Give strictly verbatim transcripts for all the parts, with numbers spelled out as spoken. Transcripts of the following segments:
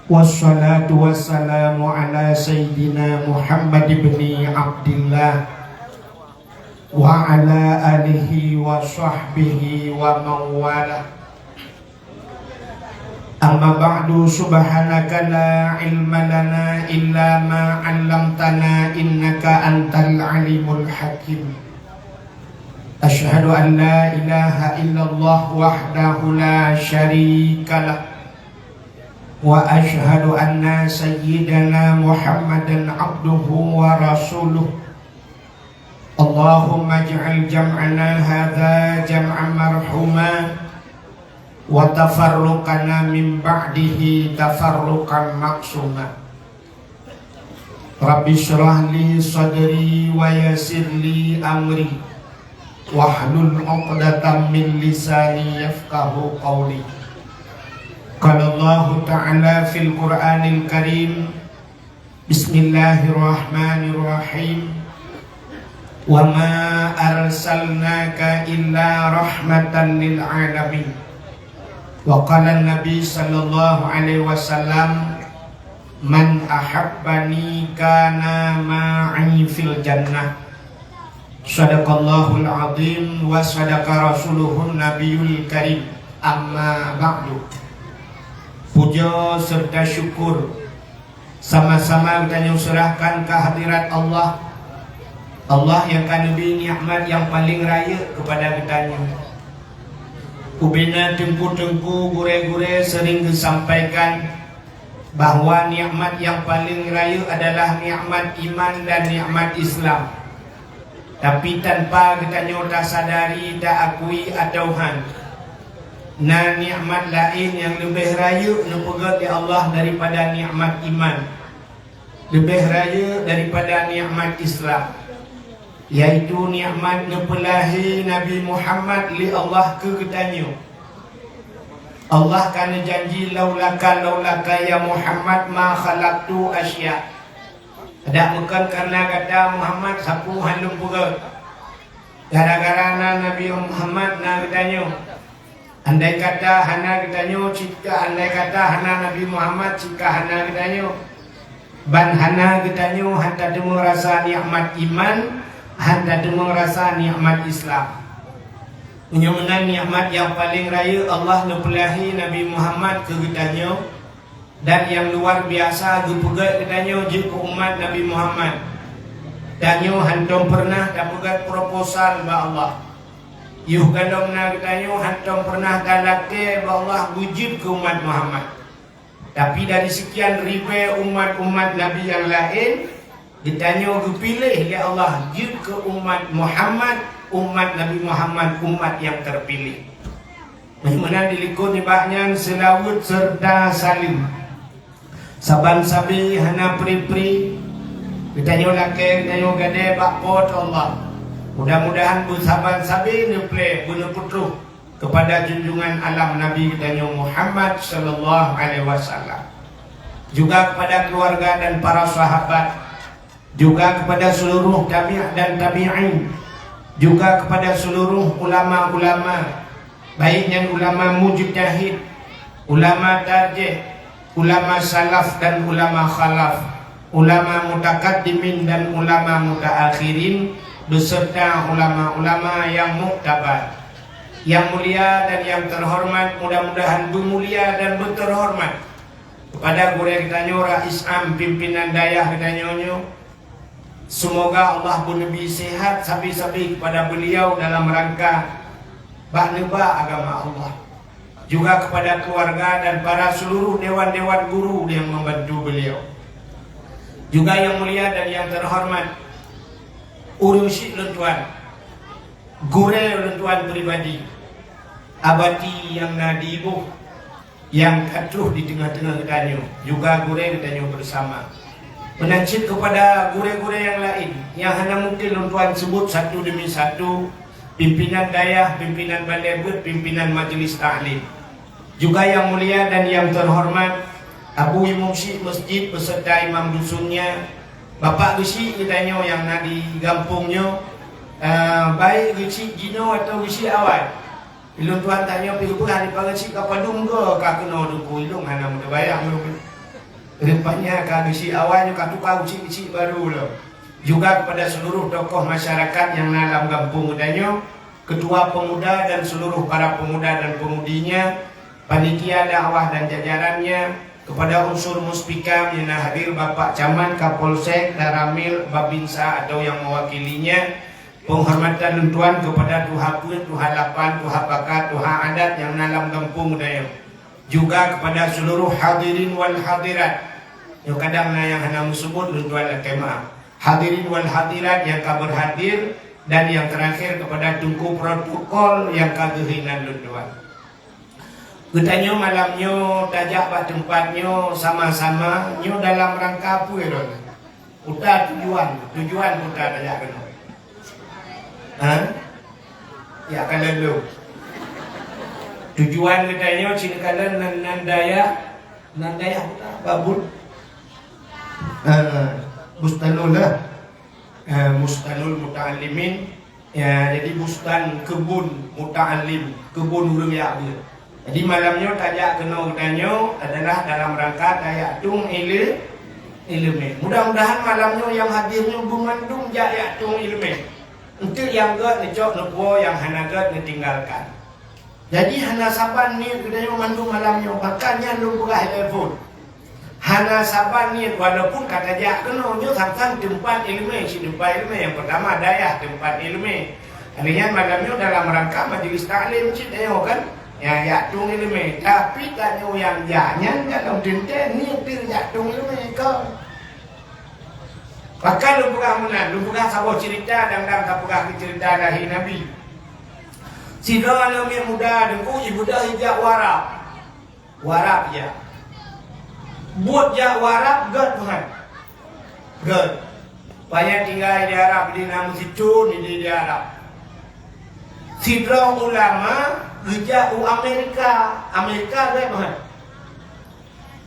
Wassalatu wassalamu ala sayyidina Muhammad ibni Abdillah wa ala alihi wa sahbihi wa man wala. Amma ba'du, subhanaka la ilma lana illa ma 'allamtana innaka antal alimul hakim. Asyhadu an la ilaha illallah wahdahu la syarika lah. Wa asyhadu anna sayyidana Muhammadan abduhu wa rasuluh. Allahumma ij'al jam'ana hadza jam'an marhuma, wa tafarruqana min ba'dihi tafarruqan ma'suma. Rabbi shrah li sadri wa yassir li amri, wahlul 'uqdatam min lisani yafqahu qawli. Qala Allahu ta'ala fil Qur'anil Karim, bismillahirrahmanirrahim. Wa ma arsalnaka illa rahmatan lil alamin. Wa qala Nabi sallallahu alaihi wasallam, "Man ahabbani kana ma'i fil jannah." Sadaqallahul azim wa sadaqa rasuluhun nabiyul karim. Amma ba'du. Puja serta syukur sama-sama geutanyoe seurahkan keu hadirat Allah. Allah nyang ka neubri nikmat nyang paleng rayeuk keupada geutanyoe. Ubena teungku-teungku, gurée-gurée seuring geusampaikan bahwa nikmat nyang paleng rayeuk adalah nikmat iman dan nikmat Islam. Tapi tanpa geutanyoe tasadari, taakui atawa han, na nikmat laén nyang leubeh rayeuk neupeugét lé Allah daripada nikmat iman, leubeh rayeuk daripada nikmat Islam, yaitu nikmat neupeulahé Nabi Muhammad lé Allah keu geutanyoe. Allah ka neujanji, "Laulaka, laulaka ya Muhammad ma khalaqtu asya." Adak meukon kareuna gata Muhammad sapeue han lôn peugét. Gara-gara na Nabi Muhammad na geutanyoe. Andai kata hana geutanyoe, cit ka, andai kata hana Nabi Muhammad, cit ka hana geutanyoe. Ban hana geutanyoe han tateumeung rasa nikmat iman, han tateumeung rasa nikmat Islam. Meunyoe meunan nikmat nyang paleng rayeuk Allah neupeulahé Nabi Muhammad keu geutanyoe, dan nyang luar biasa geupeugét geutanyoe jeuet keu umat Nabi Muhammad. Tanyoe hántom peureunah tapeugét proposal bak Allah. Yoh gohlom na geutanyoe hántom peureunah talakée bak Allah beujeuet keu umat Muhammad. Tapi dari sekian ribée umat-umat Nabi nyang laén, geutanyoe geupiléh lé Allah jeuet keu umat Muhammad, umat Nabi Muhammad, umat nyang teupiléh. Meunan dilikot nibak nyan seulaweuet serta saleuem. Saban sabe hana pri-pri, geutanyoe lakée geutanyoe gadée bak Po teu Allah. Mudah-mudahan beusaban sabe neuplée beuneupeutroh keupada junjungan alam Nabi geutanyoe Muhammad sallallahu alaihi wasallam, juga keupada keuluwarga dan para sahabat, juga keupada seuluruh tabi' dan tabi'in, juga keupada seuluruh ulama-ulama, baik nyan ulama mujtahid, ulama tarjih, ulama salaf dan ulama khalaf, ulama mutakaddimin dan ulama mutaakhirin, beserta ulama-ulama nyang muktabar. Nyang mulia dan nyang teuhoreumat, mudah-mudahan beumulia dan beuteuhoreumat keupada gurée geutanyoe, Rais Am, pimpinan dayah geutanyoe nyoe. Seumoga Allah beuneubri seuhat sabe-sabe keupada beuliau dalam rangka bak neuba agama Allah. Juga keupada keuluwarga dan para seuluruh dewan-dewan guru nyang membantu beuliau. Juga nyang mulia dan nyang teuhoreumat, ureuëng syiek lôn tuan, gurée lôn tuan pribadi, Abati nyang na di Iboh, nyang ka troh di teungoh-teungoh geutanyoe, juga gurée geutanyoe beusama. Meunan cit keupada gurée-gurée nyang laén nyang hana mungken lôn tuan seubut satu demi satu, pimpinan dayah, pimpinan balée beuet, pimpinan majeulis taklim. Juga nyang mulia dan nyang teuhoreumat Abu Imum Syiek Masjid beserta imam dusunnya, Bapak Geuchik geutanyoe nyang na di gampông nyoe, eh, baik Geuchik jinoe atawa Geuchik awai. Ilôn tuan tanyoe pi geupeugah di pageue cit ka padum goe ka keunoe Teungku, ilôn hana meuteubayang lôn. Rupanya ka geusyik awai nyoe ka tuka geusyik-geusyik barô lom. Juga kepada seluruh tokoh masyarakat nyang na lam gampông geutanyoe, ketua pemuda dan seluruh para pemuda dan pemudinya, panitia dakwah dan jajarannya, kepada unsur Muspika nyang na hadir, Bapak Camat, Kapolsek, Danramil, Babinsa atau nyang mewakilinya, penghormatan lôn tuan kepada tuha peuet, tuha lapan, tuha pakat, tuha adat nyang na lam gampông geutanyoe. Juga kepada seluruh hadirin wal hadirat. Nyoe kadang na nyang hana meuseubut, lôn tuan lakèe meu'ah. Hadirin wal hadirat nyang ka berhadir dan yang terakhir kepada teungku protokol nyang ka geuhina lôn tuan. Geutanyoe malam nyoe tajak bak teumpat nyoe sama-sama nyoe dalam rangka peue lôn? Peue tujuan, tujuan peue tajak keunoe? Ha? Ya, kalon lôn. Tujuan geutanyoe cit kalon nan, nan dayah, nan dayah peue babut. Eh, Bustanul lah. Eh, Bustanul Muta'allimin. Ya, jadi bustan, keubun muta'allim, keubun ureueng jak beuet. Jadi malam nyoe tajak keunoe geutanyoe adalah dalam rangka tajak tueng ile-, ileumèe. Mudah-mudahan malam nyoe nyang hadir nyoe beumandum jak, jak tueng ileumèe. Enteuk nyang gèt neucok neupuwoe, nyang hana gèt neutinggalkan. Jadi hana saban niet geutanyoe mandum malam nyoe, bahkan nyan lôn peugah telepon. Hana saban niet, walaupun ka tajak keunoe, nyoe sang-sang teumpat ileumèe, cit teumpat ileumèe. Nyang peurtama dayah teumpat ileumèe. Lheuh nyan malam nyoe dalam rangka majlis taklim cit nyoe kan. Nyang jak tueng ileumèe, tapi tanyoe nyang jak nyan ka lom teuntèe niet pih jak tueng ileumèe kon. Bahkan lôn peugah meunan, lôn peugah saboh ceurita dan, dan tapeugah keu ceurita lahé Nabi. Sidroe aneuk miet muda Teungku, ibeudôh ijak u Arab. U Arab ijak. Buet jak u Arab gèt meuhan. Gèt. Panyang tinggai di Arab, di na meusithon di, di Arab. Sidroe ulama geujak u Amerika. Amerika gèt meuhan.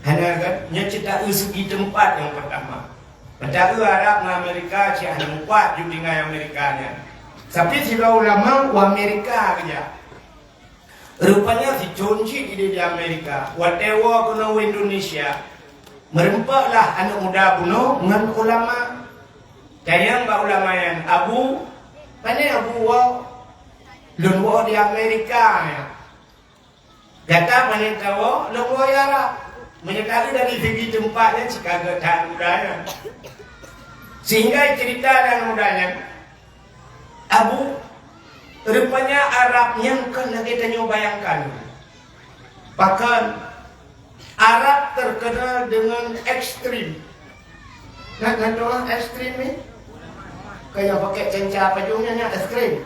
Hana gèt, nyoe cit taeu segi teumpat nyang peurtama. Meuta eu Arab ngon Amerika, cit hana mupat ju tinggai Amerika nyan. Tapi sidroe ulama u Amerika geujak. Rupanya sithon cit idéh di Amerika. Watèe woe keunoe u Indonesia, meureumpok lah aneuk muda bunoe ngon ulama. Tanyong bak ulama nyan, "Abu, pané Abu woe?" "Lôn woe di Amerika nyan." "Gata pané tawoe?" "Lôn woe di Arab." Meunyoe ka dari segi teumpat nyan, cit ka gèt that muda nyan. Sehingga ceurita dan muda nyan, Abu, rupanya Arab nyan kon lagèe tanyoe bayangkan. Pakon, Arab terkenal dengan ekstrim. Na, na tu'oh ekstrim ni? Kaya pakai cenca pajong nyan, nyan ekstrim.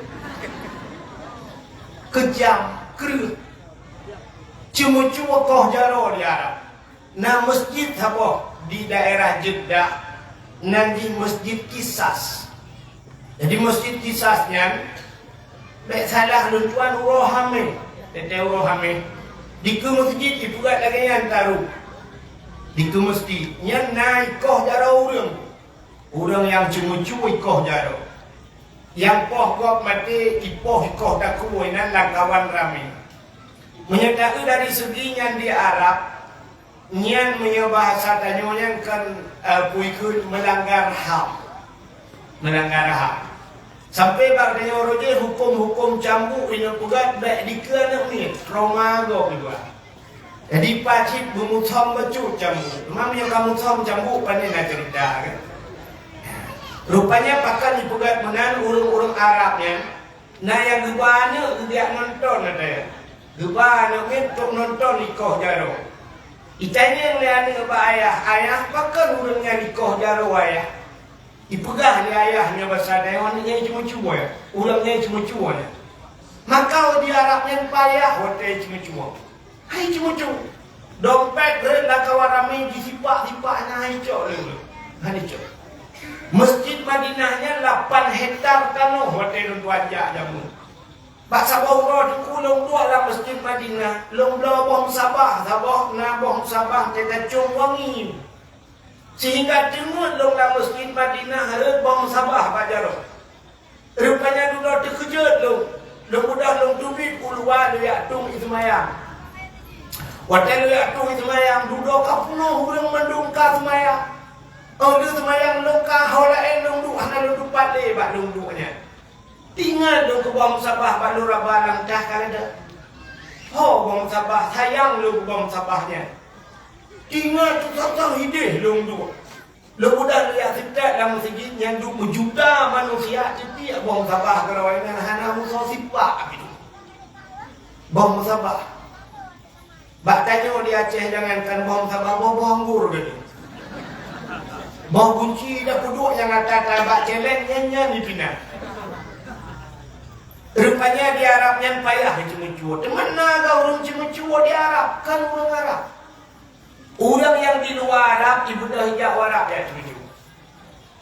Kejam, kreueh. Ceumeucue koh jaroe di Arab. Na masjid saboh di daerah Jeddah, nan jih Masjid Qisas. Jadi Masjid Qisas nyan, bèk salah lôn tuan, uroe Hamèh, teuntèe uroe Hamèh, dikeue masjid ipeugèt lagèe nyan taruh. Dikeue masjid nyan na ikoh jaroe ureueng. Ureueng nyang ceumeucue ikoh jaroe. Nyang poh gob maté ipoh ikoh takue, inan lam kawan ramè. Meunyoe taeu dari segi nyan di Arab, nyan meunyoe bahasa tanyoe nyan kan, eh, peue kheun, meulanggar ham. Meulanggar ham. Sampai bak tanyoe rôh jih hukôm-hukôm cambuk inong peugah bèk dikeue aneuk miet, trauma gob iba. Jadi pacit beumusom bacut cambuk. Teuma meunyoe ka musom cambuk, pané na ceurita kan. Rupanya pakon ipeugah meunan ureueng-ureueng Arab nyan, na nyang geuba aneuk geujak nonton ata nyan. Geuba aneuk miet trok nonton ikoh jaroe. Itanyong lé aneuk bak ayah, "Ayah, pakon ureueng nyan ikoh jaroe, Ayah?" Ipeugah lé ayah nyoe basa Daeng, "Aneuk nyan ceumeucue, ureueng nyan ceumeucue." Maka di Arab nyan payah watèe ceumeucue. Hai ceumeucue. Dompet rhot lam kawan ramè jisipak-sipak, hana icok lé ureueng. Hana icok. Masjid Madinah nyan lapan hektar tanoh watèe lôn tuan jak jameun. Bak saboh uroe Teungku lôn duek lam Masjid Madinah, lôn bloe boh musabah, saboh na boh musabah teuka cong wangi. Sehingga teungeut lôn lam Masjid Madinah rhot boh musabah bak jaroe. Rupanya dudoe teukeujot lôn. Lôn beudôh lôn teubiet u luwa lôn jak tueng ie seumayang. Watèe lôn jak tueng ie seumayang, dudoe ka peunoh ureueng mandum Ka seumayang. Oh, lheueh seumayang lôn ka ho laén lôn duek, hana lôn tupat lé bak lôn duek nyan. Ingat lôn keu boh musabah bak lôn raba lam tah ka lada. Ho boh musabah, sayang lôn keu boh musabah nyan. Ingat tu sang-sang hideh lôn duek. Lôn mudah lihat sitat lam meuseujid nyan duek meujuta manusia, tiep-tiep boh musabah keudroe nyan hana musoh sipak abéh. Boh musabah. Bak tanyoe di Aceh jangankan boh musabah, boh-boh anggor geuh. Boh gunci dak peuduek nyang ata-ata bak céléng nyan-nyan dipinah. Rupanya di Arab nyan payah ceumeucue. Teuma na geuh ureuëng ceumeucue di Arab, kan ureuëng Arab. Ureuëng nyang di luwa Arab, ibeudôh ijak u Arab jak ceumeucue.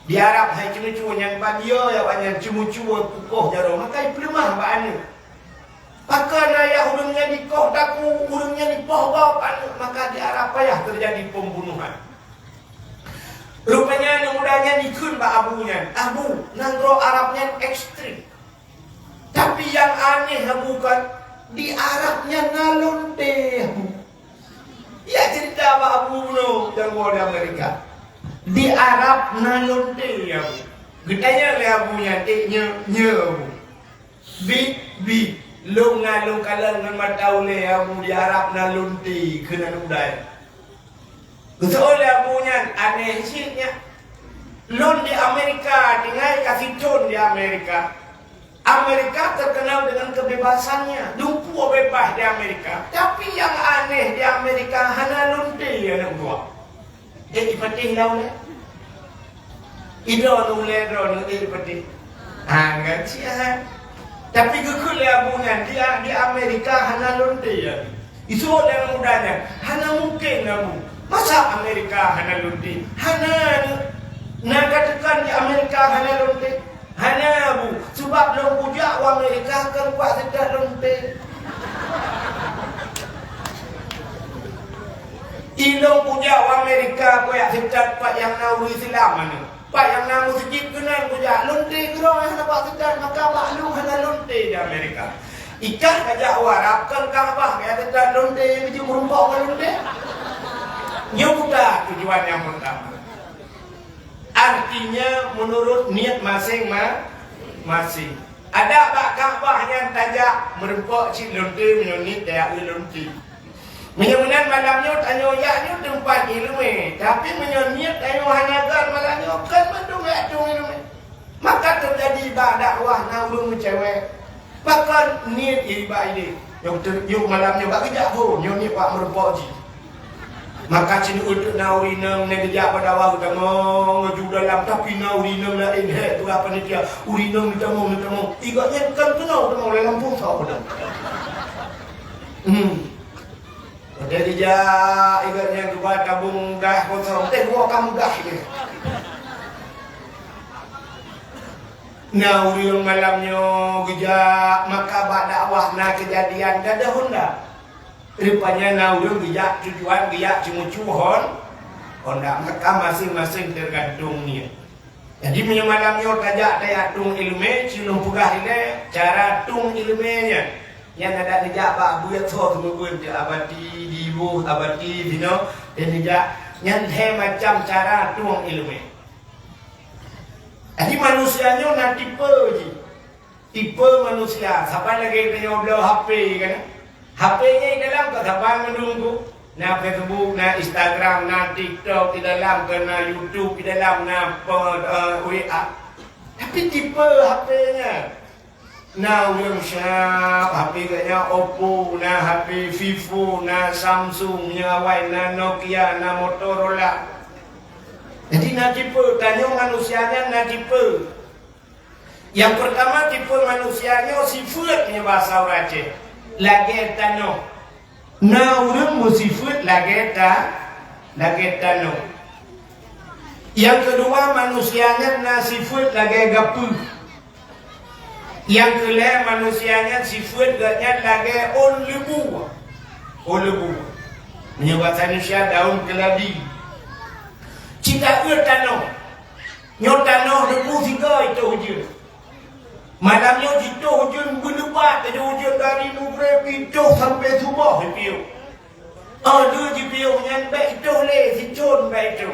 Di Arab hai ceumeucue nyan ban yo awak nyan ceumeucue peukoh jaroe, maka ipeuleumah bak aneuëk. Pakon ayah ureuëng nyan dikoh daku, ureuëng nyan dipoh gob aneuëk, maka di Arab payah teujadi pembunuhan. Rupanya aneuëk muda nyan dikheun bak abu nyan, "Abu, nanggroe Arab nyan ekstrem. Tapi nyang aneh Abu kan, di Arab nyan na lonte Abu." Ya cerita bak abu bunoe nyang woe di Amerika. Di Arab na lonte Abu. Geutanyong lé abu nyan, "Eh, nyo, nyo Abu?" "Bi, bi, lôn na lôn kalon ngon mata ulée Abu, di Arab na lonte," kheun aneuëk muda nyan. Geuseuôt lé abu nyan, "Aneh cit nyan. Lôn di Amerika, tinggai ka sithon di Amerika. Amerika terkenal dengan kebebasannya, dumpeue bebas di Amerika. Tapi nyang aneh di Amerika hana lonte aneuëk dua." Eh, ipatéh lam ulée. Idroe ulée droeneuh, eh, ipatéh. Ah, ngon siat. Tapi geukheun lé abu nyan, di, di Amerika hana lonte ya. Iseuôt lé aneuëk muda nyan, "Hana mungken Abu. Masa Amerika hana lonte? Hana na, na ka teukan di Amerika hana lonte?" "Hana Abu, sabab lôn kujak u Amerika kon bak seudat lonte." "Ilôn kujak u Amerika kujak seudat pat nyang na ureuëng Islam aneuëk. Pat nyang na meuseujid keunan kujak, lonte keudroe hana bak seudat, maka bak lôn hana lonte di Amerika. Ikah kajak u Arab kon Ka'bah kajak seudat lonte, bijeuet meurumpok ngon lonte." Nyoe buta tujuan nyang peurtama. Artinya, meunurot niet maséng-ma-, maséng. Adak bak Ka'bah nyan tajak meurumpok cit lonte meunyoe niet tajak eu lonte. Meunyoe meunan malam nyoe tanyoe jak nyoe teumpat iéleumé, tapi meunyoe niet tanyoe hana gan malam nyoe, kon mandum jak tueng iéleumé. Maka teujadi bak dakwah na ureuëng meucewek. Pakon niet jih bak idéh. Nyoe teu-, nyoe malam nyoe bak geujak phon, nyoe niet bak meurumpok jih. Maka sineuk teuk na ureuëng inong nyang geujak bak dakwah geutamong ju dalam, tapi na ureuëng inong laén, "Hei, peugah panitia, ureuëng inong neutamong, neutamong." Igoe nyan kon keunoe tamong lé lampôh soe peudong. Hmm. Watée geujak igoe nyan geuba tabong gas kosong, teuh geuwoe ka mudah jih. Na ureuëng malam nyoe geujak, maka bak dakwah na keujadian gadoh honda. Rupanya na ureuëng geujak tujuan geujak ceumeucue hon-, honda, maka maséng-maséng teugantung niet. Jadi meunyoe malam nyoe tajak tajak tueng iéleumé, ci lôn peugah ilée cara tueng iéleumé nyan. Nyan adak neujak bak buet soe seumeubeuet, abati di iboh, abati sinoe, dan neujak nyan lhée macam cara tueng iéleumé. Jadi manusia nyoe na tipe jih. Tipe manusia, saban lagée tanyoe bloe H P kan? H P nyan dalam ka saban mandum tu. Na Facebook, na Instagram, na TikTok di dalam, ke na YouTube di dalam, na pe-, eh, W A. Tapi tipe H P nyan. Na ureuëng siab H P geuh nyan Oppo, na H P Vivo, na Samsung, nyoe awai na Nokia, na Motorola. Jadi na tipe, tanyoe manusia nyan na tipe. Nyang peurtama tipe manusia nyoe sifeuet nyoe basa ureuëng Aceh, lagée tanoh. Na ureuëng meusifeuet lagée ta-, lagée tanoh. Nyang keudua manusia nyan na sifeuet lagée gapeue. Nyang keulhée manusia nyan sifeuet geuh nyan lagée ôn leubue. Ôn leubue. Meunyoe basa Indonesia daun keladi. Cit taeu tanoh. Nyoe tanoh debu sigoe itôh ujeuen. Malam nyoe jitôh ujeuen beuleubat, tajoh ujeuen dari mugreb itôh sampoe suboh jipiôh. Oh, lheueh jipiôh nyan bék itôh lé, sicôh Thon bak itu.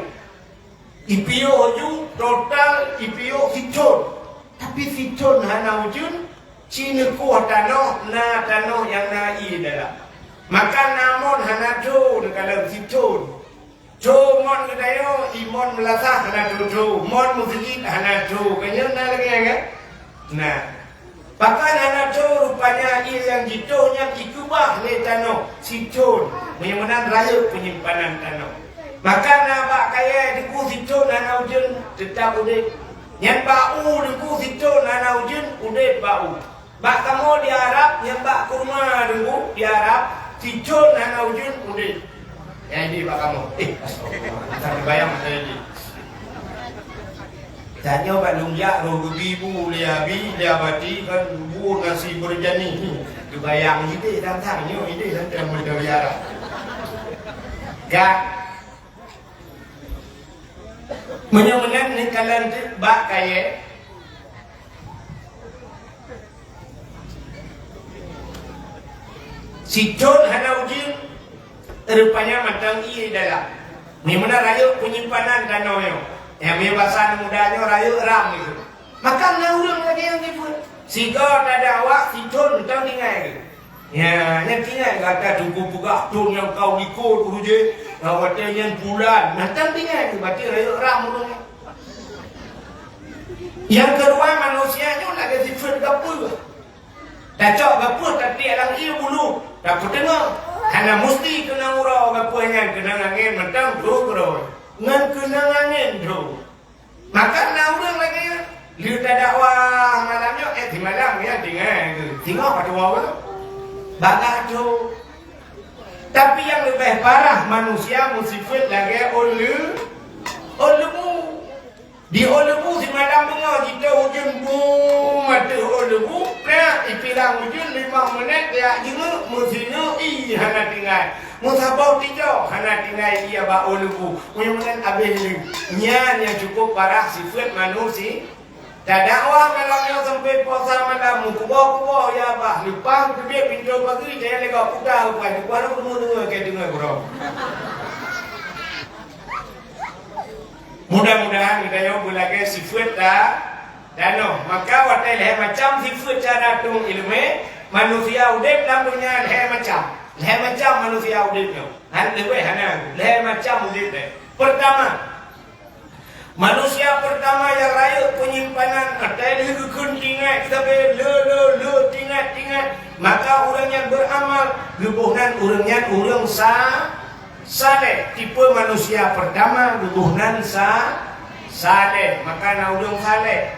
Ipiôh ju total ipiôh sithon. Tapi sithon hana ujeuen, ci neukoh tanoh, na tanoh nyang na ié dalam. Maka na mon hana tho neukalon sithon. Tho mon geutanyoe, i mon meulasah hana tho-tho, mon meuseujid hana tho. Keunyoe na lagée nyan kan? Nah, pakon hana tho, rupanya ié nyang jitôh nyan ikeubah lé tanoh sithon, meunyoe meunan rayeuk peunyimpanan tanoh. Maka na bak kayée teungku sithon hana ujeuen, teutap udeb. Nyan bak u teungku sithon hana ujeuen, udeb bak u. Bak kamoe di Arab, nyan bak kurma teungku di Arab, sithon hana ujeuen, udeb. Nyang di bak kamoe. Eh, astagfirullah. Bukan dibayang saya di. Tanyoe bak lôn jak roh geubi bu lé abi, lé abati kan bu nasi berjani. Dibayang idéh tantang nyoe idéh tantang meudari Arab. Ka. Meunyoe meunan neukalon teuk bak kayée. Sithon hana ujeuen, rupanya mantong ié dalam. Meunyoe meunan rayeuk peunyimpanan tanoh nyoe. Nyang meunyoe basa muda nyoe rayeuk ram itu. Maka na ureuëng lagée nyang jipeuet. Sigoe tadakwah sithon mantong tinggai. Ya, nyan tinggai gata teungku peugah thon nyang ka likot ureuëng jih. Watée nyan bulan, mantong tinggai berarti rayeuk ram ureuëng nyan. Nyang keudua, manusia nyoe lagée sifeuet gapeuh. Tacok gapeuh tatiek lam ié bulu, tapeuteungoh. Hana musti keunong uroe gapeuh nyan, keunong angén mantong troh keudroe. Ngon keunong angén troh. Maka na ureuëng lagée nyan, lheueh tadakwah malam nyoe, eh, simalam nyan tinggai geuh. Singoh padum ureuëng. Bagah troh. Tapi nyang leubeh parah manusia meusifeuet lagée ôn leu-, ôn leumu. Di ôn leumu simalam beungoh jitôh ujeuen bum ateueh ôn leumu, prak ipilang ujeuen limong minét jak jingeuk, meusingoh ié hana tinggai, meusaboh tijok hana tinggai ié bak ôn leumu. Meunyoe meunan abéh lé. Nyan nyang cukup parah sifeuet manusia. Tadakwah malam nyoe sampai puasa malam, meukuboh-kuboh ya bah, leupah teubiet pintoe pageue, jai lé gob kuda, leupah teukuah rot, keuneuk deungoe, keu deungoe buroe. Mudah-mudahan geutanyoe beulagée sifeuet ta-, tanoh. Maka watée lhée macam sifeuet cara tueng iéleumé, manusia udeb lam donya lhée macam. Lhée macam manusia udeb nyoe. Han leubeh hana, lhée macam udeb lé. Pertama, manusia pertama nyang rayeuk peunyimpanan, watée lheueh geukheun tinggai sabe le, le, le, tinggai, tinggai, maka ureuëng nyan beuramal, geuboh nan ureuëng nyan ureuëng sa-, saleh. Tipe manusia pertama geuboh nan sa-, saleh, maka na ureuëng saleh.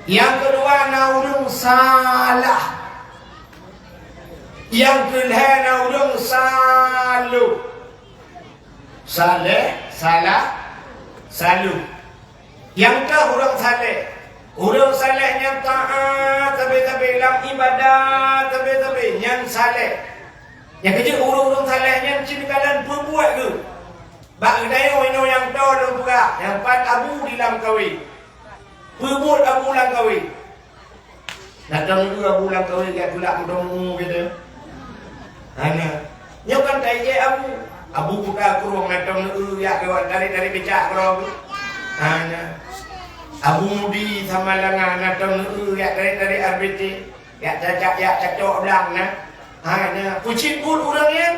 Nyang keudua na ureuëng salah. Nyang keulhée na ureuëng saloh. Saleh, salah, saloh. Nyang ka ureuëng saleh. Ureuëng saleh nyang taát sabe-sabe lam iébadat sabe-sabe, nyan saleh. Nyang keujeuet ureuëng-ureuëng saleh nyan cit kalon peubuet geuh. Bak geutanyoe inoe nyang toe lôn peugah, nyang pat abu di lam kawé. Peubuet abu lam kawé. Na tom neu-eu abu lam kawé jak tulak meudomu gitu. Hana. Nyoe kan taijek abu. Abu kuta kurong na tom neu-eu jak lewat tarék-tarék becak keudroe. Hana. Abu mudi sama langa na tom neu-eu jak tarék-tarék R B T. Jak cacak, jak cacok blang na. Hana. Peucit buet ureuëng nyan.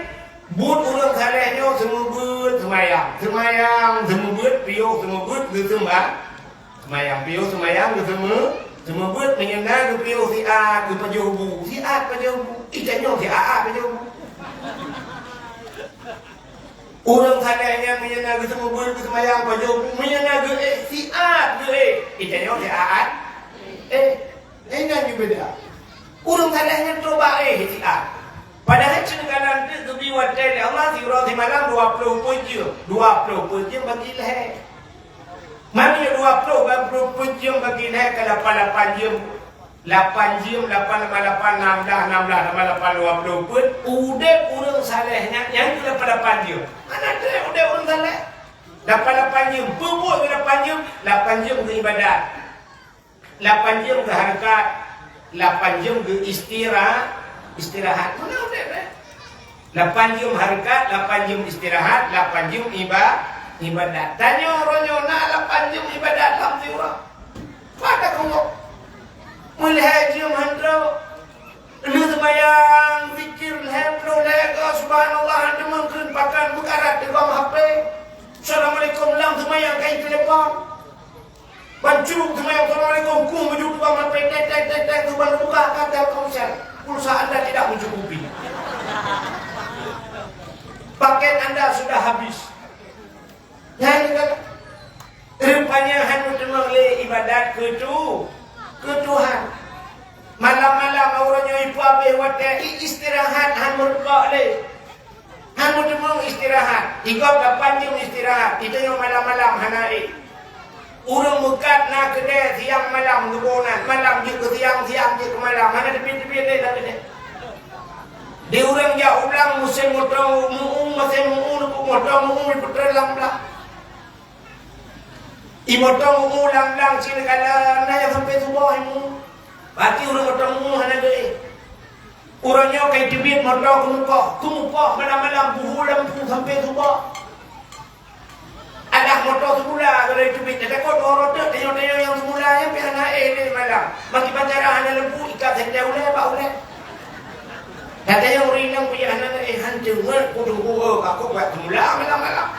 Buet ureuëng saleh nyoe seumeubeuet seumayang. Seumayang seumeubeuet, piôh seumeubeuet, geuseumba-, Seumayang piôh, seumayang geuseumeu-, seumeubeuet, meunyoe na geupiôh siat, geupajoh bu. Siat pajoh bu. Ih, tanyoe siat pajoh bu. Ureuëng saleh nyan meunyoe na geuseumeubeuet, geuseumayang pajoh bu, meunyoe na geuék siat geuék. Ih, tanyoe siat ék. Eh, nyan ju beda. Ureuëng saleh nyan tobat ék siat. Padahai ceuneuk kanan teuk geubi watée lé Allah siuroe simalam dua ploh peuet jeuem. Dua ploh peuet jeuem bagi lhée. Mami dua ploh, dua ploh peuet jeuem bagi lhée ka lapan, lapan jeuem. Lapan jeuem, lapan tambah lapan, nam blah, nam blah tambah lapan, dua ploh peuet. Udeb ureuëng saleh nyan, nyan keuh lapan, lapan jeuem. Hana treb udeb ureuëng saleh. Lapan, lapan jeuem. Peubuet keu lapan jeuem, lapan jeuem keu iébadat. Lapan jeuem geuhareukat, lapan jeuem geu istira-, istirahat. Meunan udeb, eh? Lapan jeuem hareukat, lapan jeuem istirahat, lapan jeuem iba-, Ibadat. Tanyoe uroe nyoe na lapan jeuem ibadat lam siuroe. Pat takalon. Meulhèe jeuem han trok. Lheueh seumayang, zikir lhèe ploh lhèe goe, subhanallah, han deungon kheun, pakon meukarat di bawah H P. Assalamualaikum lam seumayang, ka itelepon. Ban cruek seumayang, assalamualaikum, krueng meujeuet di bawah H P, tek, tek, tek, tek, ban buka ka Telkomsel. Pulsa anda tidak mencukupi. Paket anda sudah habis. Nyan kan? Rupanya han meuteumé lé ibadat keu tu-, keu Tuhan. Malam-malam uroe nyoe ipeuabéh watèe, i-, istirahat han meurumpok lé. Han meuteumé istirahat. Igob lapan jeuem istirahat. Iteungoh malam-malam hana ék. Ureueng meukat na keudè siang malam geuboh nan. Malam jeuet keu siang, siang jeuet keu malam. Hana teubiet-teubiet lé lam keudè. Di ureueng jak u blang musém motong mu'ueng, musém mu'ueng, motong mu'ueng ipeutrön lam blang. Imotong mu'ueng lam blang cit kala na nyang sampai suboh imu. Berarti ureueng motong mu'ueng hana geuéh. Uroe nyoe ka iteubiet moto keumukoh, keumukoh malam-malam buhu lampu sampai suboh. Adak moto seumula kalau iteubiet, takot dua roda, tanyoe-tanyoe nyang seumula nyan pih hana éh lé malam. Makin pacara hana lampu, ikat senter ulèe bak ulèe. Gata nyang ureueng inong pih hana na éh, han teungeut, kudu kueu, aku buat seumula malam-malam.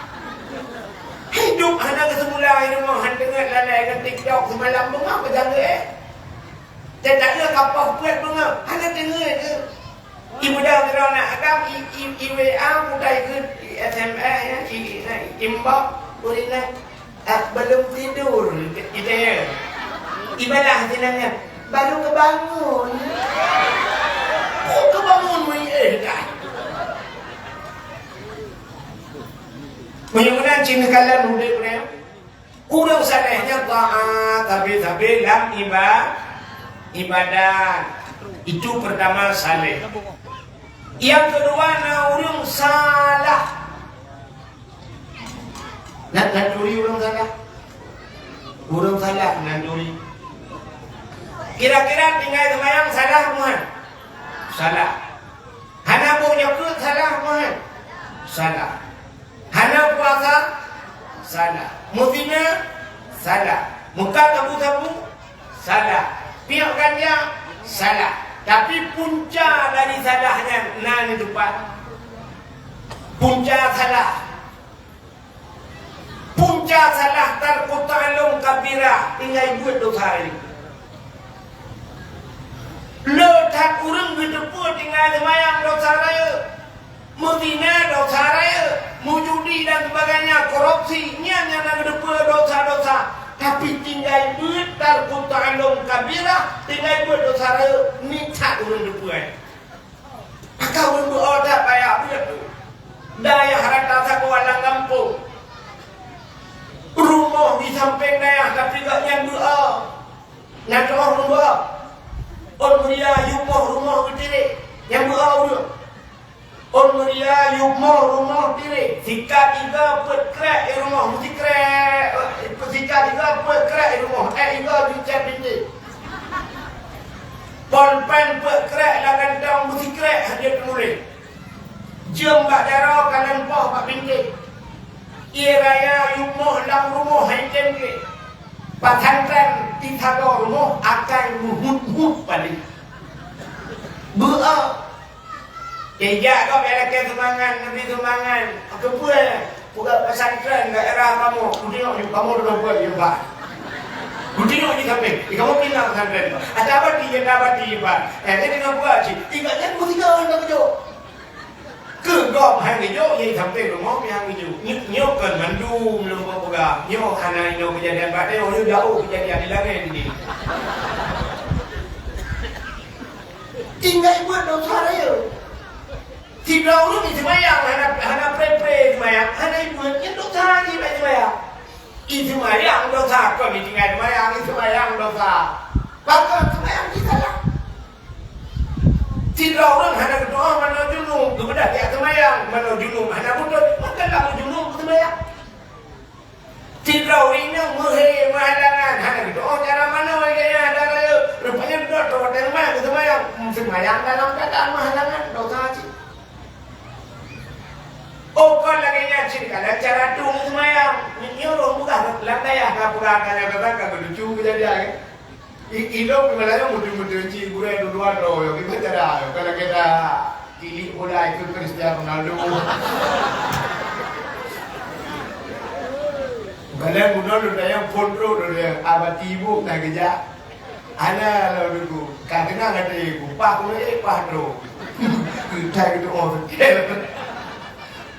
Hidup hana geuseumula, i rumoh han teungeut, lalai ngon TikTok, seumalam beungoh peugah geuéh. Teutak na kapoh peuet beungoh, hana teungeut geuh. Ibu dah terang nak agam, i, i, i W A, mudah ikut, i S M S, ya, i, i, inbox, ureueng inong. Ah, belum tidur, gitu ya. Ibadah jenengan baru kebangun. Oh, kebangun, weh, eh, dah. Meunyoe meunan cit neukalon udép nyoe, ureueng saleh nyan taat, tapi-tapi lam iba-, ibadat. Itu pertama saleh. Yang kedua na ureueng salah. Nan, nan turi ureueng salah. Ureueng salah nan turi. Kira-kira tinggai seumayang salah bukan? Salah. Hana boh jakeuet salah bukan? Salah. Hana puasa? Salah. Meuzina? Salah. Meukat sabu-sabu? Salah. Piôh ganja? Salah. Tapi punca dari salah nyan na niteupat. Punca salah. Punca salah tarku ta'allum kabirah, tinggai beuet dosa nyan. Le that ureueng geuteupeue tinggai seumayang dosa rayeuk, meuzina dosa rayeuk, meujudi dan sebagainya, korupsi, nyan nyang na geuteupeue dosa-dosa. Tapi tinggai beuet tarku ta'allum kabirah, tinggai beuet dosa rayeuk, ni that ureueng teupeue. Maka ureueng beu-o that payah beuet tu. Dayah rata sagoe lam gampông. Rumoh di sampéng dayah, tapi gobnyan beu-o. Na teuh ureueng beu-o. Ôn Muria yub moh rumoh geutirek. Nyang beu-o ureueng. Ôn Muria yub moh rumoh tirek. Sikat iga peuet krek i rumoh, meusikrek. Sikat iga peuet krek i rumoh. Eh, iga jucet bintéh. Polpen peuet krek lam gantong meusikrek hana teumuléh. Jeuem bak jaroe ka lôn poh bak bintéh. Ie raya yub moh lam rumoh hai tem gleh. Pesantren di sagoe rumoh akai meuhut-hut paleng. Beu-o. Ijak gob nyang lakée sumbangan, neubri sumbangan. Keupeue? Peugah pesantren daerah kamoe, kudeungoe nyoe kamoe deungon buet nyoe, Pak. Kudeungoe nyoe sampé, di kamoe pinang pesantren, Pak. Ata bati, ata bati, Pak. Eh, nyan deungon buet cit. Ingat nyan meusigoe anda beujok. Keu gob han geujok, nyan sampé rumoh pih han geujok. Nyoe, nyoe kon mandum lôn peugah. Nyoe hana inoe keujadian bak nyoe, nyoe jauh keujadian di langét ni. Tinggai buet dosa rayeuk. Sidroe ureueng seumayang hana, hana pre-pre seumayang, hana ibeuet, nyan dosa jih bak seumayang. I seumayang dosa, kon i tinggai seumayang, i seumayang dosa. Pakon seumayang jih salah. Sidroe ureueng hana geudoa manoe junub, geubeudôh jak seumayang, manoe junub hana beutôi, maka lam junub seumayang. Sidroe inong meuhé meuhalangan, hana geudoa cara manoe gaya dara, rupanya geudoa watèe leumah geuseumayang, seumayang dalam keuadaan meuhalangan, dosa cit. Oh, kon lagèe nyan cit ka lheueh cara tueng seumayang. Nyoe ureueng peugah lam dayah ka peugah ka nyan ka, ka lucu keujadian, kan? I-, ilong di Meulayu meuteun-meuteun cit gurèe dua-dua droe, nyoe kiban cara, nyoe kon lagèe dah tilik bola ikôt Cristiano Ronaldo. Kadang bunoe lôn tanyong phôn trok lôn tanyong, "Abati ibu na geujak?" Hana lôn teungku, ka teunang até ibu, "Pah ulèe, eh, pah trok." Keutai keutu oh.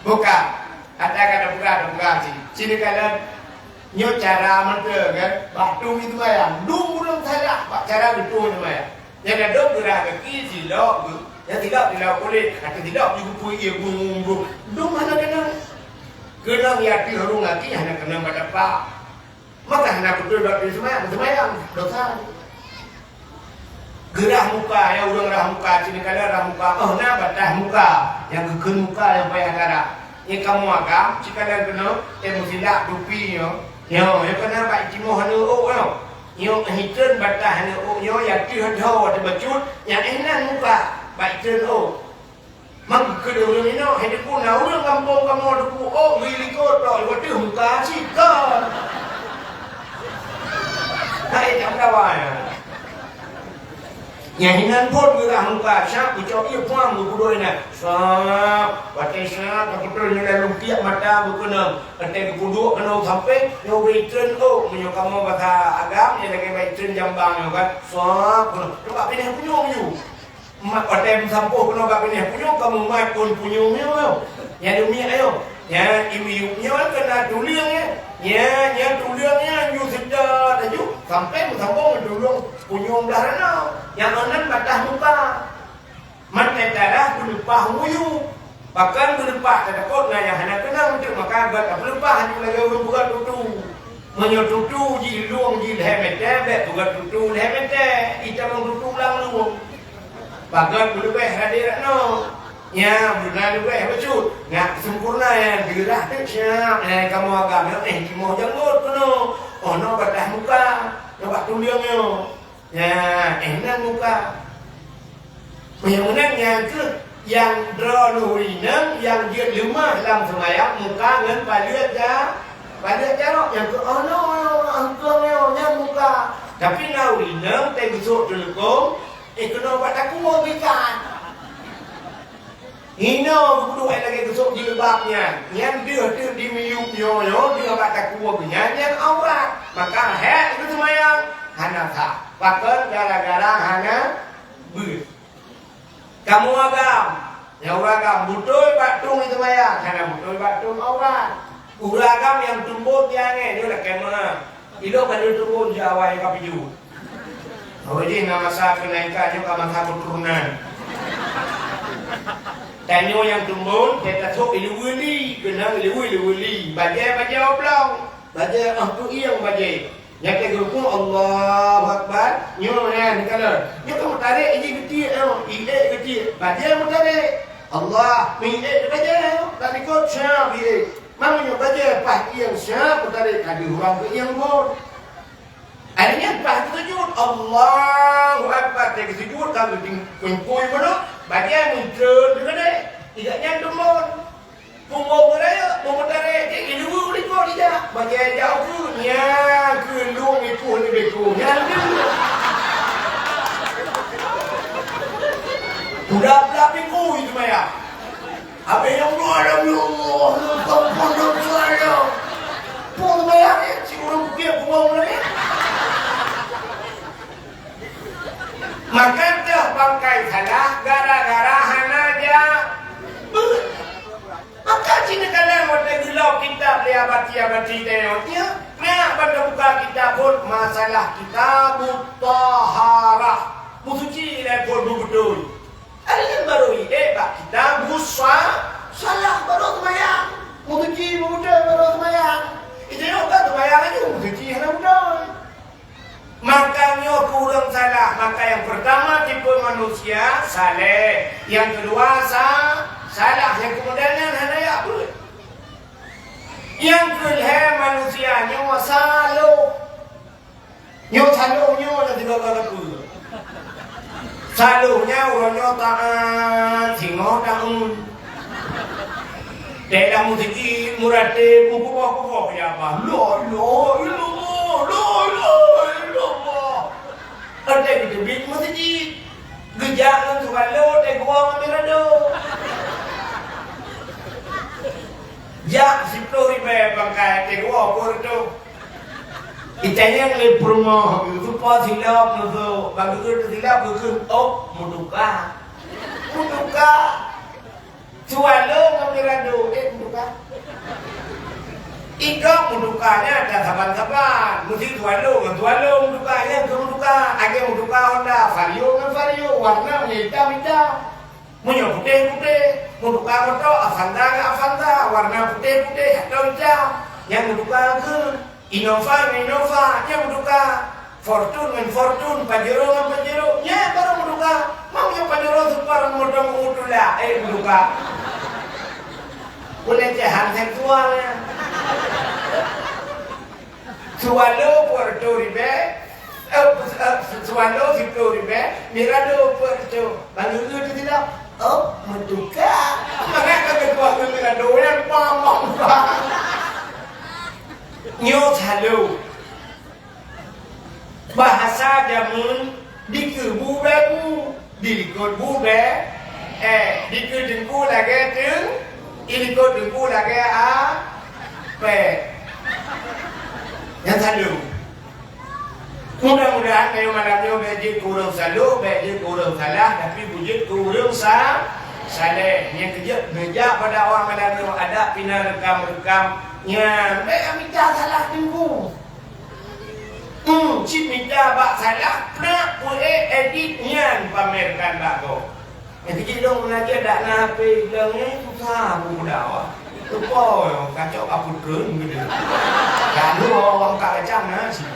Buka. Ata ka tapeugah, tapeugah cit. Sini kalon nyoe cara mantong kan. Bak tueng seumayang. Dum ureueng salah bak cara geutueng seumayang. Nyang gadôh geurah gaki silop geu, nyang silop silop kulét, até silop geupeue ié bung-bung. Dum hana keunong. Keunong nyang ateueh rhueng gaki hana keunong bak tapak. Maka hana beutôi bak seumayang, seumayang dosa. Geurah muka, nyang ureueng rah muka, sini kala rah muka, oh na batah muka, nyang geukheun muka nyang payah tarah. Nyang kamoe agam, sikalon keunoe, eh meusilak tupi nyoe. Nyoe, nyoe keunoe bak timoh aneuk ôk nyoe. Nyoe hitreun batah aneuk ôk nyoe, nyang teuh dho teuh bacut, nyang inan muka bak hitreun ôk. Mangkeudeuh ureueng inong, hai teupeu na ureueng gampông kamoe teupeu ôk geulikot tok, wateuh muka cit kon. Hai, nyang kawan. Nyang hinan phon geurah muka, syak geucok ié puang geupudoe inan. Syak, watèe syak, tapeutron nyoe lam lukiak mata geukeunong. Watèe geupeuduek keunoe sampéng, nyoe geuitreun ôk, meunyoe kamoe basa agam, nyan lagèe bak itreun jambang nyoe kan. Syak, keunoe. Coba pinah punyueng meunyoe. Mat watèe meusampôh keunoe bak binéh punyueng, kamoe mat phon punyueng nyoe. Nyan deumiet ayo. Nyan imiyup nyoe kan na tuleueng nyan. Nyan, nyan tuleueng nyan ju seudot laju sampai meusampôh ngon tuleueng punyueng blah ranoe. Nyang nan batah muka. Mat nyang tarah beuleupah muyup. Pakon beuleupah teutakot na nyang hana keunong teuk maka gèt beuleupah laju lagèe ureueng peugèt tutu. Meunyoe tutu jih lueng jih lhèe mètè, bèk peugèt tutu lhèe mètè, itamong tutu lam lueng. Pagat beuleubèh hadé dak nyoe. Nyan, beuna leubèh bacut. Nyak sempurna nyan, geurah teuk siap. Eh, kamoe agam nyoe, eh, timoh janggot keunoe. Oh, nyoe batah muka. Nyoe bak tuleueng nyoe. Nyan, eh, nan muka. Meunyoe meunan nyan keuh nyang droeneuh inong nyang jeuet leumah lam seumayang muka ngon paleuet ja-, paleuet jaroe nyang keuh, oh, nyoe, oh, nyoe, nyan muka. Tapi na ureueng inong teugeusok teuleukong, eh, keunoe bak takue geuikat. Hinoe geuduek lagèe geusok jilbab nyan. Nyan deuh teuk dimiyueb nyoe, nyoe deuh bak takue geuh nyan, nyan aurat. Maka hék geuseumayang hana sah. Pakon? Gara-gara hana beuet. Kamoe agam, nyang ureueng agam beutôi bak tueng seumayang, hana beutôi bak tueng aurat. Ureueng agam nyang tumbon di angèn nyoe lakèe meu'ah. Ilong ka lheueh tumbon di awai ka pijuh. Awai jih na masa keunaikan nyoe ka masa keuturonan. Tanyoe nyang tumbon, teuka sôk ileue li, keunong ileue, ileue li. Bajèe, bajèe oblong. Bajèe, ah, peuieng bajèe. Nyang ka geurukuk, Allahu Akbar. Nyoe nyan, dikalon. Nyoe ka meutarek, iji geutiek, nyoe. Iék geutiek. Bajèe meutarek. Allah, meuiék bajèe, nyoe. Ka likot, siap iék. Meunyoe bajèe paih iéng siap meutarek, ka deuh ureueng keu iéng phon. Akhirnya paih geusujut, Allahu Akbar, teuka geusujut, ka geuting-, kumpôi meunoe, bajèe muncul teuka deh. Tidak nyan tumbon. Punggong geurayeuk, meumeutarek, teuka ileue likot ijak. Bajèe jak ukeue, nyan keuh lueng ipuih leubeh ku, nyan keuh. Udah belah minggu itu maya. Habéh nyang dua lom, ya Allah, ampôn dosa lom. Peue meunan, si ureueng keu punggong lagèe. Maka teuh bangkai salah gara-gara hana ja beuet. Maka cit neukalon watèe geulok kitab lé abati-abati tanyoe, nyan, nyan ban tabuka kitab phon masalah Kitabut Taharah. Meusuci ilèe phon beubeutôi. Hari nyan barô iék bak kitab busa, salah barô seumayang. Meusuci meubeutôi barô seumayang. Ijak nyoe ka seumayang laju, meusuci hana beutôi. Maka nyoe keu ureueng salah, maka nyang peurtama tipe manusia saleh, nyang keudua sa-, salah, nyang keumudian nyan hana jak beuet. Nyang keulhèe manusia nyoe saloh. Nyoe saloh nyoe na tiga kali peue. Saloh nyan uroe nyoe taat, singoh taun. Daerah meuseujid, meuratéb, meukuboh-kuboh, ya Allah. La ilaha illallah, la ilaha illallah. Watèe geuteubiet meuseujid, geujak ngon Suwalo, Teguo ngon Mirado. Jak siplôh ribèe pangkai, Teguo peuet reutôh. Itanyong lé peurumoh, "Soe po silop neuh?" Bak geukheun teusilop, geukheun, "Oh, meutuka." Meutuka. Suwalo ngon Mirado, eh, meutuka. Ikok meutuka nyan ata saban-saban. Meusti Suwalo ngon Suwalo meutuka, nyan keuh meutuka. Lagèe meutuka Honda, Vario ngon Vario, warna meunyoe itam-itam. Meunyoe putéh-putéh, meutuka moto Avanza ngon Avanza, warna putéh-putéh atau itam. Nyan meutuka keuh. Innova ngon Innova, nyan meutuka. Fortuner ngon Fortuner, Pajero ngon Pajero, nyan barô meutuka. Meunyoe Pajero Super motong u tulak, eh, meutuka. Pelecehan seksual nyan. Suwalo peuet reutôh ribèe, eh, eh, Suwalo siplôh ribèe, Mirado peuet reutôh. Bak geukheun teusilop, "Oh, meutuka." Maka ka geutuah keu Mirado nyan, pam, pam, pam. Nyoe salo. Bahasa jameun dikeue bu bèe bu, dilikot bu bèe, eh, dikeue teungku lagèe teung, dilikot teungku lagèe a, pèe. Nyan salo. Mudah-mudahan meunyoe malam nyoe bèk jeuet keu ureueng salo, bèk jeuet keu ureueng salah, tapi beujeuet keu ureueng sa-, saleh. Nyang keujeuet neujak bak dakwah malam nyoe, adak pih na reukam-reukam nyan, bèk mita salah teungku. Hmm, cit mita bak salah, prak peuék edit nyan pamerkan bak gob. Nyang keujiek lôn meunajat dak na H P lôn nyan susah peuguna awak. Teupeu kacok kaput kheun gitu. Lalu awak angkat kacang na cit.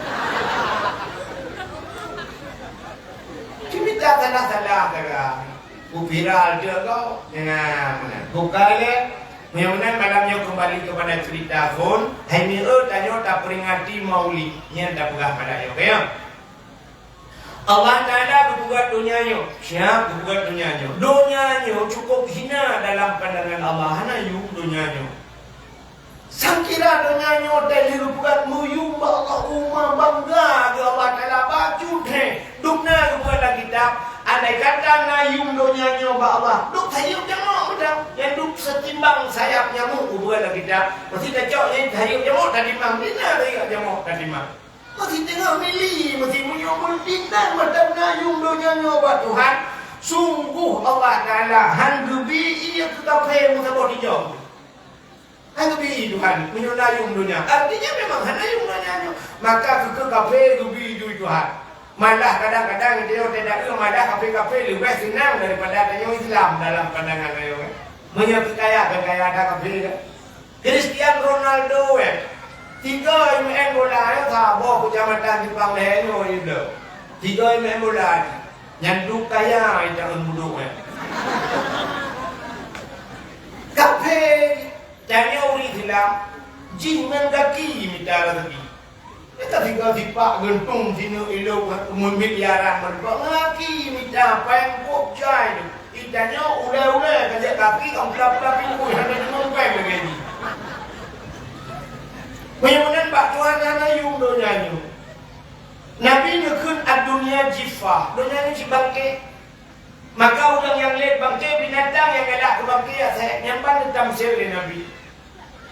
Cit mita salah-salah sagai. Ku viral tu ko. Nah, mana? Bukai lé. Meunyoe meunan malam nyoe keumbali keupada ceurita phon, hai mieu tanyoe taperingati Maulid. Nyan tapeugah malam nyoe, ya. Allah Taala geupeugah donya nyoe, siap geupeugah donya nyoe. Donya nyoe cukup hina dalam pandangan Allah, hana yum donya nyoe. Sangkira donya nyoe teuh geupeugah meuyum bak Allah, uma bangga keu Allah Taala, bacut hé. Dum na geupeugah lam kitab, andai kata na yum donya nyoe bak Allah, dum sayeup jamok meudan, nyang dum seutimbang sayap nyamok geupeugah lam kitab. Meusti tacok nyan sayeup jamok tatimbang, di na sayeup jamok tatimbang. Meusti teungoh mili, meusti meunyoe meuntinan mantong na yum donya nyoe bak Tuhan, sungguh Allah Taala han geubi ié keu kafé meusaboh tijong. Han geubi ié Tuhan meunyoe na yum donya. Artinya memang hana yum donya nyoe. Maka keu kafé geubi ié Tuhan. Malah kadang-kadang geutanyoe teudak malah kafé-kafé leubeh seunang daripada tanyoe Islam dalam pandangan ayong, eh. Meunyoe keu kaya, keu kaya ada kafé dah. Cristiano Ronaldo, eh. Tiga imeu'en bola, eh, saboh keucamatan simpang lhèe nyoe, eh, beudoh. Tiga imeu'en bola, eh. Nyan duek kaya, eh, taeun budok, eh. Kafé, tanyoe ureueng Islam, jih ngon gaki mita raseuki. Mita sigoe sipak geuntung sineuk ilok ngon miliaran meurumpok. Ngon gaki mita péng kôb cai nyoe. Itanyoe ulèe-ulèe ka jak gaki ka pula-pula pinggui hana deungon péng lagèe jih. Meunyoe meunan bak Tuhan hana yum donya nyoe. Nabi neukheun, "Ad-dunya jiffah." Donya nyoe cit bangké. Maka ureueng nyang lét bangké, binatang nyang galak keu bangké, asèe nyan ban geutamsil lé Nabi.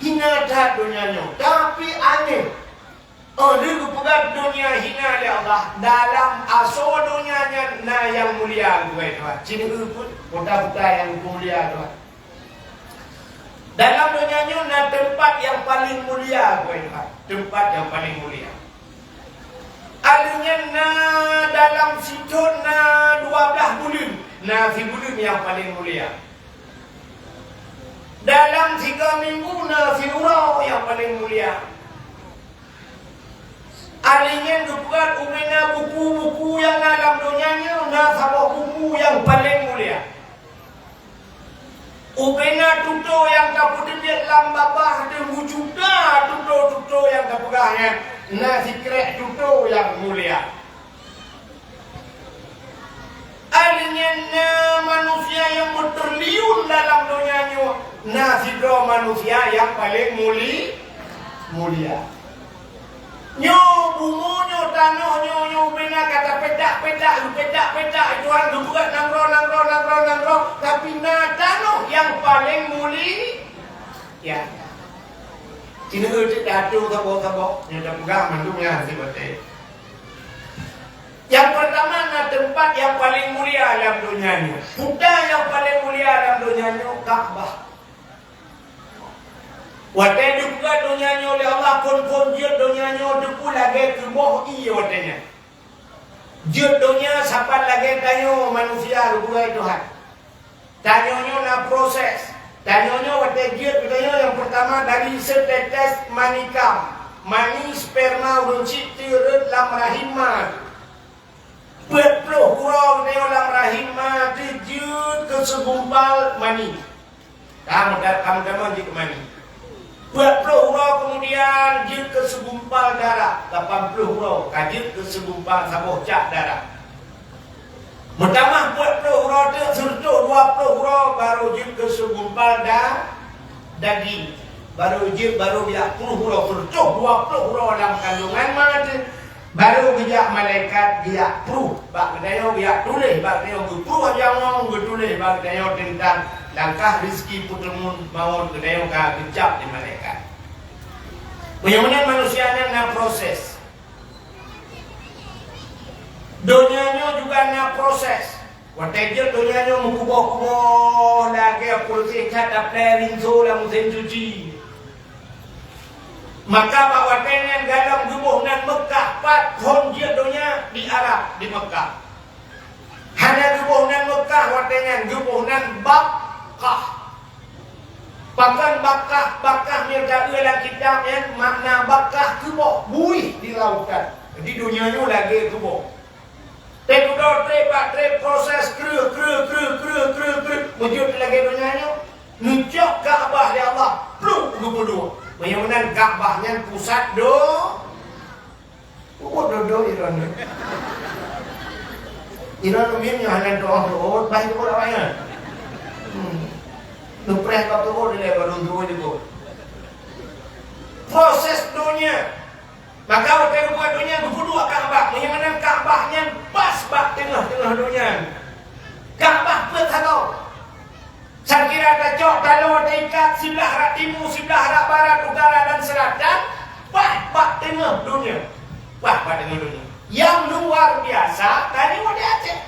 Hina that donya nyoe, tapi aneuk. Oh, lheueh geupeugah donya hina lé Allah, dalam asoe donya nyan na nyang mulia geupeugah Tuhan. Sineuk pun kota-kota nyang geupeumulia Tuhan. Dalam donya nyoe na teumpat nyang paleng mulia geupeugah Tuhan. Teumpat nyang paleng mulia. Aleuh nyan na dalam sithon na dua blaih buleuen, na sibuleuen nyang paleng mulia. Dalam siga minggu na siuroe nyang paleng mulia. Aleuh nyan geupeugah ubena buku-buku nyang na lam donya nyoe na saboh buku nyang paleng mulia. Ubena tutoe nyang tapeuteubiet lam babah teuh meujuta tutoe-tutoe nyang tapeugah nyan na sikrék tutoe nyang mulia. Aleuh Nyan na manusia nyang meutriliun dalam donya nyoe, na sidroe manusia nyang paleng muli-, mulia. Nyoe bumoe nyoe, tanoh nyoe, nyoe ubena ka tapetak-petak, geupetak-petak, Tuhan geupeugah nanggroe, nanggroe, nanggroe, nanggroe, tapi na tanoh nyang paleng muli-, ya. Sineuk cit datu saboh-saboh, nyoe tapeugah mandum nyan sibatai. Nyang peurtama na teumpat nyang paleng mulia lam donya nyoe. Kuta nyang paleng mulia lam donya nyoe, Ka'bah. Watée geupeugah donya nyoe lé Allah, phon-phon jeuet donya nyoe teupeu lagée keuboh ié watée nyan. Jeuet donya sapat lagée tanyoe manusia geupeugah Tuhan. Tanyoe nyoe na proses. Tanyoe nyoe watée jeuet geutanyoe nyang peurtama dari setetes mani kam, mani sperma ureuëng cit teureuet lam rahim ma. Peuet ploh uroe geutanyoe lam rahim ma teujeuet keu segumpal mani. Ka meuda-, ka meutamah jeuet keu mani. Peuet ploh uroe keumudian jeuet keu segumpal darah, lapan ploh uroe ka jeuet keu segumpal saboh cak darah. Meutamah peuet ploh uroe teuk, seureutôh dua ploh uroe barô jeuet keu segumpal da-, daging. Barô jeuet, barô geujak ploh uroe, seureutôh dua ploh uroe lam kandungan ma teuh. Barô geujak malaikat geujak pruh bak geutanyoe, geujak tuléh bak geutanyoe, geupruh nyawöng, geutuléh bak geutanyoe teuntang langkah rezeki peuteumun mawöt geutanyoe ka geucab lé malaikat. Meunyoe meunan manusia nyan na proses. Donya nyoe juga na proses. Watée jeuet donya nyoe meukuboh-kuboh lagée peureuseh that taplée rinso lam meusén cuci. Maka bak watée nyan galom geuboh nan Meukah, pat phon jeuet donya di Arab, di Meukah. Hana geuboh nan Meukah watée nyan, geuboh nan Bakkah. Pakon Bakkah? Bakkah meunyoe taeu lam kitab nyan, makna Bakkah keuboh, buih di lautan. Jadi donya nyoe lagée keuboh. Teududoe treb bak treb proses kreueh, kreueh, kreueh, meujeuet lagée donya nyoe. Neucok Ka'bah lé Allah, pluek geupeuduek. Meunyoe meunan Ka'bah nyan pusat do-, peubuet dodo Iran nyoe. Iran mim nyoe hana tu'oh rot, bah itu pun awaknyan. Hmm. Neupreh bak tu'oh dilée baru tu'oh jeuet. Proses donya. Maka watée geubuet donya geupeuduek Ka'bah, meunyoe meunan Ka'bah nyan pas bak teungoh-teungoh donya. Ka'bah peuet sagoe. Sakira tacok taloe taikat siblah rot timu, siblah rot barat, utara dan selatan, pas bak teungoh donya. Pas bak teungoh donya. Nyang luar biasa, tanyoe di Aceh.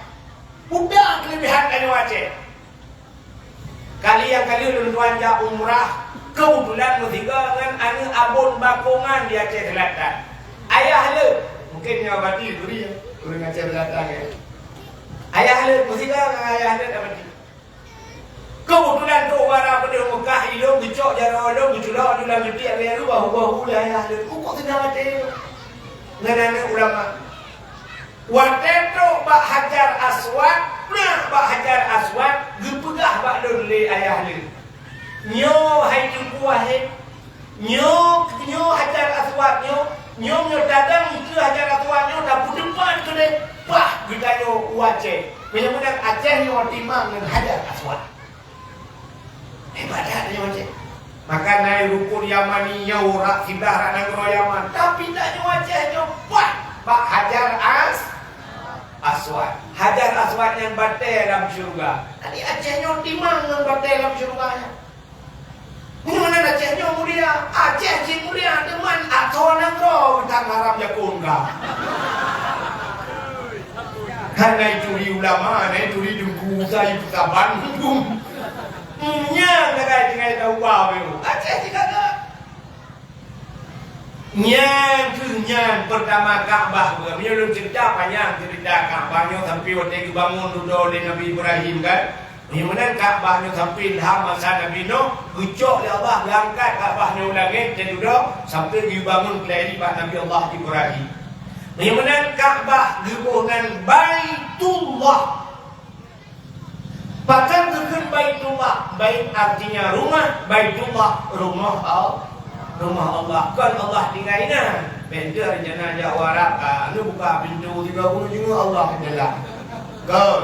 Peue keulebihan tanyoe Aceh? Kali nyang ka lheueh lôn tuan jak umrah, keubeutulan meusigoe ngon aneuk abon Bakongan di Aceh Selatan. Ayah lôn, mungken nyoe Abati turi, ureueng Aceh Selatan, ya. Ayah lôn, meusigoe ngon ayah lôn Abati. Keubeutulan trok u bara padum Meukah, ilôn geucok jaroe lôn, geuculok lôn lam meutik, lheueh bahu-bahu lé ayah lôn. Ukeue sidang até ngon aneuk ulama. Watée trok bak Hajar Aswad, prah bak Hajar Aswad, geupeugah bak lôn lé ayah lôn, "Nyoe hai Teungku Wahid, nyoe, nyoe Hajar Aswad nyoe, nyoe meunyoe tadong ikeue Hajar Aswad nyoe, tapeuteupat keudeh, pah geutanyoe u Aceh. Meunyoe meunan Aceh nyoe timang ngon Hajar Aswad." Hebat that nyoe Aceh. Maka na rukun Yamani nyoe rot siblah rot nanggroe Yaman. Tapi tanyoe Aceh nyoe pat bak Hajar As-, Aswad. Hajar Aswad nyan batée lam syeuruga. Jadi Aceh nyoe timang ngon batée lam syeuruga nyan. Meunyoe meunan Aceh nyoe mulia, Aceh cit mulia, teuma asoe nanggroe mantong haram jakon ka. Kan na ituri ulama, na ituri teungku, usai peusaban huköm. Nyan sagai tinggai tauba beu. Aceh cit ka. Nyan kheueh nyan peurtama Ka'bah. Meunyoe lôn ceurita panyang ceurita Ka'bah nyoe sampoe watée geubangun dudoe lé Nabi Ibrahim kan. Meunyoe meunan Ka'bah nyoe sampoe lham masa Nabi Nuh, geucok lé Allah geuangkat Ka'bah nyoe u langét, dan dudoe sampoe geubangun keulai bak Nabi Allah Ibrahim. Meunyoe meunan Ka'bah geuboh nan Baitullah. Pakon geukheun Baitullah? Bait artinya rumah, Baitullah, rumoh Al-, rumoh Allah. Kon Allah tinggai inan. Bèk teuh rencana jak u Arab, ka, anu buka pintoe tiga puluh jeuet Allah di dalam. Kon.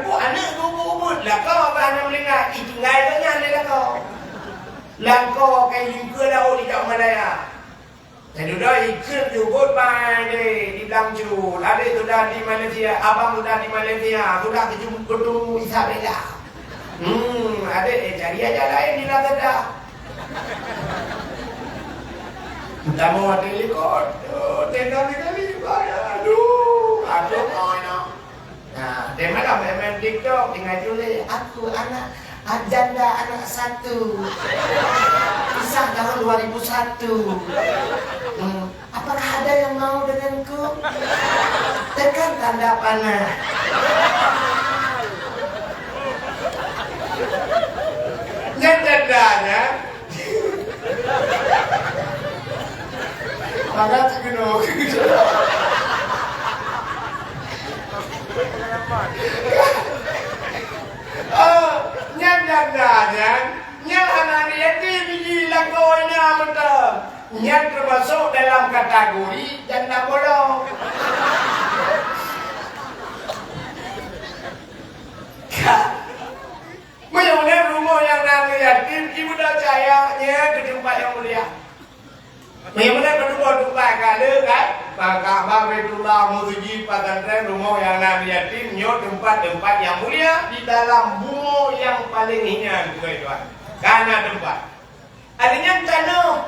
teupeu aneuk geuh ubit-ubit, lakoe bah hana meuninggai, itinggai lom nyan lé lakoe. Lakoe ka ilingkeue laôt ijak u Malaya. Jadi udah ikheun jubot bai deh di Blang Cut. Adek sudah di Malaysia, abang sudah di Malaysia, sudah kejum-, ketemu Isabella. Hmm, adek, eh, cari aja lain di Lazada. Utama hati likot. Oh, tenda ni kali, aduh, aduh, oh, no. Nah, dia malam main-main TikTok, tinggal tulis, "Aku anak, ah, janda anak satu. Kisah tahun dua ribu satu. Hmm, apakah ada yang mau denganku? Tekan tanda panah." Nyan jandanya. Mana tu kena? Oh, nyan janda nyan, nyan anak yatim biji lakoe na mantong. Nyan termasuk dalam kategori janda bolong. Meunyoe rumoh nyang na yatim, ibuda cahya, nyan keu teumpat nyang mulia. Meunyoe meunan keutuboh teumpat ka le kan, maka Ka'bah, Baitullah, meuseujid, pesantren, rumoh nyang na yatim, nyoe teumpat-teumpat nyang mulia di dalam bumoe nyang paleng hina, keu Tuhan. Ka na teumpat. Adak nyan tanoh.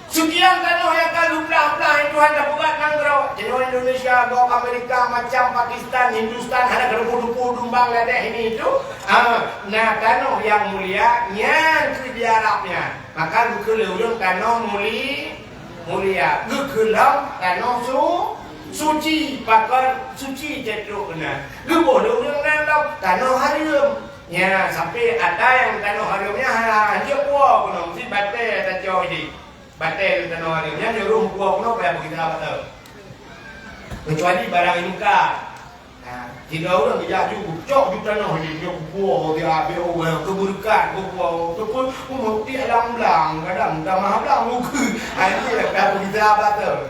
Sukian tanoh nyang ka geuplah-plah nyang Tuhan tapeugah nanggroe. Tanoh Indonesia, gob Amerika, macam Pakistan, Hindustan, hana keureubu-reubu dumbang ladeh ini itu. Ah, na tanoh nyang mulia, nyan keu di Arab nyan. Maka geukheun lé ureueng tanoh muli-, mulia. Geukheun lom tanoh su-, suci, pakon suci cetrok keunan. Geuboh lé ureueng nan lom tanoh hareuem. Nya, sampai ata nyang tanoh hareuem nyan ha-, hanjeuet puwoe keunoe, meusti batèe tacok jih. Batèe tanoh hareuem nyan, nyang rhom puwoe keunoe payah beugita bateue. Keucuali barang imuka. Ha, sidroe ureueng geujak ju, cok ju tanoh jih, nyoe puwoe, dia abéh, oh, keubeureukat, puwoe, teupeu, umu, tiek lam blang, kadang tamah blang, muka. Ha, ini payah beugita bateue.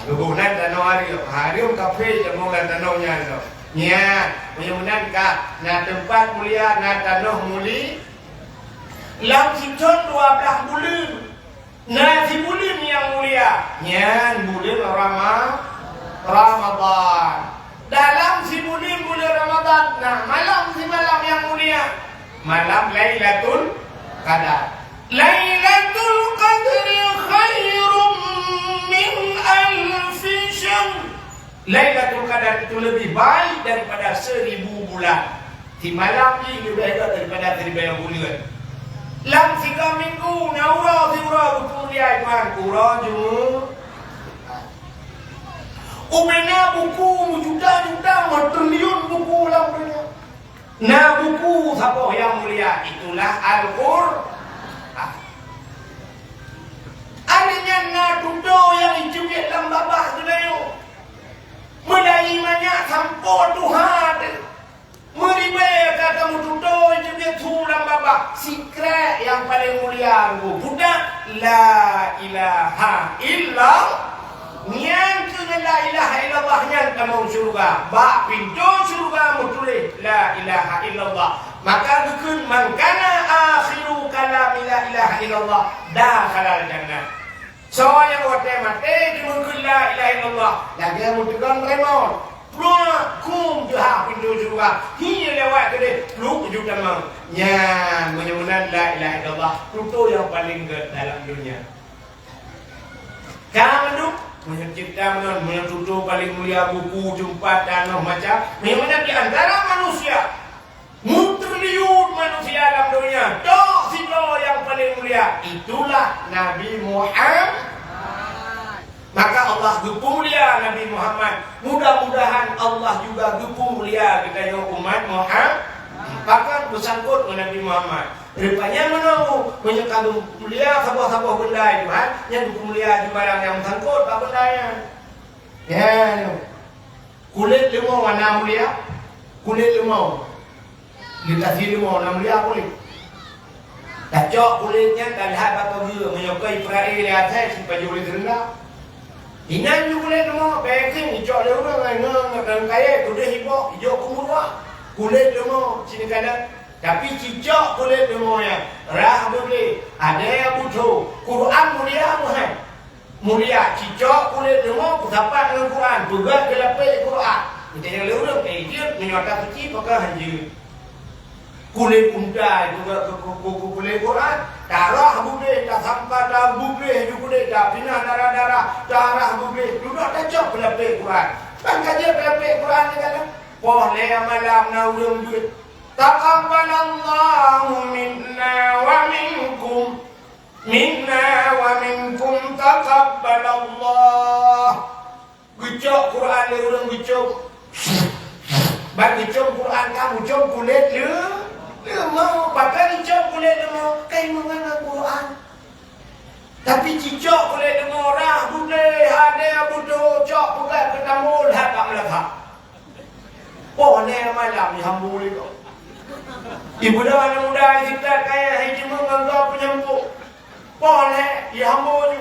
Leubeh nan tanoh hareuem. Hareuem kafé jamong lam tanoh nyan lom. Nyan, meunyoe meunan ka, na teumpat mulia, na tanoh muli. Lam sithon dua blaih buleuen. Na sibuleuen nyang mulia, nyan buleuen Rama-, Ramadhan. Dalam sibuleuen buleuen Ramadhan, na malam simalam nyang mulia, malam Lailatul Qadar. Lailatul Qadri khairum min alfi syahr. Lailatul Qadar itu lebih baik daripada seribu bulan. Simalam jih leubeh gét daripada siribèe buleuen. Lam siga minggu na uroe siuroe geupeumulia Tuhan, uroe Jumaat. Ubena buku meujuta-juta, meutriliun buku lam donya. Na buku saboh nyang mulia, itulah Al-Qur'an. Aneuk nyan na tutoe nyang jiteubiet lam babah geunayoe. Meulayi manyak sampoe tuha teuh. Meuribèe ka tameututoe jeuet su lam babah, sikrek nyang paleng mulia ngon budak, la ilaha illallah. Nyan keuh la ilaha illallah nyan tamong syeuruga. Bak pintoe syeuruga meutuléh la ilaha illallah. Maka geukheun, "Man kana akhiru kalami la ilaha illallah, dakhalal jannah." Soe nyang watèe maté jimeukheun la ilaha illallah, lagèe meuteugon remot. Pluek, kum, jeuhah pintoe syeuruga. Hi lewat keudeh, pluek ju tamong. Nyan, meunyoe meunan la ilaha illallah, tutoe nyang paleng gét dalam donya. Ka mandum, meunyoe cit tamong, meunyoe tutoe paleng mulia, buku, teumpat, tanoh, macam, meunyoe meunan di antara manusia meutriliun manusia lam donya, tok sidroe nyang paleng mulia, itulah Nabi Muhammad. Maka Allah geupeumulia Nabi Muhammad. Mudah-mudahan Allah juga geupeumulia geutanyoe umat Muhammad. Bahkan beusangkot ngon Nabi Muhammad. Rupanya meunoe, meunyoe ka geupeumulia saboh-saboh beunda Tuhan, nyan geupeumulia di barang nyang beusangkot bak beunda nyan. Ya, nyoe. Kulét leumô na mulia, kulét leumô. Di tasie leumô na mulia kulét. Tacok kulét nyan talhah bak pageue, meunyoe keu Israel lé asai sipajoh lé seureunda. Inan ju kulét leumô, bèk keuh icok lé ureueng ngon, ngon kayèe keudeh ibôk, ijok keu meuruah. Kulét leumô sineukala. Tapi cicok kulét leumô nyan, rhah bublé, adèe butho, Quran mulia meuhai. Mulia, cicok kulét leumô peusapat ngon Quran, peugah geulapék Quran. Geutanyoe lé ureueng, eh, jeuet meunyoe ata suci pakon han jeuet. Kulét unta peugah keu, keu, keu, keu kulét Quran, tarhah bublé, tasampa, tabublé ju kulét, tapinah darah-darah, tarhah bublé, dudoe tacok geulapék Quran. Ban ka jeuet geulapék Quran nyan, poh lhèe malam na ureueng jeuet. Taqabbalallahu minna wa minkum. Minna wa minkum taqabbalallah. Geucok Quran lé ureueng geucok. Ban geucok Quran ka meucok kulét leu-, leumô. Pakon geucok kulét leumô? Kai meungon Quran. Tapi cicok kulét leumô rhah bublé, adèe butho, cok peugah keu tamong that bak meulafa. Poh lhèe malam ihambo lé gob. Ibuda aneuk muda itat kayèe hai jimeung ngon gob peunyambot. Poh lhèe ihambo ju.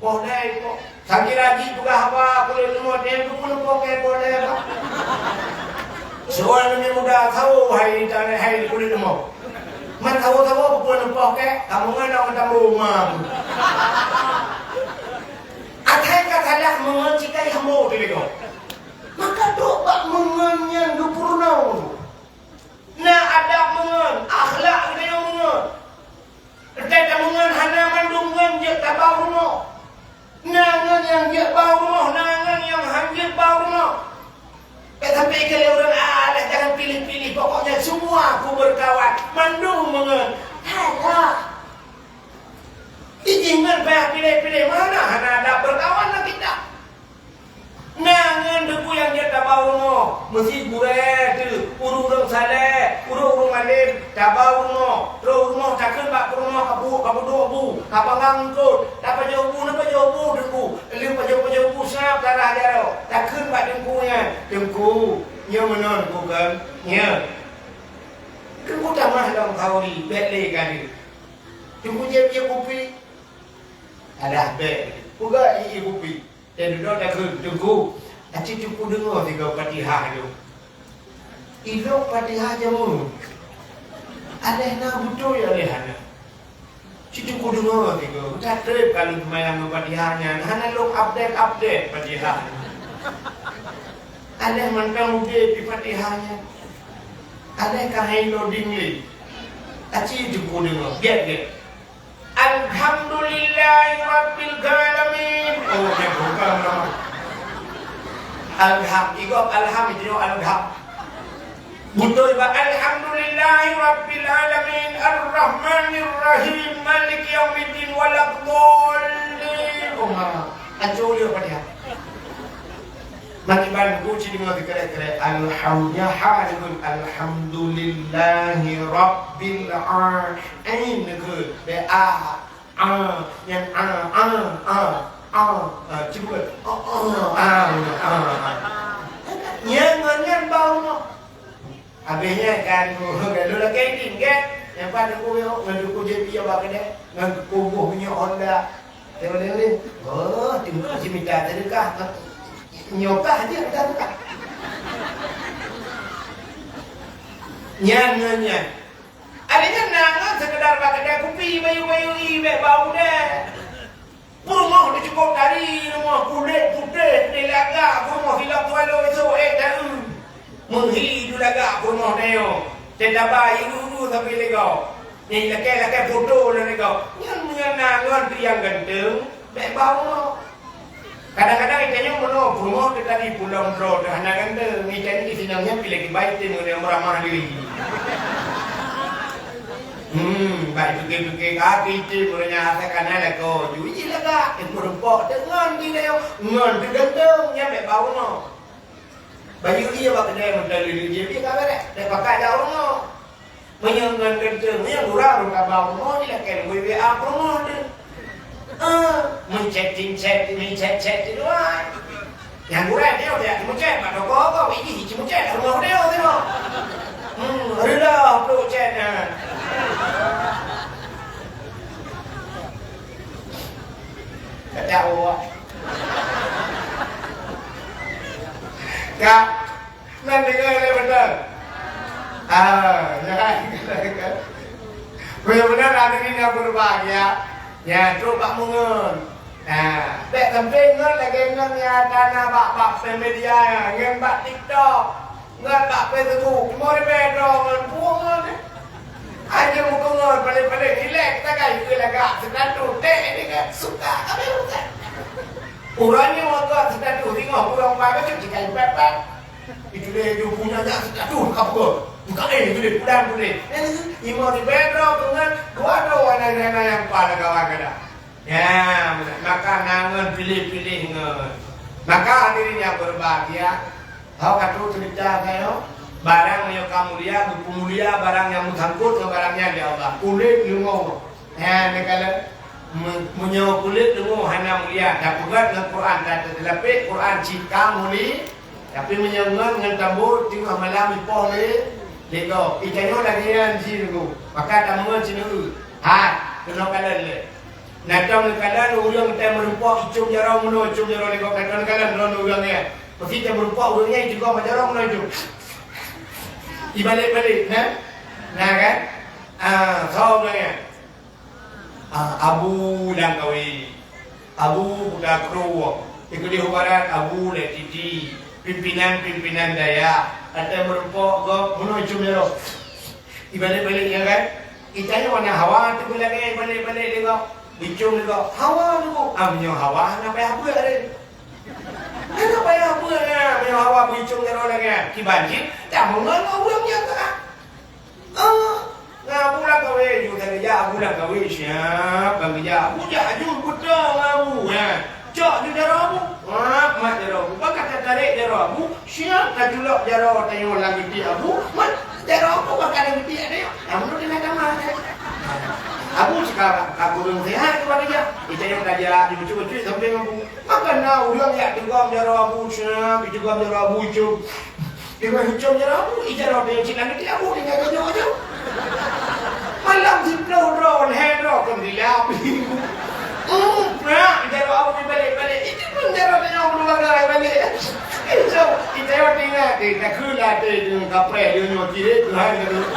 Poh lhèe ipoh. Sakira jipeugah haba kulét leumô, nyan keupeue neupoh kèe poh lhèe ba. Soe aneuk muda sawo hai itat hai kulét leumô. Man sawo-sawo keupeue neupoh kèe, kamoe ngon tamong ma. Asai ka salah meungon cit ka ihambo teuh lé gob. Maka trok bak meungon nyan geupeurunoe. Na adab meungon, akhlak geutanyoe meungon. Teuka meungon hana mandum ngon jeuet tabau rumoh. Na ngon nyang jeuet bau rumoh, na ngon nyang han jeuet bau rumoh. Bèk sampai keu lé ureueng, "Ah, alah, jangan pilih-pilih, pokoknya semua aku berkawan." Mandum meungon. Alah. Jih ngon payah pilih-pilih, mana hana adab berkawan lah kita. Na ngon teungku nyang jeuet tabau rumoh, meusi gurèe teuh, ureueng-ureueng saleh, ureueng-ureueng malem, tabau rumoh, trok rumoh takheun bak peurumoh ka bu-, ka peuduek bu, ka bangang eungkôt, tapajoh bu, neupajoh bu teungku, lheueh pajoh-pajoh bu sab tarhah jaroe, takheun bak teungku nyan, "Teungku, nyoe meunoe teungku kon, nyoe." Teungku tamah lom khauri, bèk lé ka lheueh. Teungku jieb-jieb kupi, alah bèk, peugah ié kupi. Dan dudoe takheun, "Teungku, aci teungku deungoe sigoe Fatihah nyoe." Ilok Fatihah jameun. Aléh na beutôi aléh hana. Ci teungku deungoe tiga, udah trép ka lôn seumayang ngon Fatihah nyan, hana lôn update-update Fatihah. Aléh mantong udép di Fatihah nyan. Aléh ka hai loading lé. Aci teungku deungoe, gét-gét. Alhamdulillahi Rabbil Alamin. Oh, ya, bukan nama. Alham, igop alham itu alham. Beutôi ba, Alhamdulillahi Rabbil Alamin, Arrahmanir Rahim, Maliki Yaumiddin, Waladdallin. Oh, ma. Ancô dia Fatihah. Makiban ku ci deungoe dikere-kere, alhamdulillah, ha, deungon alhamdulillahi rabbil alamin, deungon. Be a, a, nyan a, a, a, a, a, cuba. A, a, a, a, a. Nyan, nyan, nyan bau noh. Habéh nyan kan, lalu lakée idin kan? Nyang pat teungku nyoe, ngon teungku J P bak keudè, ngon kuboh minyeuk Honda. Dia boleh, boleh. Oh, teungku si mita sedekah. Nyoe kah je mita sedekah. Nyan, nyan, nyan. Ada nyan na ngon sekedar bak keudè kupi, bayu-bayu i, bèk bau deh. Peurumoh di cukôp tari, rumoh kulét putéh, di lagak peurumoh silap tualo esok, eh, taeu. Meuhi ju lagak peurumoh tanyoe. Teuntaba ibu-ibu sampai lego. Nyang lakée-lakée foto lé lego. Nyan meunyo na ngon tu nyang ganteng, bèk bau. Kadang-kadang itanyoe meunoe peurumoh teu tadi pulang droe teu hana ganteng. Itanyoe di sinong nyan pilih kibai tem ngon nyang meuramah diri. Hmm, bak pike-pike kaki cit, ureueng nyang asai kana lakoe ju jih lagak, eh, meureumpok deungon jih nyoe, ngon teugantung, nyan bèk bau nyoe. Bayeue ie bak keudè meuteuleu jih, bèk ka bèrèh, bèk pakat jak ureueng nyoe. Meunyoe ngon gantung, meunyoe gura rôh ka bau nyoe, jilakèe lôn W A promo teuh. Ah, meuchat-chat, meuchat-chat di luwa. Nyang gurèe nyoe tajak jimucèt bak toko, kok iji jimucèt rumoh nyoe teuh. Hmm, reuloh pluek chat nyan. Kata awak. Kak, Nan deungoe lé beutôi. Ah, nyan. Beuna-beuna hadirin nyang berbahagia. Nyan, trok bak meungon. Ah, bèk sampé ngon lagèe ngon nyang ka na bak, bak media, ngon bak TikTok, ngon bak Facebook. Cuma ribèe droe ngon buet ngon. Aja meukeungon paléng-paléng ilèe takai keu lagak status. Tèk deungon suka kami bukan. Uroe nyoe meukeungon status singoh ureueng bai bacut jikai pèt-pèt. Itu dia, dia punya nyak sitatus ka peugah. Buka, eh, itu dia, pulang tu dia. Eh, imo di bedro, dengan dua dua anak-anak yang pala kawan kada. Ya, maka nangon pilih-pilih ngon. Maka hadirin yang berbahagia, hau katu cerita saya, barang yang kamu lihat, buku mulia, barang yang bersangkut dengan barangnya di Allah. Kulit limau. Nyan, neukalon, me-, meunyoe kulét leumô hana mulia, tapeugöt ngon Quran, tateulapék Quran cit ka mulia, tapi meunyoe ngon, ngon tambô, teungoh malam ipoh lé, lé gob. Itanyoe lagèe nyan jih, Teungku. Maka tameungon sineuk. Hai, keunoe kalon lé. Na tom neukalon ureueng teuh meurumpok icôm jaroe meunoe, icôm jaroe lé gob, na tom neukalon droeneuh ureueng nyan. Pasti teuh meurumpok ureueng nyan icôm jaroe meunoe icôm. Ibalek-balek, na? Na kan? Ah, soe ureueng nyan? Ah, Abu Langkawi, Abu Buta Krueng, di keudéh u barat Abu Lé Titi, pimpinan-pimpinan dayah, watèe meurumpok gob meunoe icôm jaroe. Ibalek-balek, ya kan? Itanyoe na hawa teuh beulagèe ibalek-balek lé gob, icôm lé gob. Hawa nyoe, ah, meunyoe hawa hana payah beuet lé. Hana payah beuet na, meunyoe hawa beuicôm jaroe lagèe nyan. Kiban cit, tameungon ureueng nyang ka Ah, na Abu Langkawi, ju ka geujak Abu Langkawi, siap ka geujak. Abu jak aju beutôi ngon Abu, ya. Cok ju jaroe Abu. Wah, mat jaroe Abu. Bak ka tatarek jaroe Abu, siap ka culok jaroe tanyoe lam geuti Abu. Mat jaroe Abu bak ka lam geuti tanyoe. Abu tu tinggai tamah, ya. Abu sekarang ka kureueng sihat tu bak geujak. Di tanyoe ka jak, ju cucuk-cucuk sampéng Abu. Maka na ureueng jak teugom jaroe Abu, siap, teugom jaroe Abu, cok. Teuma icôm jaroe Abu, i jaroe nyan cit lam geuti Abu tinggai geunyok-geunyok. Malam siplôh droe, lhèe droe kon dilap. Hmm, prak, jaroe Abu ibalek-balek. Itu pun jaroe tanyoe beulagèe balek. Icôm, i jaroe tinggai. Eh, ka kheun latée deungon kapreh, nyoe nyoe cirek keuhai ka deuh.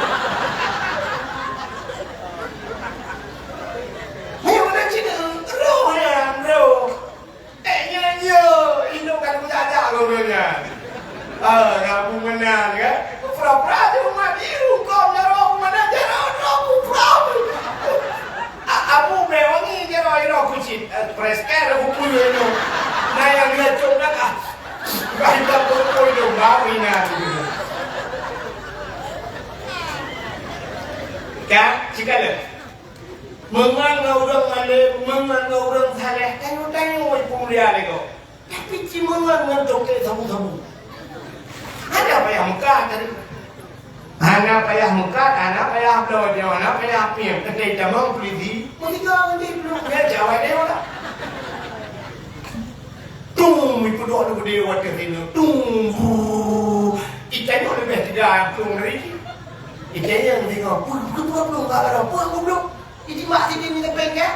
Hai, ureueng cit, roh nyan, roh. Eh, nyan, yo, indong ka geujak-jak lom nyan. Ah, ngabu meunan, kan? Pura-pura di umat, di rukon, jaroe meunan, jaroe droe, pura. A-, abu mé wangi, jaroe, jaroe kucit. Eh, press care, aku puyuh nyoe. Nah, nyang dia cok dah, ah. Baik, tak puyuh nyoe, bau inan. Kan? Cika le. Meungon ngon ureueng malém, meungon ngon ureueng saleh, tanyoe-tanyoe peumulia lé gob. Tapi ci meungon ngon toke sabu-sabu. Hana payah meukat tadi. Hana payah meukat, hana payah bloe, hana payah piep. Keudeh tamong polisi, meusigoe ngon jih, belum dia jawai dia lah. Tung, ipeuduek di gede watèe sinoe. Tung, brrrr. Itanyoe leubeh teuga plueng dari jih. Itanyong singoh, "Peue, peue, peue, peue, peue, peue, peue, peue?" Ijimah sidin di teupeng, kan?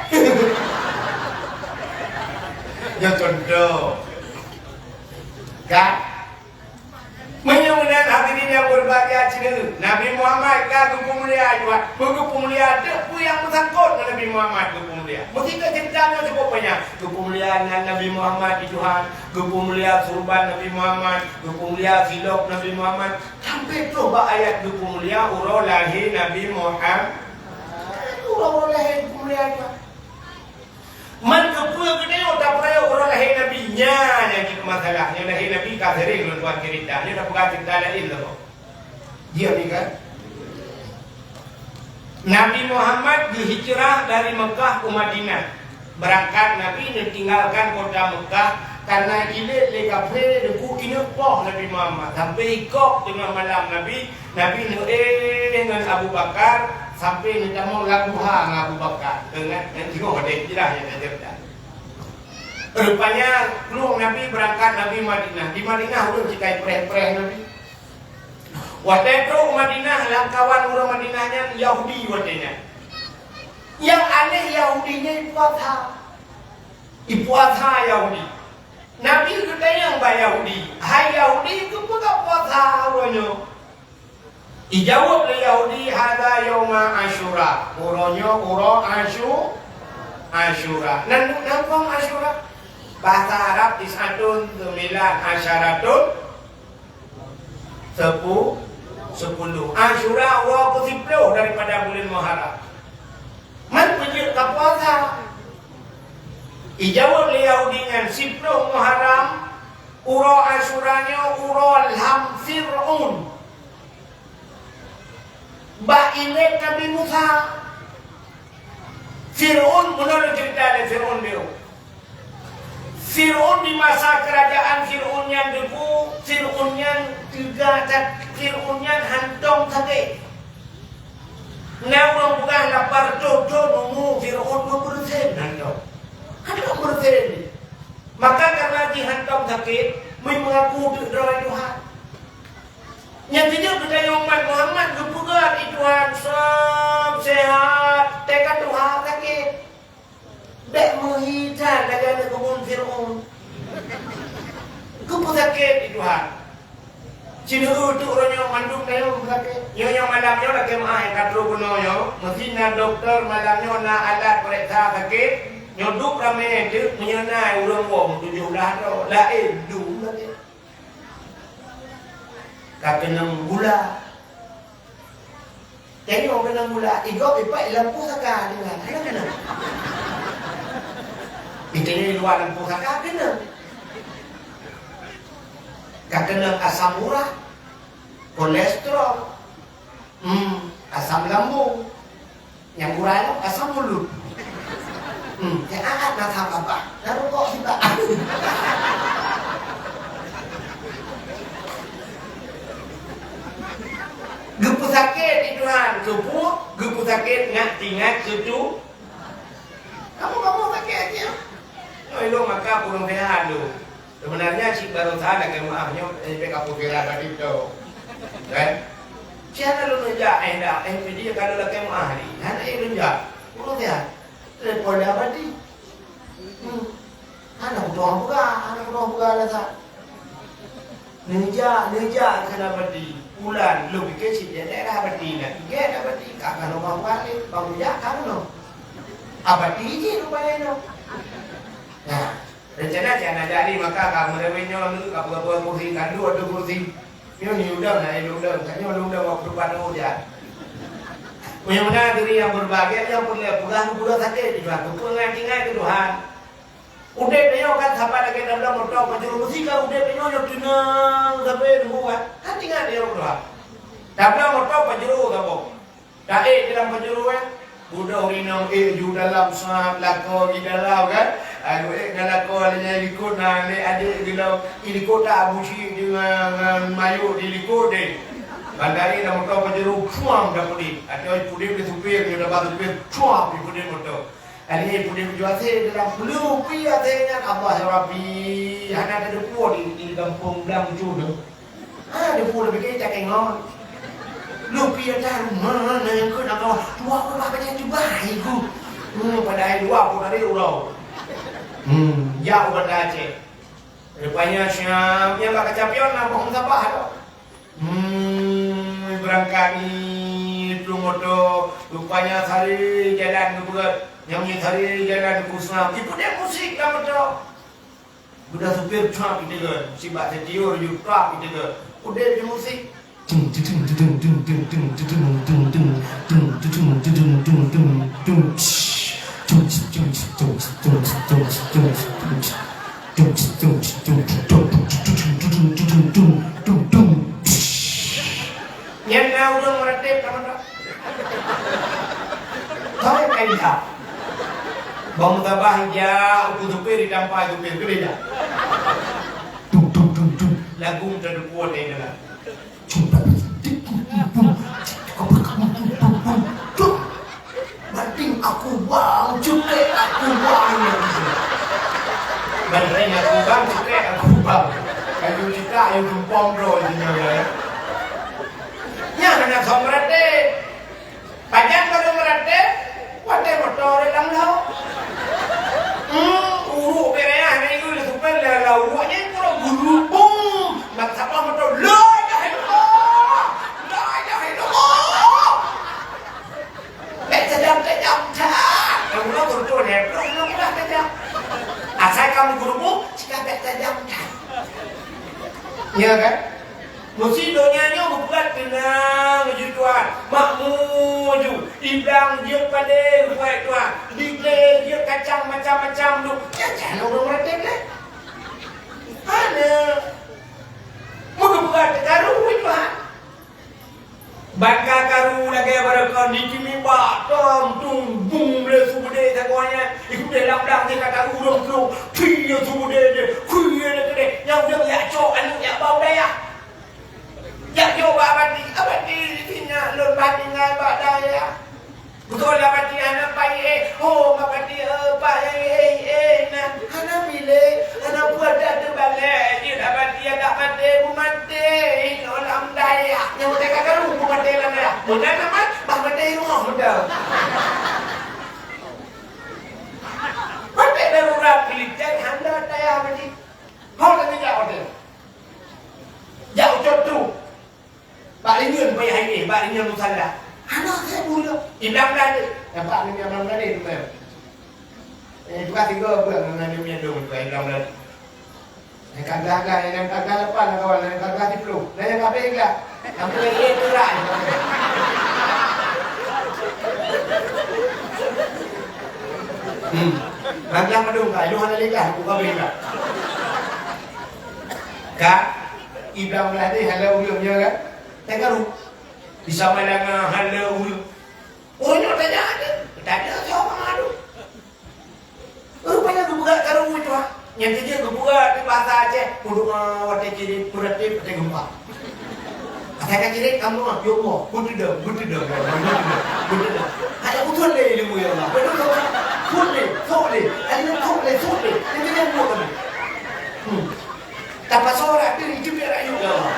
Nyoe contoh. Kan? Meunyoe meunan hadirin nyang berbahagia, Nabi Muhammad ka geupeumulia, geupeumulia, peue nyang meusangkot ngon Nabi Muhammad geupeumulia. Meusti taceurita nyoe cukup banyak. Geupeumulia nan Nabi Muhammad di Tuhan, geupeumulia surban Nabi Muhammad, geupeumulia silop Nabi Muhammad. Sampai troh bak ayat geupeumulia uroe lahé Nabi Muhammad. Uroe-uroe lahé geupeumulia nyan. Man keupeue geutanyoe tapeurayeuk uroe lahé Nabi? Nyan nyang jeuet masalah. Nyoe lahé Nabi ka sering lôn tuan ceurita. Nyoe tapeugah ceurita laén lom. Jeuet ni kan? Nabi Muhammad geuhijrah dari Mekah ke Madinah. Beurangkat Nabi neutinggalkan kota Mekah kareuna jilet lé kafé, deungon keuneuk poh Nabi Muhammad. Sampai ikok teungoh malam Nabi, Nabi neuéh ngon Abu Bakar sampai neutamong lam guha ngon Abu Bakar. Ingat, nyan singoh watèe hijrah nyang taceurita. Rupanya, plueng Nabi beurangkat Nabi Madinah. Di Madinah ureueng cikai preh-preh Nabi. Watèe trok u Madinah, lam kawan ureueng Madinah nyan Yahudi watèe nyan. Nyang aneh Yahudi nyan ipuasa. Ipuasa Yahudi. Nabi geutanyong bak Yahudi, "Hai Yahudi, keupeue kapuasa uroe nyoe?" Ijaweueb lé Yahudi, "Hadza yauma Asyura." Uroe nyoe uroe Asyu-, Asyura. Nan, nan kong Asyura? Bahasa Arab tis'atun, sembilan, asyaratun, Sepu-, sepuluh. Asyura uroe keusiplôh daripada buleuen Muharram. Man peue jeuet kapuasa? Ijaweueb lé Yahudi nyan, "Siplôh Muharram, uroe Asyura nyoe uroe lham Fir'aun bak ilét Nabi Musa." Fir'aun, meunoe lôn ceurita lé Fir'aun biôh. Fir'aun di masa keurajeuen Fir'aun nyan, Teungku, Fir'aun nyan teuga that, Fir'aun nyan hantom sakét. Na ureueng peugah lapan reutôh thon umu Fir'aun, meubeureusen hantom. Hantom beureusen. Maka kareuna jihantom sakét, meumeungaku teuk droe Tuhan. Nyan teujeuet geutanyoe umat Muhammad geupeugah di Tuhan, "Sob, seuhat, teuka tuha sakét." Bèk meuhi that lagèe aneuk keubon Fir'aun. Keupeue sakét di Tuhan? Sineuk teuk uroe nyoe mandum tanyoe sakét. Nyoe nyang malam nyoe lakèe meu'ah nyang ka trôh bunoe nyoe, meusti na dokto malam nyoe na alat peuriksa sakét. Nyoe duek ramè teuk, meunyoe na ureueng woe meutujoh blah droe, laén dum sakét. Ka keunong gula. Tanyoe keunong gula, igob ipat i lam pusaka deungon. Hana keunong. Itanyoe i luwa lam pusaka keunong. Ka keunong asam urat, kolesterol, hmm, asam lambung. Nyang gura nyoe asam ulut. Hmm, nyang aat na asam apa? Na rukok sibak. Geupeusakét di Tuhan, keupeue geupeusakét ngat ingat keu tu. Kamoe-kamoe sakét aja. Nyoe ilôn maka pulung sehat lôn. Sebenarnya cit baroesa lakèe meu'ah nyoe, eh, pih ka peuviral tadi tu. Kan? Siapa lôn jak, eh, dah, eh, video kalau lakèe meu'ah ni. Hana, eh, lôn jak. Ureueng sihat. Telepon dah abadi. Hmm. Hana kutuang buka, hana kutuang buka lah sat. Neujak, neujak keu Abati. Bulan, lôn pike cit di daerah Abati na. Ingat Abati, ka keunoe bang Walid, bang Ujak ka keunoe. Abati jih rupanya nyoe. Nah, rencana cit hana jadi, maka ka meulawét nyoe, ka peugah-peugah kursi, ka duek ateueh kursi. Nyoe ni udang, na ilong udang, ka nyoe lôn udang waktu padu jak. Meunyoe meunan diri nyang berbahagia, nyang peureulèe peugah, peugah sakét, peugah ingat-ingat keu Tuhan. Udép nyoe kan saban lagèe tablang moto Pajero, meusti kan udép nyoe nyang teunang sabe nunggu kan. Hana ingat nyoe keudroe. Tablang moto Pajero saboh. Taék dalam Pajero, eh. Budok rinong ék ju dalam sat lakoe di dalam kan. Aduh ék ngon lakoe lé nyang likot na aneuk adék geulong i likot tak buci deungon, ngon mayok di likot deh. Bandari dalam moto Pajero puang dapur deh. Atau ipudép lé supir, nyoe dapat supir, cuap ipudép moto. Akhé pudép ju asèe dalam peuleupi asèe nyan, Allah ya Rabbi, hana teudeupue di, di gampông blang cu nyoe. Ha, deupue leubeh keu cakée ngon. Leupi ata rumoh na nyang keu na kawa dua ploh bah bajèe cuba iku. Hmm, padahai dua ploh dari uroe. Hmm, jak u Banda Aceh. Rupanya siap nyang bak kaca pion na boh musabah tu. Hmm, beurangkat ngitung moto, rupanya sare jalan geubeurot, nyang ngieng sare jalan geukusam. Ipudép musik lam moto. Geuda supir truk iteugét, sibak setiur ju truk iteugét. Udép di musik. Nyan na ureueng meuratéb ka mantong. Hai, hai, ha. Bang Musabah jak, u supir ditampai supir, keudéh jak. Tung, tung, tung, tung. Lagu teudeupue teuh dalam. Banding aku bang, cukek aku bang. Banding aku bang, cukek aku bang. Kayu cita, kayu tumpong bro, isinya ya. Nyan hana soe meuratéb. Pajan baru meuratéb, watèe moto rot lam laôt. Hmm, uruek bek raya hana ingat lé supir lam laôt. Uruek nyan keunoe guru, bum! Bak saboh moto, "La ilaha illallah! La ilaha illallah!" Bèk tajam-tajam that. Nyang uroe tuntot lé, uroe mudah tajam. Asai ka meugeureubu, cit ka bèk tajam that. Ya kan? Meusi donya nyoe geupeugah teunang ju Tuhan, makmu ju, iblang jeuet padé geupeugah Tuhan, diglé jeuet kacang macam-macam lu. Nyan ureueng meuratéb lé. Hana. Meugeupeugah teukaru Tuhan. Ban ka karu lagèe barokon, dikimi bak tom tung bum lé su beudé sagoe nyan. Ikut dalam blang jih ka taru ureueng keu, phi su beudé jih, phi lé keudéh. Nyang ureueng jak cok aneuk jak ba u dayah. Jak jok bak Abati, Abati, sinyak lôn bak tinggai bak dayah. Beutôi Abati hana payah, ho Abati, eh, payah, eh, eh, nah, hana piléh, hana peue dak teubalek, jeuet Abati adak maté, beumaté inoe lam dayah. Nyang maté ka karu, beumaté lam dayah. Meunan amat, bah maté i rumoh meunan. Maté darurat, militer hana dayah Abati. Ho lagèe jak watèe. Jak ucok tu. Bak linyeun payah ié, bak linyeun musala. Hana sép buleuen. Iblang Belanda. Nampak ni Iblang Belanda tu kan. Eh, bukan tiga buleuen dengan dia punya dong tu, Iblang Belanda. Nyang ka glah-glah, nyang ka glah lapan lah kawan, nyang ka glah siplôh. Dan nyang ka bèk glah. Sampai ié tu lah. Hmm. Bang glah padum ka, ilong hana lé glah, buka bèk glah. Ka, Iblang Belanda hana ureueng nyan kan? Teukaru. Di Samalanga hana ureueng. Ureueng nyoe tanya ada. Tanya siapa ngadu. Rupanya geupeugah karu itu, ha. Nyang keujeuet geupeugah di bahasa Aceh, meudoa watèe kirét, meuratéb watèe geumpa. Asai ka kirét, ka meudoa, "Ya Allah, beuteudoe, beuteudoe, ya Allah, beuteudoe, beuteudoe." Hana beutôi lé ilmu, ya Allah. Beutôi, beutôi lé, beutôi lé. Hana beutôi lé, beutôi lé. Nyang keujeuet buet kami. Hmm. Tapasoe rakyat diri jeuet rakyat, ya Allah.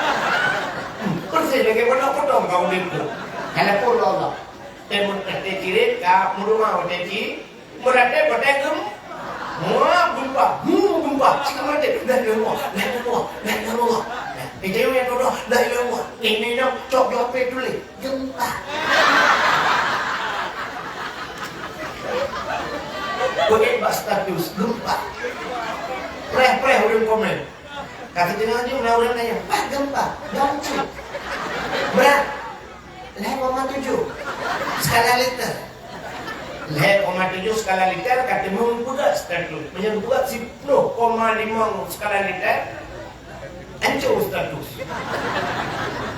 Hmm. Persis lagèe pondok potong ka udép tu. Hana pun, ya Allah. Teumun watèe kirét ka meudoa watèe ki, meuratéb watèe geum-, mua geumpa, mu geumpa. Cit ka meuratéb, "La ilaha illallah, la ilaha illallah, la ilaha illallah." Ide nyang tudoh, la ilaha illallah. Ini nyang cok di H P tuléh, gempa. Beuet bak status, gempa. Preh-preh ureueng komen. Ka teudeungoe jih na ureueng nanya, "Pat gempa?" Dong cit. Brat. Lhèe koma tujoh skala Richter. Lhèe koma tujoh skala Richter ka teumeupeugah status. Meunyoe peugah siplôh koma limong skala Richter, ancô status.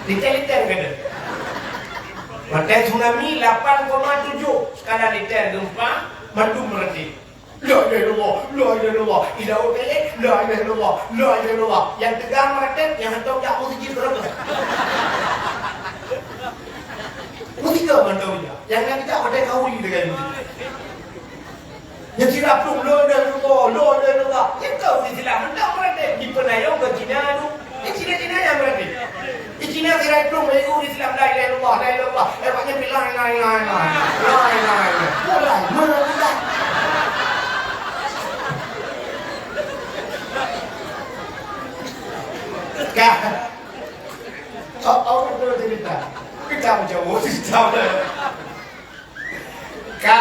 Richter-Richter ka deuh. Watèe tsunami lapan koma tujoh skala Richter gempa, mandum meuratéb. La ilaha illallah, la ilaha illallah, ila hotel, la ilaha illallah, la ilaha illallah. Nyang teuga meuratéb, nyang hantom jak meuseujid beureuguh. Meusigoe mantong jak. Nyang na geujak watèe kauri lagèe meuseujid. Nyang sira plueng, la ilaha illallah, la ilaha illallah. Nyan ka ureueng Islam, hantom meuratéb, jipeunayong keu Cina tu. Eh, Cina-Cina nyang berarti. Di Cina sira plueng, eh, ureueng Islam, la ilaha illallah, la ilaha illallah. Eh, awaknyan pi la ilaha illallah. La ilaha illallah. Mulai, mulai, mulai. Ka. Sok awak tu cerita. Kita menjauh cerita. Ka.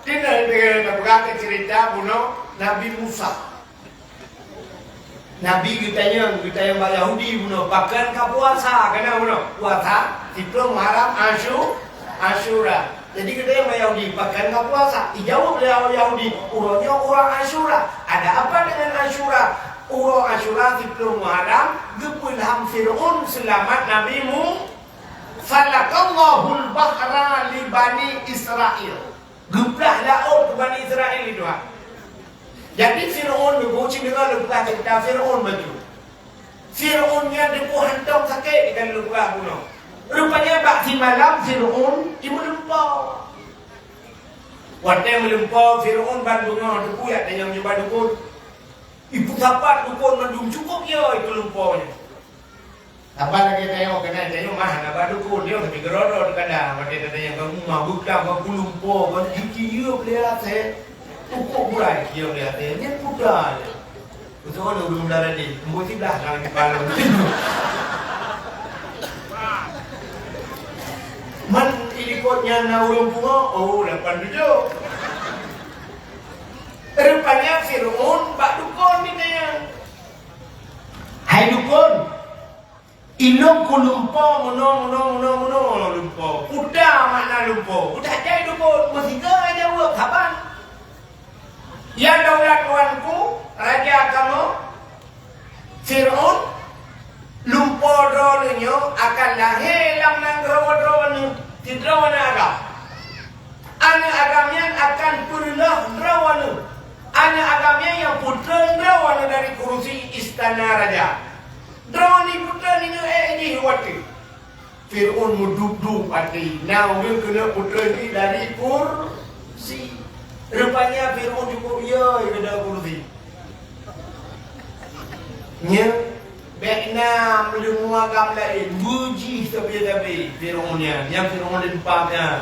Di na, di na, na peugah keu cerita bunoe Nabi Musa. Nabi geutanyong, geutanyong bak Yahudi bunoe, "Pakon ka puasa?" Kana bunoe, "Puasa siplôh Muharram, Asyu-, Asyura." Jadi geutanyong bak Yahudi, "Pakon ka puasa?" Ijaweueb lé Yahudi, "Uroe nyoe uroe Asyura." "Ada apa dengan Asyura?" "Uroe Asyura siplôh Muharram geupeulham Fir'aun seulamat Nabi Mu-, falakallahul bahra li Bani Israil." Geublah laôt keu Bani Israel di luwa. Jadi Fir'aun, neubu cit deungoe lôn peugah cerita Fir'aun bacut. Fir'aun nyan teupeu hantom sakét di kali lôn peugah bunoe. Rupanya bak simalam Fir'aun jimeulumpoe. Watèe meulumpoe Fir'aun ban beungoh teupeu jak tanyong nyoe bak dukon. Ipeusapat dukon mandum cukôp yo ipeu lumpoe nyan. Saban lagèe tanyoe keunan, tanyoe mah hana ba dukon, nyoe tapi keudroe-droe teuh kadang, watèe tatanyong kamoe mah beutang, bak pulumpoe, bak jih tiyeub lé asèe, cukôp burai tiyeub lé asèe, nyan puta lé. Beutôi lé ureueng muda tadi, embuet siblah tangan kepala. Man ilikot nyan na ureueng pungo, oh, lapan tujoh. Rupanya Fir'aun bak dukon jitanyong. Hai dukon, ilôn kulumpoe meunoe, meunoe, meunoe, meunoe lumpoe. Peue makna lumpoe? Peue jai dukon? Meusigoe jaweueb, saban. Ya daulat tuanku, raja kamoe, Fir'aun, lumpoe droeneuh nyoe akan lahé lam nanggroe droeneuh sidroe aneuëk agam. Aneuëk agam nyan akan peureulôh droeneuh. Aneuëk agam nyan nyang peutreun droeneuh dari kurusi istana raja. Droeneuh peutreun ineuëk ék jih watèe. Fir'aun meudup-dup até, na ureuëng keuneuk peutreun jih dari kursi. Rupanya Fir'aun cukôp yo keudroe kursi. Nyan, bèk na meuleumu agam laén, beujih sabe-sabe Fir'aun nyan, nyang Fir'aun leumpah nyan.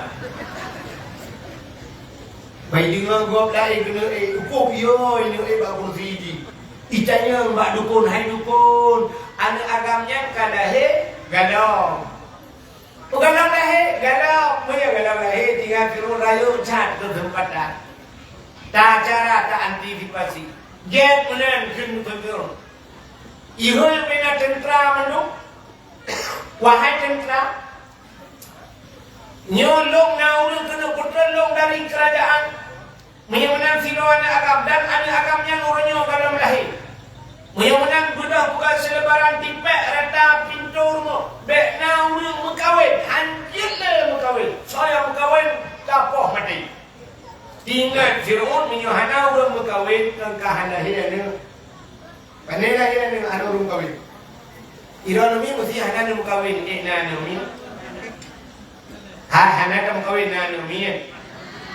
Bai deungoe gob laén keuneuk, eh, cukôp yo, ineuëk, eh, bak kursi jih. Itanyong bak dukon, "Hai dukon, aneuëk agam nyan ka lahé galom?" "Oh, galom lahé, galom." Meunyoe galom lahé, tinggai Fir'aun rayeuk that keuseumpatan. Ta cara ta antisipasi. Gét meunan kheun Fir'aun. Ihôi bina teuntra mandum. Wahai teuntra, nyoe lôn na ureuëng keuneuk peutreun lôn dari keurajeuen. Meunyoe meunan sidroe aneuëk agam dan aneuëk agam nyan uroe nyoe galom lahé. Meunyoe meunan beudôh buka seulebaran tipék rata pintoe rumoh, bèk na ureuëng meukawen, hanjeuet lé meukawen. Soe nyang meukawen, tapoh maté. Ingat Fir'aun, meunyoe hana ureuëng meukawen, kon ka hana lahé aneuëk. Pane lahé aneuëk hana ureuëng kawen? Droeneuh mi meusti hana neumeukawen, eh, na aneuëk mi. Ha, hana ka meukawen, na aneuëk mi, eh.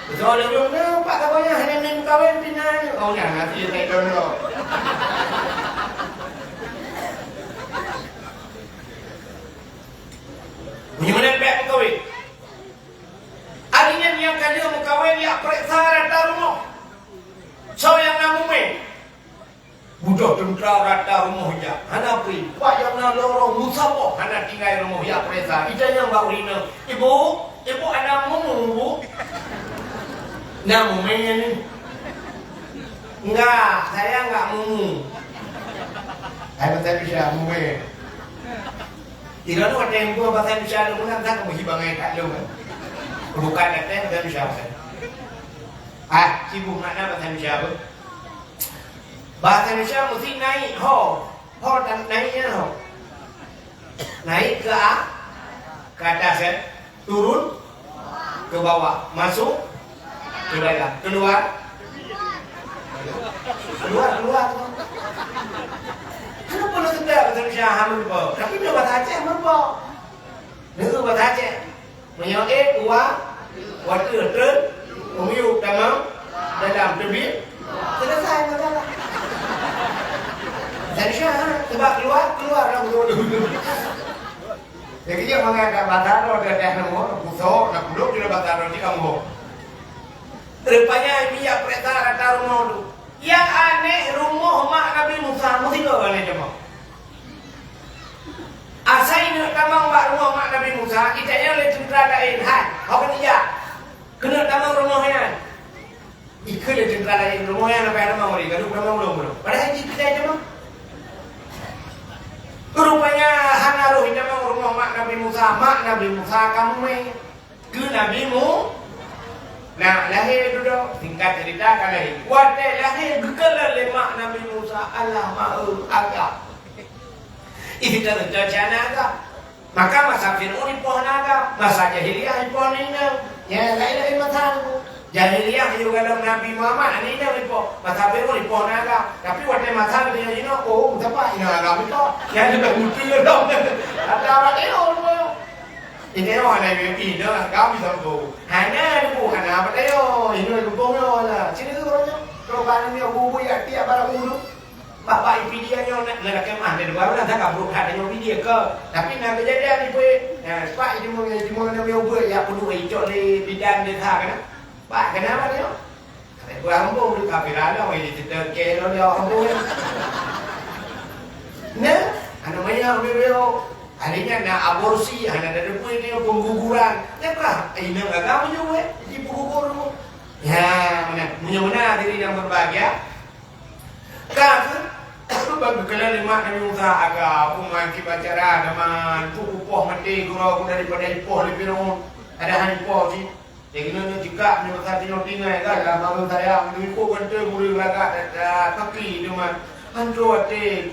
Beutôi lé ureuëng, na, pat saboh nyan hana neumeukawen, pi na aneuëk. Oh, nyan, hati saya dong lo. Meunyoe meunan bèk meukawen. Ari nyan nyang ka lheueh meukawen, jak peuriksa rata rumoh. Soe nyang na mumè? Beudôh Teuntara rata rumoh jak, hana pri. Bak nyang na lorong musafah, hana tinggai rumoh jak peuriksa. Itanyong bak ureueng inong, "Ibu, ibu ada mumu, Bu?" "Na mume ni?" "Enggak, saya enggak mumu." Hai, bahasa Indonesia, mume. Ira tu ada yang buat bahasa Indonesia tu pun tak tahu hibangai kat lu kan. Bukan ada bahasa Indonesia kan. Ah, sibuk makna bahasa Indonesia apa? Bahasa Indonesia mesti naik ho. Ho dan naiknya ho. Naik ke a-, ke atas kan? Turun ke bawah. Masuk ke dalam. Keluar. Keluar, keluar. Kenapa nak sedap bahasa Indonesia hang meureumpok? Tapi dia bahasa Aceh meureumpok. Dia bahasa Aceh. Meunyoe ék, dua, watèe treun, meuyueb tamong, dalam teubiet, selesai masalah. Dan syarat, sebab keluar, keluar lam mulut. Jadi, dia mengangkat batara, dia dah nemu, busok, nak puluk, dia batara, dia kamu. Rupanya, ini ya, perintah rata rumoh tu. Nyang aneh rumoh mak Nabi Musa, meusigoe aneh teuma. Asai neuk tamong bak rumoh mak Nabi Musa, geutanyoe lé teuntara laén, "Hai, ho keuneuk jak? Keuneuk tamong rumoh nyan." Ikheun lé teuntara laén, "Rumoh nyan hana payah tamong, gadoh tamong ulôn." Padahai jih geutanyoe tamong. Rupanya hana roh jitamong rumoh mak Nabi Musa, mak Nabi Musa ka mume. Keu Nabi Mu-, na lahé dudoe, singkat cerita ka lahé. Watèe lahé geukalon lé mak Nabi Musa, alah ma-e, agam. Ih, teuntèe cana agam. Maka masa Fir'aun ipoh na agam, masa jahiliyah ipoh na inong. Ya, laén-laén masa tu. Jahiliyah yôh galom Nabi Muhammad na inong ipoh, masa Fir'aun ipoh na agam. Tapi watèe masa geutanyoe inong, oh, meusapat inong agam ipoh. Nyan leubeh mutu lom. Ada awak tengok. Inong hana mimpi dah, kami sambung. Hana debu, hana apa tayo. Inong gempong nyoe lah. Sini tu orang nyoe. Kau bani ni, abu-abu ya, tiap barang ulu. Bak-bak ipidi nyoe nak, nak kemah, dia baru nak cakap buruk hati nyoe pidi ke. Tapi nak kejadian ni pun, ya, sebab itu mau, itu mau nak buat, ya, perlu icok di bidan dia tak kena. Bak, kenapa dia? Ada buat hambung, dia kafir Allah, ini kita ke lo dia hambung. Nah, anak maya, beliau. Akhirnya nak aborsi, anak ada pun dia pengguguran. Dia kah, eh, ingat agama juga, eh. Jadi penggugur tu. Ya, mana? Punya mana diri yang berbahagia? Ka kheueh, bak geukalon lé mak Nabi Musa, "Aga, peue man kiban cara, teuma, peue kupoh maté keudroe ku daripada ipoh lé Firaun, padahai ipoh cit." Lagèe nyoe jikak meunyoe masa tanyoe tinggai kan, lam bangon sayang, meuikot kantô murit lagak that-that kaki teuma. Hanco até.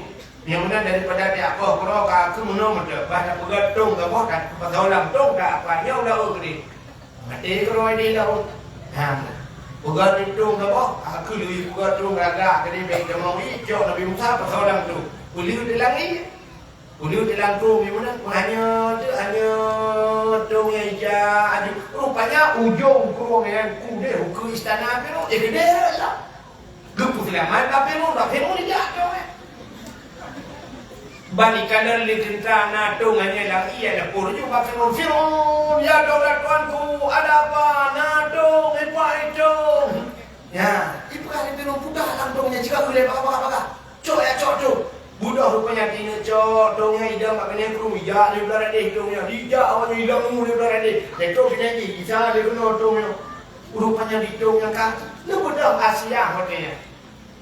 Nyang meunan daripada tiap poh keudroe ka keu meunoe meuteubah tapeugöt tông saboh, tapeugöt tông ka apa nyoe ulah ureueng keudeh. Maté keudroe di laôt. Ha, peugöt di tông saboh, aku lheueh peugöt tông raga, jadi bèk tamong ié cok Nabi Musa pasoe lam tông. Peuleueh di langèt. Peuleueh di lam tông di meunan, hanyot, hanyot tông nyang ija aju. Rupanya ujong tông nyan kudeh ukeue istana Firaun. Eh, keudeh lah. Geupeuseulamat bak Firaun, bak Firaun dijak tông, eh. Ban ikalon lé teuntara na tông hana lam ié, ada pun ju bak Firaun, "Firaun, ya daulat tuanku, ada apa? Na tông, ipak tông." Ya, ipeugah lé Firaun, "Peugah lam tông nyan, jika ulèe bagah-bagah, cok ya, cok tông." Beudôh rupanya tineuk cok tông nyan idong bak binéh krueng, ijak lé blah radeh tông nyan, dijak awak nyan ilong lé blah radeh. Lé tông binéh jih, isa lé keunoe tông nyan. Rupanya di tông nyang ka neubeudôh Asia watèe nyan.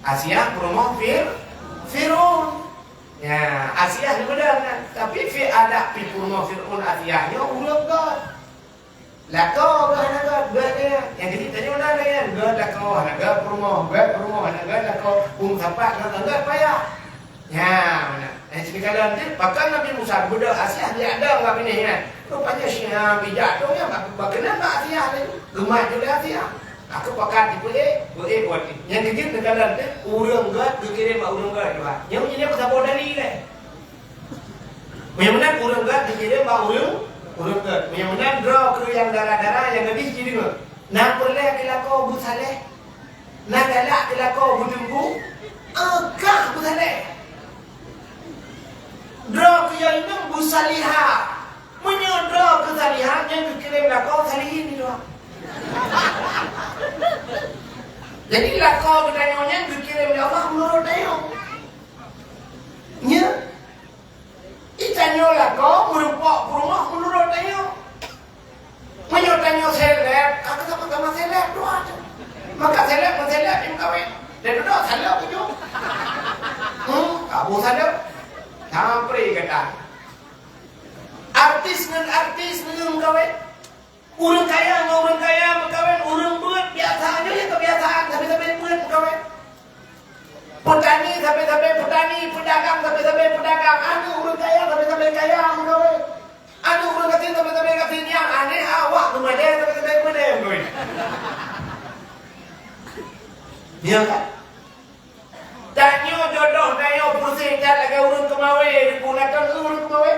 Asia peurumoh Fir-, Firaun. Ya, Asia neubeudôh nyan. Tapi Fi-, adak pi peurumoh Firaun Asia nyoe ureueng göt. Lakoe geuh hana göt, göt nyan. Nyang keuneuk tanyoe na lagèe nyan, göt lakoe hana göt peurumoh, göt peurumoh hana göt lakoe, peue meusapat ngon göt payah. Nyan, meunan. Eh, sini kalon tu, pakon Nabi Musa geubeudôh Asia, dia ada orang binéh nyan. Rupanya si, ha, bijak tu nyan, bak, bak keunan bak Asia laju. Geumat ju lé Asia. Aku pakat dipeuék, peuék buat ni. Nyang keujeuet neukalon tu, ureueng göt geukirém bak ureueng göt juga. Nyang nyan aku saboh dalil lé. Meunyoe meunan ureueng göt geukirém bak ureueng, ureueng göt. Meunyoe meunan droe keu nyang dara-dara nyang gadih jideungoe. Na peureulèe keu lakoe beusaléh. Na galak keu lakoe beuteungku, eh, kah beusaléh. Droe keu nyang inong beusalihah. Meunyoe droe keu salihah, nyan geukirém lakoe salihin droe. Jadi, lakoe geutanyoe nyan geukirém lé Allah meunurot tanyoe. Maka seleb meuseleb nyang kawin. Dan duduk saleb ujong. Hmm, kabu saleb. Sampai kata. Artis ngon artis ngon kawin. Ureueng kaya ngon ureueng kaya meukawen, ureueng beuet biasa nyoe nyang kebiasaan, sabe-sabe beuet meukawen. Peutani sabe-sabe peutani, peudagang sabe-sabe peudagang, aneuk ureueng kaya sabe-sabe kaya meukawen. Aneuk ureueng gasien sabe-sabe gasien, nyang aneh awak geumadée sabe-sabe geumadée meukawen. Nyan kan? Tanyoe jodoh tanyoe peureuseh that lagée ureueng keumawe, di puna tan ureueng keumawe.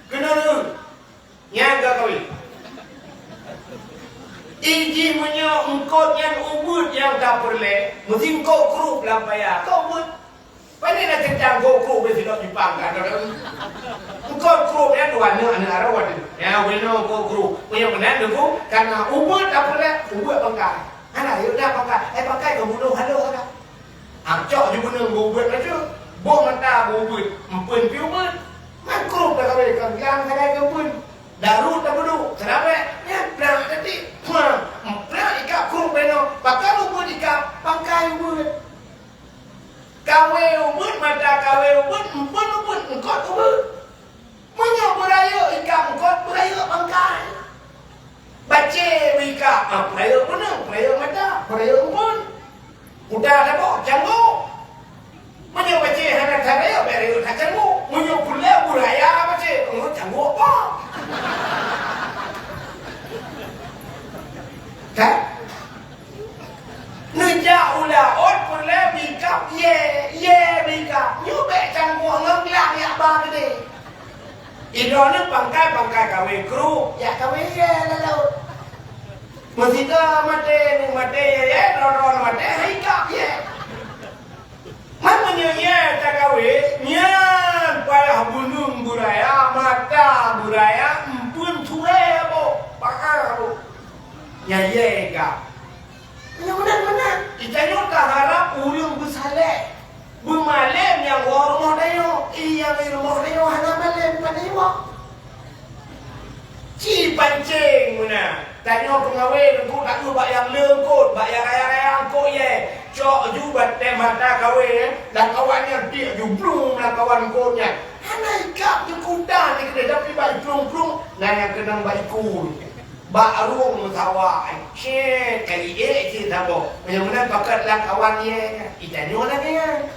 Keuneuk Nyan ka kawin. Ijih meunyoe eungkot nyan ubeuet nyang tapeureulée, meusti eungkot krup lam paya. Ka ubeuet. Pane na teuntang eungkot krup di sidok Jepang ka ada. Eungkot krup nyan dua aneuk, aneuk arah wadah. Ya, weno eungkot krup. Meunyoe meunan deungon, karena ubeuet tapeureulée, ubeuet pangkai. Hana yue dah pangkai. Eh, pangkai ka bunoh halo dah. Acok ju beuneueng beu ubeuet bacut, boh mata beu ubeuet, empeuen pih ubeuet. Makruh dah kawé ka bilang kadai keu empeuen. Daru tabeuduek, seurabek, nyan plang teutik. Puang, plang ikab kruh beno, pakon ubeuet ikab, pangkai ubeuet. Kawé ubeuet, mata kawé ubeuet, empeuen ubeuet, eungkot ubeuet. Meunyoe beurayeuk ikab eungkot, beurayeuk pangkai. Bacé beu ikab, ah, beurayeuk beuneueng, beurayeuk mata, beurayeuk empeuen. Uda saboh, canggôk. Meunyoe bacé hana that rayeuk, bèk rayeuk that canggôk. Meunyoe peureulèe beuraya bacé, oh, canggôk apa? Kan? Neujak u laôt peureulèe beu ikab yé, yé beu ikab. Nyoe bèk canggôk ngon glang yak ba keudéh. Idroeneuh pangkai-pangkai kawé kruh, yak kawé yé laôt. Meusigoe maté, maté yé, yé, droe-droe maté, hai ikab yé. Man meunyoe yé takawé, nyan payah beuneueng beuraya, mata beuraya, empeuen surée boh, paha boh. Nyan yé ikab. Meunyoe meunan-meunan, geutanyoe taharab ureueng beusaleh, beumalém nyang woe rumoh tanyoe, i nyang i rumoh tanyoe hana malém, pane iwoe. Ci pancéng meunan. Tanyoe peungawé teungku tak keuh bak nyang le eungkôt, bak nyang raya-raya eungkôt yé. Cok ju batée mata kawé, lam kawan nyan tiek ju blum lam kawan eungkôt nyan. Hana ikab ju kuda ni keudeh, tapi bak iplong-plong, na nyang keunong bak iku. Bak rueng meusawa, cék, kali ék cit saboh. Meunyoe meunan pakat lam kawan yé, itanyoe lagée nyan.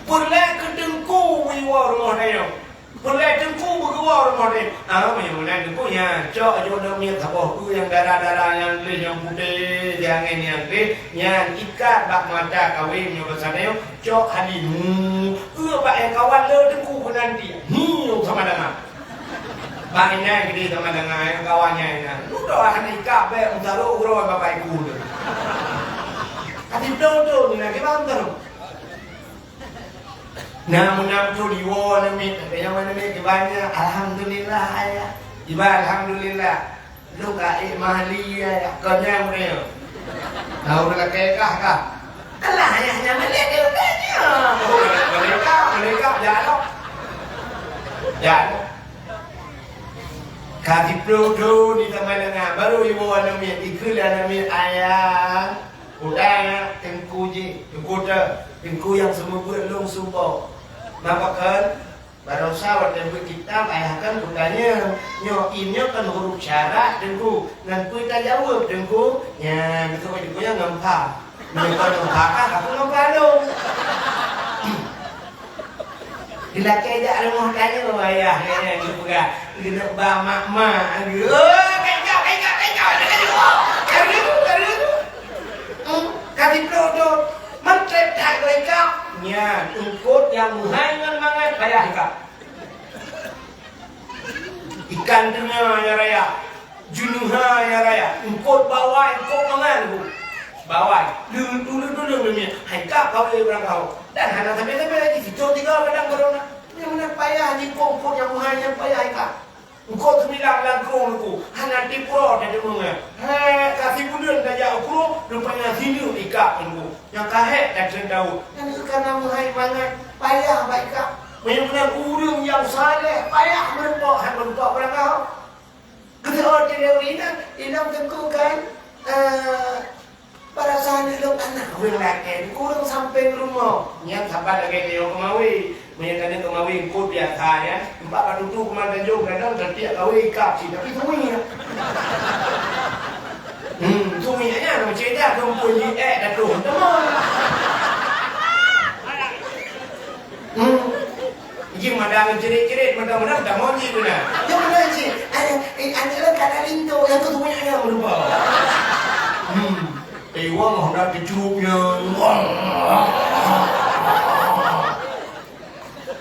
Peureulée keu teungku beuiwoe rumoh tanyoe. Peureulée teungku beuiwoe rumoh tanyoe. Ah, meunyoe meunan teungku nyan, cok ju namiet saboh peue nyang dara-dara nyang gleh nyang putéh, nyang angén nyang gleh, nyan ikat bak mata kawé meunyoe basa tanyoe, cok hali nu. Eue bak nyang kawan le teungku keu nanti. Ni sama dengan. Bang inan gede sama dengan kawan nyan inan. Lu doh hana ikab bèk meutarok uroe bapak ibu tu. Tapi betul-betul ni nak kibang tu. Nah, meunam tu diwoe namiet, tapi nyang mana miet kiban nyan, alhamdulillah ayah. Kiban alhamdulillah. Lu ka ék mahli ayah, kon nyang meureue. Tahu lakée kah kah? Alah, ayah nyang malée dia tanya. Oh, malaikat, malaikat, jak lom. Jak lom. Ka siplôh thôn di Taman Langa, baru iwoe aneuk miet, ikheun lé aneuk miet, "Ayah, udah teungku jih, teungku teu, teungku nyang seumeubeuet lôn suboh." Maka kan, barosa watée beuet kitab, ayah kan kutanya, "Nyoe, i nyoe kan huruf syarak, teungku, ngon peue tajaweueb, teungku?" Nyan, teungku, teungku nyan ngon pha. Meunyoe kon ngon pha, ka aku ngon pha lôn. Dilakée jak rumoh tanyoe, ayah nyan geupeugah, geuneuk ba mak-mak geuh. Oh, kacau, kacau, kacau, kacau. Karu, karu. Hmm, ka siplôh thôn. Mantap that goe ikab. Nyan, eungkôt nyang meuhai ngon mangat payah ikab. Ikan teunga nyang raya. Jeuneuha nyang raya, eungkôt bawai, eungkôt mangan ku. Bawai, deuh tuleueng-tuleueng namiet, hai kab kawé barangkaho. Dan hana sabe-sabe lagi, sithôn tiga kadang corona. Nyang meunan payah jikôb, eungkôt nyang meuhai nyan payah ikab. Eungkôt seumilang lam krueng ku, hana tiep uroe tadeungoe. Hék, ka sibuleuen tajak u krueng, rupanya sineuk ikab ngon ku. Nyang ka hék tateun daun. Nyan ka na meuhai mangat, payah bak ikab. Meunyoe meunan ureueng nyang saleh, payah meurumpok, han meurumpok barangkaho. Geuteuôt teori nyan, inong teungku kan? Eh, barasahan ilong aneuk ureueng lakèe, kureueng sampéng rumoh. Nyan saban lagèe tanyoe keumawe. Meunyoe tanyoe keumawe eungkôt biasa nyan, empat bak tutoe keuman tanjong kadang dan tiek kawé ikab cit, tapi sunyi nyan. Hmm, sunyi nyan, macam dah keumpun ji, eh, dah troh teuma. Hmm. Ji mada ngon jerit-jerit, mada-mada tamong ji beuna. Ya beuna ji. Aneuk, eh, aneuk lôn ka na linto, nyang keu sunyi nyan meurupa. Hmm. Eh, wah, dah teucurup nyan.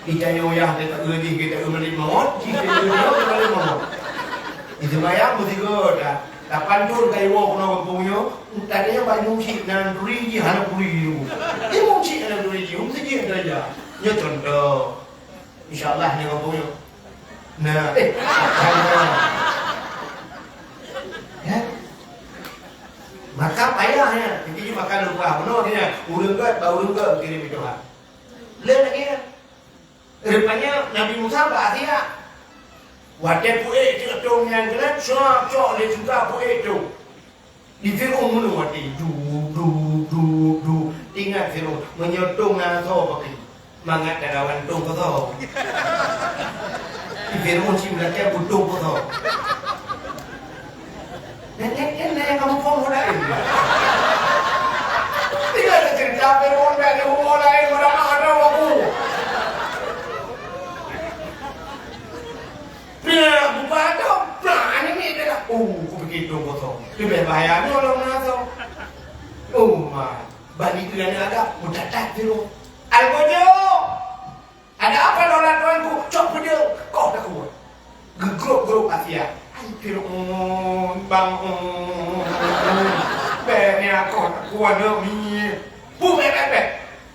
Ita nyoe yah, kita eu jih, kita eu meulit mawöt, jih kita eu jih, kita meulit mawöt. Di seumayang meusigoe dah. Lapan thon ka iwoe keunoe gampông nyoe, tadi nyan bak imeum chik nan turi jih, hana turi jih. Imeum chik hana turi jih, meuseujid saja. Nyoe contoh. Insya Allah nyoe gampông nyoe. Nah, eh. Ya. Maka payah nyan. Jadi makan lupa. Bunoe nyan. Ureueng gèt, bak ureueng gèt kirim Tuhan. Lé lagèe nyan. Rupanya Nabi Musa bak Asia. Watèe peuék teuk tông nyan keunan, cok, cok lé teuka peuék tông. Di Fir'aun meunoe watèe, du, du, du, du. Ingat Fir'aun, meunyoe tông na asoe paké, mangat talawan tông kosong. Di Fir'aun si meulakèe beutông kosong. Nyan, nyan, nyan, nyan kamoe phôn laén. Tinggai cerita Fir'aun bèk di rumoh laén, meudapat ada waktu. Plah, buka atau plah, aneuk miet dah. Oh, kupikir tu kosong. Leubeh bahaya nyoe lom na asoe. Oh, ma. Bani tu aneuk Adam, meutat-tat Fir'aun. Al-Bojo! Ada apa daulat tuanku? Cok peudeueng, koh takue. Geugrôp-grôp Asia. Hai Fir'aun, bangon. Bèk nyan koh takue aneuk miet. Pu bèk, bèk, bèk.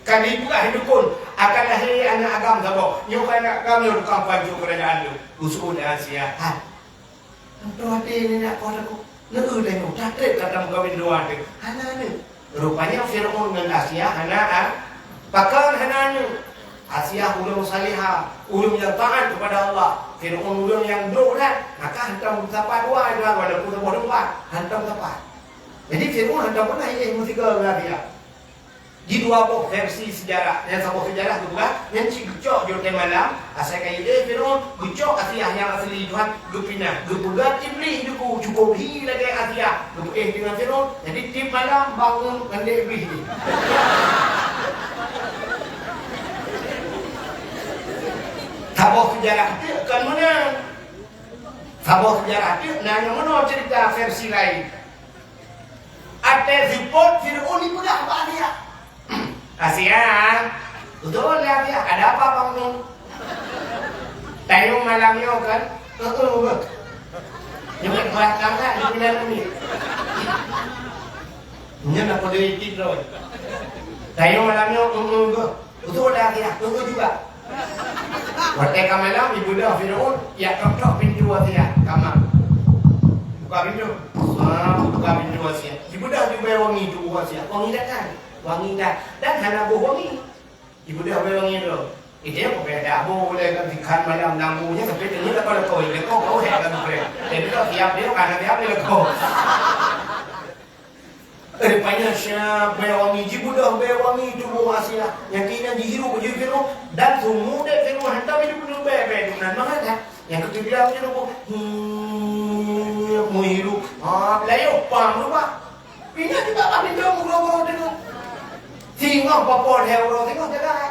Ka jipeugah dukon, akan lahé aneuk agam saboh. Nyoe keuh aneuk agam nyoe tukang pancôk keurajeuen lôn. Geusu'on lé Asia. Hai. Meutuah até nyan koh takue. Neu-eu lé nyoe, tatrép ka tameukawen dua teuh. Hana aneuk. Rupanya Fir'aun ngon Asia hana a-, pakon hana aneuk. Asia ureueng salihah, ureueng nyang taat kepada Allah. Fir'aun ureueng nyang brok that, maka hantom sapat dua, dua walaupun saboh teumpat, hantom sapat. Jadi Fir'aun hantom pernah iéh meusigoe ngon Asia. Di dua boh versi sejarah. Nyang saboh sejarah geupeugah, nyan cit geucok di watèe malam, asai ka iéh Fir'aun, geucok Asia nyang asli tuhan, geupinah, geupeugöt Iblih di ku, cukôp hi lagèe Asia, geupeuéh deungon Fir'aun, jadi tiep malam bangon ngon lé Iblih jih. Saboh sejarah teuk kon meunan. Saboh sejarah teuk na nyang meunoe cerita versi laén. Até seupôt Fir'aun jipeugah bak Asia. Asia, beutôi lé Asia, ada apa Bang Nun? Tanyoe malam nyoe kan? Heeh, beuh. Nyoe buat langkah di bulan ni. Nyoe nak kode itik droe. Tanyoe malam nyoe, heeh, beuh. Beutôi dah Asia, tunggu juga. Watèe ka malam, jibeudôh Fir'aun, jak tok-tok pintoe Asia, kamar. Buka pintoe. Ah, buka pintoe Asia. Jibeudôh jubèe wangi tuboh Asia. Wangi that kan? Wangi that. Dan hana boh wangi. Jibeudôh bèe wangi droe. Itu yang pokoknya ada boh, boleh kan, ikan malam lampu nya sampai tengok dapat lekor. Lekor bau hek kan, boleh. Jadi, kalau siap dia, kan siap dia lekor. Rupanya siap bèe wangi, jibeudôh bèe wangi tuboh Asia. Nyang keunan jihirup, jihirup, dan seumu deh Fir'aun hantom jibeudôh bèe, bèe tu nan mangat dah. Nyang keutujoh jihirup, hmm, meuhirup. Ha, layôh pam rupa. Pinah juga kami tu meugroe-groe deungon. Singoh popol hai uroe singoh jagai.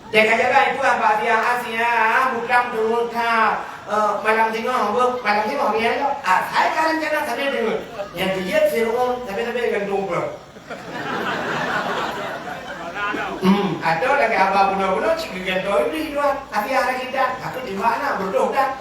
Teuka jagai tuan bak Asia, Asia, bukang deungon that, eh, malam singoh, beuh, malam singoh, ngieng lom. Ah, hai ka rencana sabe deungon. Nyang keujeuet Fir'aun, sabe-sabe gantung pulang. Hmm, atau lagèe haba bunoe-bunoe, cit geugantoe Iblih tuan. Asia lagèe that, aku timbak na, beudôh that.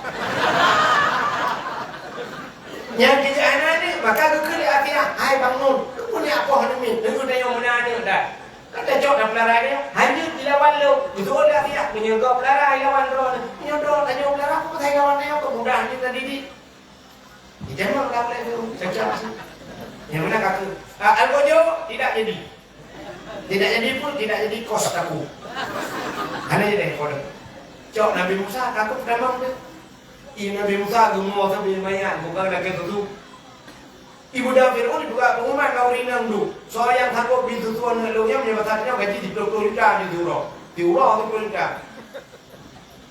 Nyang keujeuet hana ni, maka geukheun lé Asia, hai Bang Nun, keupeue ni apoh aneuk miet, deungon tanyoe meunan aneuk that. Ka tacok dan peulara nyoe, hana dilawan lom. Beutôi dah siat, meunyoe gob peulara ilawan droeneuh. Meunyoe droe tanyoe peulara, peue pasai lawan nyoe, kok mudah nyoe tadidik. Dijamah udah mulai tu, cocok sih. Yang mana kata, ah, Al-Bojo, tidak jadi. Tidak jadi pun, tidak jadi kos aku. Hana jadi kos. Cok Nabi Musa, takut damang tu. Ih, Nabi Musa geumoe sabe manyak, bukan lagèe tu. Ibu dan Fir'aun dipeugah pengumuman bak ureueng inong duek. Soe nyang sangkot bri susu aneuk lôn nyan, meunyoe basa tanyoe gaji siplôh ploh juta di siuroe. Siuroe siplôh juta.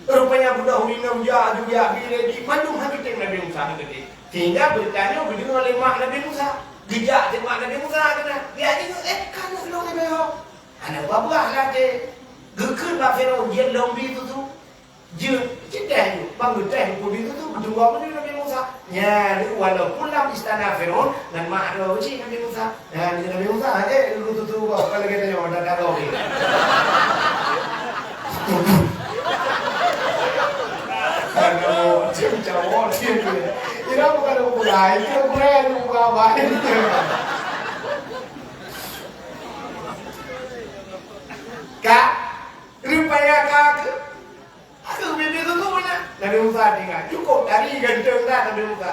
Rupanya budak ureueng inong jak, jak bri lé jih, mandum han geutem Nabi Musa geutem. Sehingga beurita nyoe geudeungoe lé mak Nabi Musa. Geujak teuk mak Nabi Musa keunan. Geujak deungoe, "Eh, ka aneuk lôn Nabi ho." Hana peue-peue lah teuh. Geukheun bak Fir'aun, "Jeuet lôn bri susu." Jeuet, jeuet teh nyoe. Ban geuteh keu bri susu, geutunggong nyoe Nabi Musa. Nyan, walaupun lam istana Fir'aun, ngon mak droe cit Nabi Musa. Nyan, Nabi Musa, "Eh, lôn susu kah, ka lagèe tanyoe, dah, dah, dah." Aduh, cim cawok, cim. Ira bukan orang bukan, itu orang bukan apa. Ka, rupanya ka ke, aku bibir tutup mana? Nabi Musa tinggal. Cukup dari ganteng dah Nabi Musa.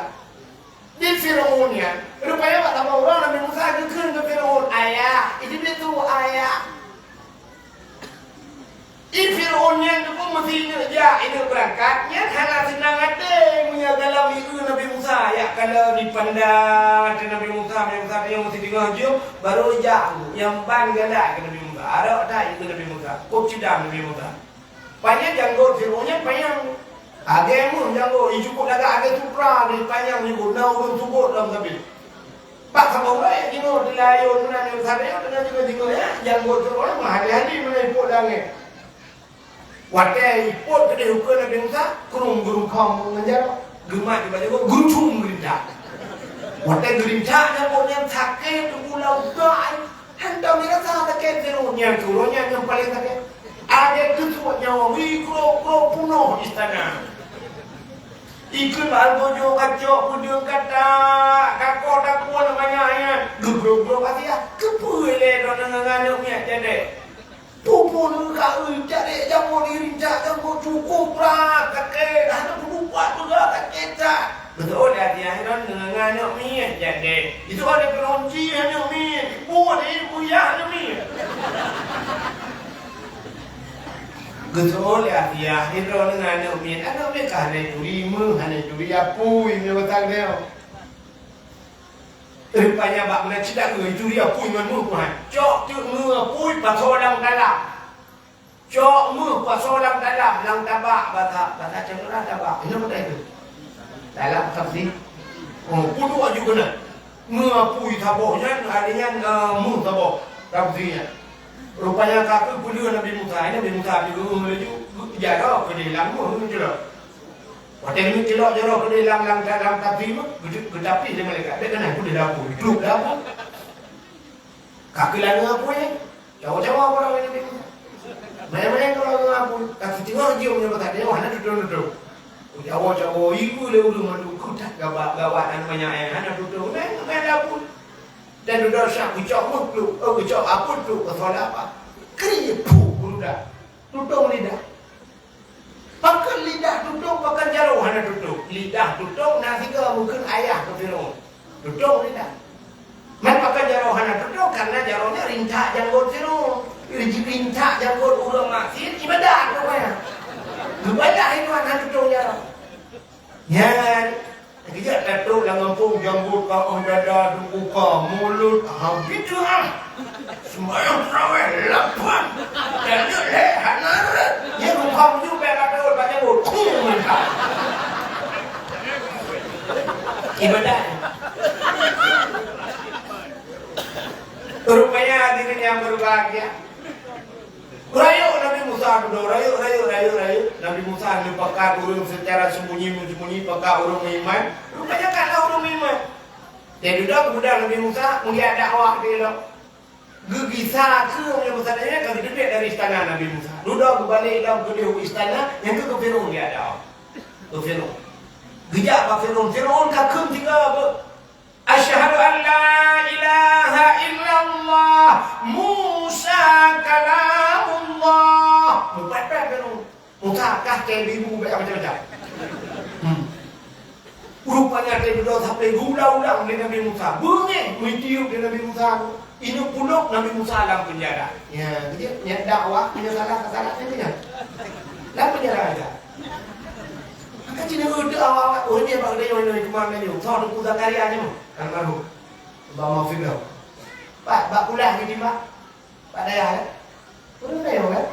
Di Firaun nyan, rupanya bak saboh uroe Nabi Musa geukheun keu Firaun, "Ayah, itu dia tu, ayah." Di Firaun nyan tu pun meusti ingat jak, ingat beurangkat, nyan hana seunang até meunyoe galak ié Nabi Musa, jak kalon dipandang até Nabi Musa, Nabi Musa nyan meusti teungoh jeuem, baru jak nyang ban galak keu Nabi Musa. Arok that ié Nabi Musa, kôb ceudah Nabi Musa. Panyang janggot Firaun nyan panyang. Lagèe meuh janggot, i cukôp lagak lagèe supra, di panyang janggot, na ureueng subot lam sabe. Bak saboh uroe jinoe di layôn meunan nyang sabe, teungoh jinoe-jinoe, ya, janggot Firaun nyan meuhali-hali meunan ipot langèt. Watèe ipot keudeh ukeue Nabi Musa, krueng geurukam ngon jaroe. Geumat di bak janggot, geurucum geurintak. Watèe geurintak janggot nyan sakét, teugulau gai. Hantom dirasa sakét Firaun nyan, Firaun nyan nyang paleng sakét. Lagèe geusuet nyawa, wih, kro-kro punoh istana. Ikheun bak algojo kacok peudeueng gata, kakoh takuon banyak nyan. Geubro-bro Asia, keupeue lé droeneuh ngon aneuk miet jadèe? Peue-peue neuka eu jadèe jamon irincak jamon cukôp brat, sakét, hana peudupat peugah sakét that. Beutôi lé Asia, droeneuh ngon aneuk miet jadèe. Itu ada peununci aneuk miet, ibu ada ibu ya aneuk miet. Geuseuôt lé Asia, sidroe ngon aneuk miet. Aneuk miet ka hana turi méuh, hana turi apui, meunyoe basa geutanyoe. Rupanya bak meunan cit dak keu turi apui ngon méuh, Tuhan. Cok teuk méuh apui pasoe lam talam. Cok méuh pasoe lam talam, lam tabak, basa, basa Aceh Madura tabak. Inoe meutai tu. Talam, tapsi. Oh, puduk aju keunan. Méuh apui saboh nyan, hari nyan, eh, méuh saboh. Tapsi nyan. Rupanya ka keuh peuleueh Nabi Musa. Nabi Musa geuyue laju, jaroe keudeh lam méuh, geuyue jaroe. Watèe geuyue jaroe keudeh lam, lam, lam tapsi méuh, geu-, geutapih lé malaikat. Bèk keunan, peudeh lam apui. Plup lam apui. Ka keuh lalu apui. Cawa-cawa para ulama ni. Banyak-banyak kalau orang ngaku, tapi tengok je punya bakat dia, mana tutung-tutung. Cawa-cawa, ibu le ulu mandum kutak gawat-gawat anu banyak yang hana tutung. Main, main dapur. Dan udah syak kucok mutluk, oh, kucok apa tu, pasal apa? Keri, puh, udah. Tutung lidah. Pakon lidah tutong, pakon jaroe hana tutong? Lidah tutong na sigoe meukeun ayah keu Firaun. Tutong lidah. Man pakon jaroe hana tutong? Karena jaroe nyan rintak janggot Firaun. Rintak janggot ureueng maksiet ibadat rupanya. Ibadat itu hana tutong jaroe. Nyan. Geujak tatrok lam gampông, janggot ka óh dada, teubuka mulut, ha, bitu ah. Sembahyang tarawih lapan. Dan nyoe lé hana rot. Nyan rupa meunyoe bèk ka tatrok bak janggot. Khum mantap. Ibadat. Rupanya hadirin yang berbahagia, rayeuk Nabi Musa dudoe, rayeuk, rayeuk, rayeuk, rayeuk. Nabi Musa neupakat ureueng secara sembunyi-sembunyi, pakat ureueng meuiman. Rupanya ka na ureueng meuiman. Jadi dudoe keumudian Nabi Musa meulihat dakwah di lom. Geugisa keu Nabi Musa nyan ka geuteubiet dari istana Nabi Musa. Dudoe geubalek lom keudeh u istana, nyan keuh keu Firaun lihat dakwah. Keu Firaun. Geujak bak Firaun. Firaun ka kheun tiga beuh. Asyhadu an la ilaha illallah, Musa kalamullah. Mupat-pat Firaun. Musa kah keu ibu bèk macam-macam. Hmm. Rupanya teuh dudoe sampai geuulang-ulang lé Nabi Musa. Beungéh meutiyeub lé Nabi Musa. Ineuk pulop Nabi Musa lam penjara. Ya, jadi nyan dakwah, nyan salah, salah, nyan. Lam penjara aja. Maka Cina ureueng awak-awak, oh, ini bak geutanyoe, ini keuman tanyoe. Soe Teungku Zakaria nyoe? Almarhum. Bak Mafidah. Bak, bak kulah ni timbak. Bak dayah, eh? Ureueng tanyoe, kan?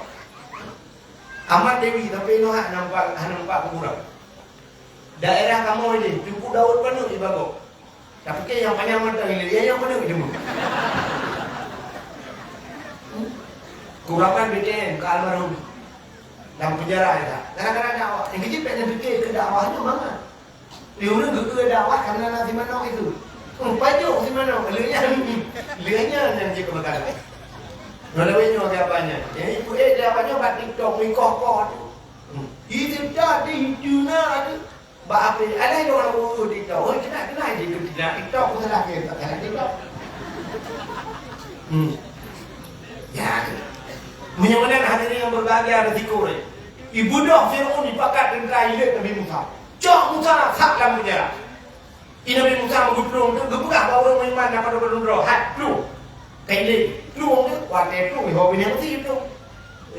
Amat Dewi, tapi nyoe hana nampak, hana nampak kuburan. Daerah kamoe ni, Teungku Daud paneuk ibagoe. Tapi kan nyang panyang mata ilée, ya, nyang paneuk ideungoe. Kuraban B T M ke almarhum. Dalam penjara ya. Gara-gara dakwah. Yang kecil tak fikir ke dakwah tu mangat. Di ureueng geukeu dakwah karena na si manok itu. Hmm, pajuk si manok. Leunya, leunya yang cek kebakaran. Lalu nyoe agak banyak. Jadi, ibu eh dakwahnya bak TikTok, mikoh-koh tu. Hmm. Itu dah di dunia tu. Bak api, alah nyoe ureueng TikTok. Oh, kena, kena je tu kena TikTok, aku salah ke, tak salah TikTok. Hmm. Ya. Meunyoe meunan hadirin yang berbahagia, resiko dia. Ibudoh Firaun dipakat tentara ilée Nabi Musa. Cok Musa sak lam penjara. Di Nabi Musa meugeuplueng tu, geupeugah bak ureueng meuiman nyang padub-padub droe, "Hat plueng." Ka ilée plueng tu, watée plueng, iho binéh meusi plueng.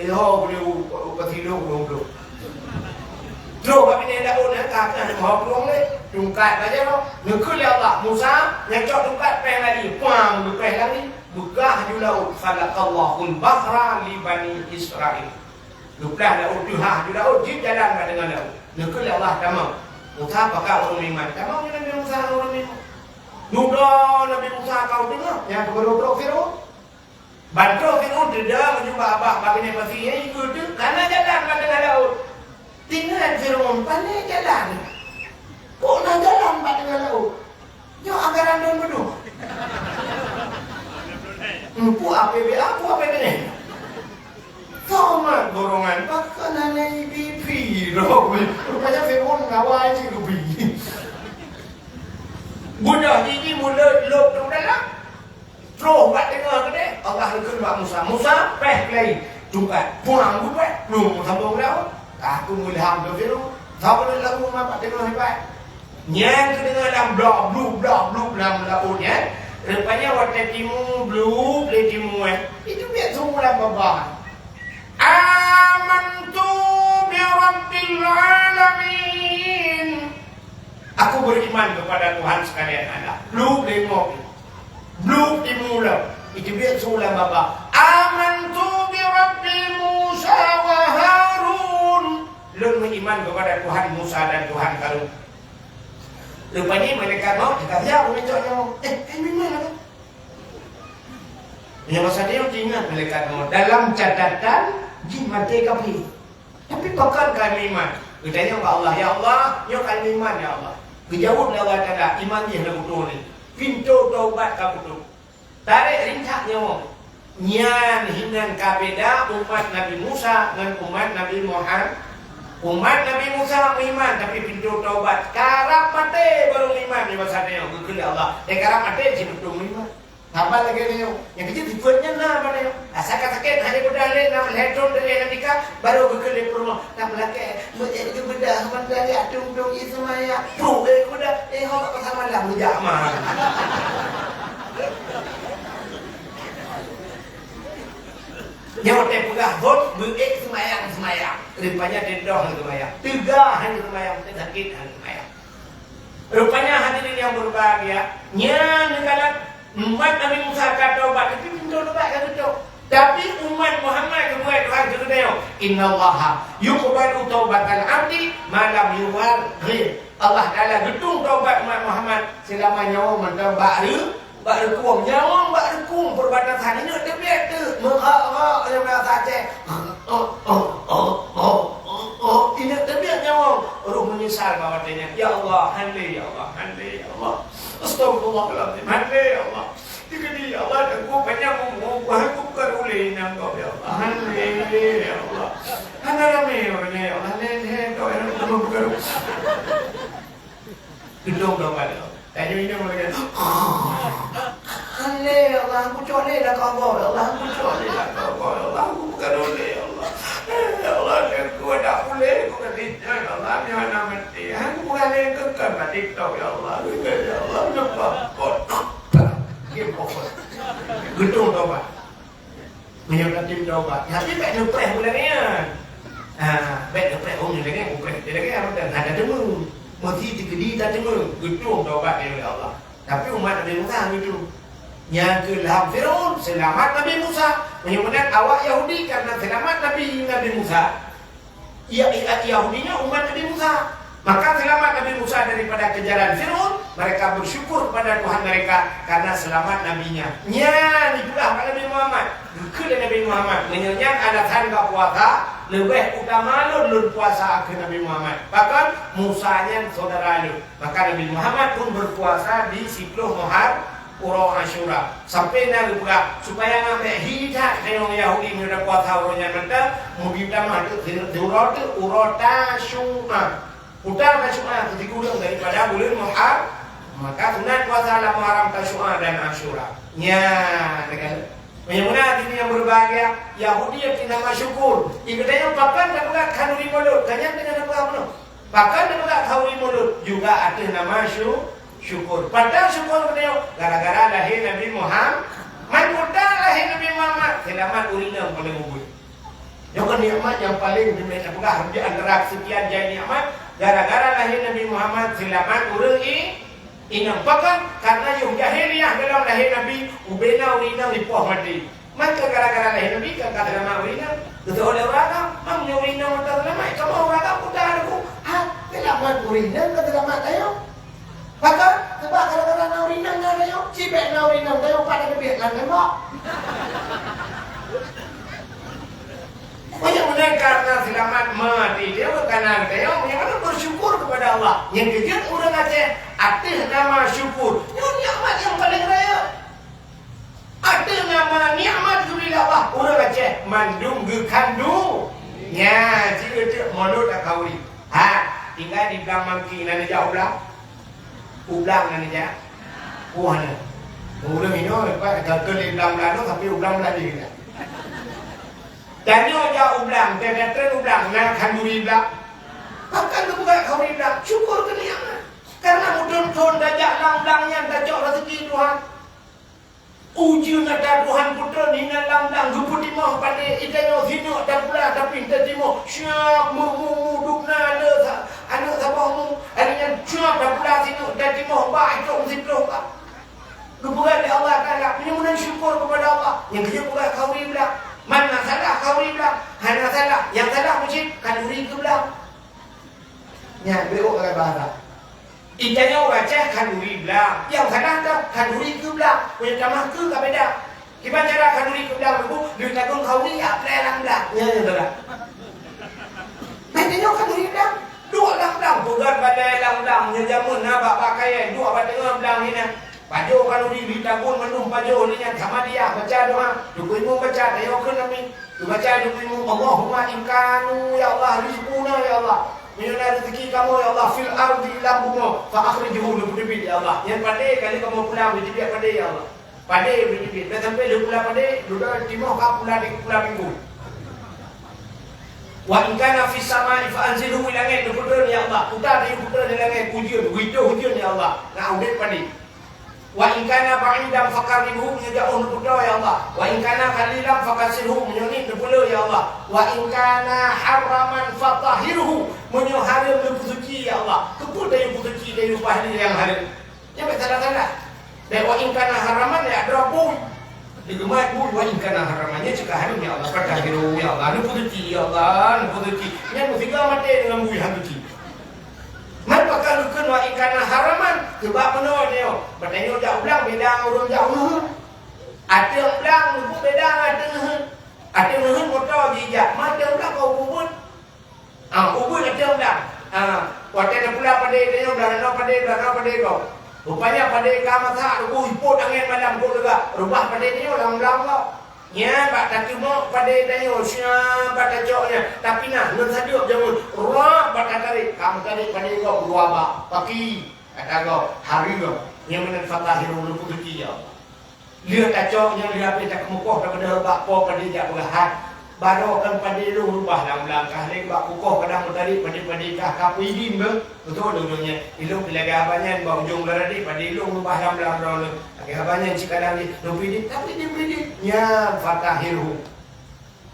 Iho binéh u, u, pasi plueng, plueng, plueng. Troh bak binéh laôt nyan, ka keuh meuho plueng lé, tungkat bajée roh. Neukheun lé Allah, "Musa, nyang cok tungkat péng lagi." Puang, geupéh lagi, beugah ju laôt. "Falaqallahul bahra li bani Israil." Geuplah laôt, teuhah ju laôt, jeuet jalan bak teungoh laôt. Neukheun lé Allah, "Tamong." Musa pakat ureueng meuiman. Tamong ngon Nabi Musa ngon ureueng meuiman. Dudoe Nabi Musa ka u teungoh, nyang keubeudôh Firaun. Ban troh Firaun teuda meunyoe bak babah bak binéh pasi, "Hei, ikôt teuh, ka na jalan bak teungoh laôt." Teuingat Firaun, "Pane jalan? Kok na jalan bak teungoh laôt?" Nyoe anggaran lôn beudôh. Empu A P B A, empu A P B N. Somat golongan, pakon hana I P P, roh. Rupanya Firaun ngawai cit rubi. Bunoh jih mulod lôb u dalam. Troh bak teungoh keudeh, Allah geukheun bak Musa, "Musa, péh keulai tungkat." Puang geupéh, plueng sambông laôt. Ka keuh meuilham keu Firaun. Saboh laôt ma bak teungoh ibat. Nyan keuh teungoh lam blok, bluk, blok, bluk lam laôt nyan. Rupanya watée timu, bluk lé timu, eh. Itu biet su lam babah. "Amantu bi rabbil alamin." Aku beriman kepada Tuhan sekalian alam. Bluk lé ngok. Bluk timu lam. Itu biet su lam babah. "Amantu bi rabbi Musa wa Harun." Lôn meuiman kepada Tuhan Musa dan Tuhan Harun. Rupanya malaikat maut, "Ka siap, kami cok nyoe." "Eh, eh, meuiman aku." Meunyoe masa nyoe teuingat malaikat maut. Dalam catatan, jih maté kafé. Tapi pakon ka meuiman? Geutanyong bak Allah, "Ya Allah, nyoe ka meuiman, ya Allah." Geujaweueb lé Allah Taala, "Iman jih na beutôi ni. Pintoe taubat ka kutôb." Tarek rincak nyawöng. Nyan hinan ka beda umat Nabi Musa ngon umat Nabi Muhammad. Umat Nabi Musa meuiman, tapi pintoe taubat karab maté baru meuiman, nyoe masa nyoe geukheun lé Allah. Eh, karab maté cit beutôi meuiman. Haba lagèe nyoe. Nyang keujeuet sifeuet nyan na bak nyoe. Asai ka sakét, hana beudah lé, na lhèe thôn lé, na nikah, baru geukheun lé peurumoh. Na meulakèe, meujeuet geubeudah, mantong jak tueng-tueng ie seumayang. Pruh, eh, geubeudah. Eh, ho, bak pasar malam geujak ma. Nyoe teupeugah bot, beuék seumayang-seumayang. Rupanya teudoh hana seumayang. Teuga hana seumayang, teusakét hana seumayang. Rupanya hadirin yang berbahagia, nyan neukalon umat Nabi Musa ka taubat, tapi pintoe taubat ka geutôb. Tapi umat Muhammad geupeugah Tuhan keu geutanyoe, "Innallaha yuqbalu taubatal abdi ma lam yugharghir." Allah Taala geutueng taubat umat Muhammad seulama nyawa mantong bak re-, bak reukung. Nyawa bak reukung perbatasan. Ineuk teubiet teuk, meuhak-hak nyang bahasa Aceh. Oh, oh, oh, oh, oh, oh. Ineuk teubiet nyawa. Roh meunyeusal bak watèe nyan. Ya Allah, hana lé, ya Allah, hana lé, ya Allah. Astagfirullahalazim, hana lé, ya Allah. Dikeudi, ya Allah, dan ku panyang umu, ku hana ku peugah ulèe nyan kau, ya Allah. Hana lé, ya Allah. Hana ramé ureueng, ya Allah. Lé, lé, kau yang aku peugah. Gedong kau pada. Tanyoe inong lagèe, "Hana lé, ya Allah, aku cok lé lam kubur, ya Allah, aku cok lé lam kubur, ya Allah, aku bukan ulèe, ya Allah. Ya Allah, aku ada ulèe, aku kena tinjau, ya Allah, biar hana mati. Aku bukan lé kekal mati tau, ya Allah, ya Allah, ya Allah." Game over. Gedong taubat. Meunyoe ka tem taubat, tapi bèk neupreh bulan nyan. Ha, Bèk neupreh, oh, nyoe lagèe, neupreh lagèe, apa dah, hana teumé. Meusti teukeudi tateumé, geutueng taubat lé Allah. Tapi umat Nabi Musa hana geutueng. Nyang keu lam Firaun, seulamat Nabi Musa. Meunyoe meunan awak Yahudi, karena seulamat Nabi, Nabi Musa, Ya-, Ya-, Yahudi nyoe umat Nabi Musa. Maka seulamat Nabi Musa daripada kejaran Firaun, mereka bersyukur kepada Tuhan mereka karena selamat nabinya. Nyan itulah Nabi Muhammad. Geukheun lé Nabi Muhammad, meunyoe nyan alasan bak puasa, leubeh utama lôn, lôn puasa, kheun Nabi Muhammad. Pakon? Musa nyan saudara lôn. Maka Nabi Muhammad pun berpuasa di siplôh Muhar-, uroe Asyura. Sampai na geupeugah, supaya ngambek hi that kayong Yahudi meunyoe puasa uroe nyan mantong, mugi tamah teuk di uroe teuk, uroe Tasyu'a. Peue Tasyu'a, keu sikureueng daripada buleuen Muhar-, maka sunat puasa lam Muharram, Tasyu'a dan Asyura. Nya, deungon. Meunyoe meunan hadirin yang berbahagia, Yahudi nyang keu nama syukur. Di geutanyoe pakon tapeugah khanduri mulod, ka nyan deungon tapeugah bunoe. Pakon tapeugah khanduri mulod juga ateueh nama syu-, syukur. Pakon syukur geutanyoe? Gara-gara lahé Nabi Muhammad. Man peue Tasyu'a lahé Nabi Muhammad, seulamat ureueng inong paléng ubit. Nyoe keuh nikmat nyang paléng, di antara seukian jai nikmat, gara-gara lahé Nabi Muhammad, seulamat ureueng i-, inong. Pakon? Karena yoh jahiliyah golom lahé Nabi, ubena ureueng inong dipoh maté. Maka gara-gara lahé Nabi ka, ka seulamat ureueng inong. Geuteupeue lé ureueng agam, meunyoe ureueng inong mantong seulamat, kamoe ureueng agam peugah lagèe, ha, seulamat ureueng inong ka seulamat tanyoe. Pakon? Sabab gara-gara na ureueng inong na tanyoe, cibèk na ureueng inong tanyoe, pat teubiet lam tembok. Meunyoe meunan karena seulamat maté tanyoe, karena tanyoe, meunyoe meunan bersyukur kepada Allah. Nyang keujeuet ureueng Aceh, ateueh nama syukur. Nyoe nikmat nyang paléng raya. Ateueh nama nikmat geubri lé Allah, ureueng Aceh mandum geukhanduri. Nya, cit teuk mulod khanduri. Ha, tinggai di Blang Mangki na neujak u blang. U blang na neujak. Wah, na. Ureueng inoe leupah ka keu lé blang-blang nyoe, tapi u blang-blang jih na. Tanyoe jak u blang, dan datang u blang, na khanduri blang. Pakon geupeugah khanduri blang, syukur keu nikmat. Karena meuthon-thon tajak lam blang nyan tacok raseuki Tuhan. Ujeuen atra Tuhan peutrön hinan lam blang geupeutimoh padé, i tanyoe sineuk tapula tapi tatimoh siab meu-, meu-, meu dubna le sa-, aneuk saboh mu, lheueh nyan siab tapula sineuk tatimoh bak itong siplôh bak. Geupeugah lé Allah Taala, meunyoe meunan syukur keupada Allah, nyang keujeuet peugah khanduri blang. Man na salah khanduri blang, hana salah. Nyang salah meucit khanduri keu blang. Nyan, beuh, oh, bahasa. Di tanyoe ureueng Aceh khanduri blang. Nyang salah ka khanduri keu blang. Meunyoe tamah keu ka beda. Kiban cara khanduri keu blang, Ibu, duek tagun khanduri, ya, plè lam blang. Nyan, nyan salah. Di tanyoe khanduri blang. Duek lam blang, peugöt balèe lam blang. Nyoe jameun na bak, bak kayèe, duek bak teungoh blang hinan. Pajoh khanduri, duek tagun mandum pajoh, lheueh nyan sama dia, baca doa. Teungku imum baca, tanyoe kheun amin. Baca doa imum, Allahumma in kana, ya Allah, rizquna, ya Allah. Meunyoe na rezeki kamoe, ya Allah, fil ardi, lam bumoe, fa akhrijhu, neupeuteubit, ya Allah. Nyan padé ka lheueh kamoe pula, neupeuteubit padé, ya Allah. Padé neupeuteubit. Dah sampai lheueh pula padé, dudoe timoh ka pula di, pula pinggul. Wa in kana fis samai fa anzilhu, di langèt neupeutrön, ya Allah. Peue teuh neupeutrön di langèt, ujeuen, ujeuen, ya Allah. Na udép padé. Wa in kana ba'idan faqarribhu, meunyoe jiôh neupeutrön, ya Allah. Wa in kana qalilan fakatsirhu, meunyoe niet neupeulheueh, ya Allah. Wa in kana haraman fatahhirhu, meunyoe hareuem neupeusuci, ya Allah. Keupeue tanyoe peusuci, tanyoe ubah lé nyang hareuem? Nyan bèk salah-salah. Bèk wa in kana haraman, ya, droe bui. Digeumat bui, wa in kana haraman. Nyan cit ka hareuem, ya Allah. Fatahhirhu, ya Allah. Neupeusuci, ya Allah. Neupeusuci. Nyan meusigoe maté deungon bui han suci. Man pakon geukheun wa in kana haraman, sabab meunoe nyoe, bak tanyoe jak u blang beda ngon ureueng jak u neuheun. Ateueh blang pun beda ngon ateueh neuheun. Ateueh neuheun moto jijak, man ateueh blang ka ubeuet. Ah, ubeuet ateueh blang. Ah, watèe tapula padé tanyoe, blang nyoe padé, blang nyoe padé gob. Rupanya padé ka masak, reuboh ipot angèn malam, reuboh leugah. Reubah padé tanyoe lam blang gob. Nyan bak tateumok padé tanyoe, siat bak tacok nyan. Tapi nah, ngon sadeuep jameun, rab bak tatarek, ka meutarek padé gob dua bak, paki, ata gob, hareuem. Nyan meunan fatahhirhu, neupeusuci, ya Allah. Lheueh tacok nyan, lheueh abéh takeumukoh, tapeudeuh bak po padé jak peugah, "Hai, baroe kan padé lôn reubah lam blang kah, lé bak kukoh kadang meutarek padé-padé kah, ka peuidin beuh." Beutôi lôn nyan. Ilôn pih lagèe haba nyan bak ujong Baradé, padé lôn reubah lam blang droeneuh. Lagèe haba nyan cit kadang jih, lôn peuidin, tapi idin peuidin. Nyan fatahhirhu.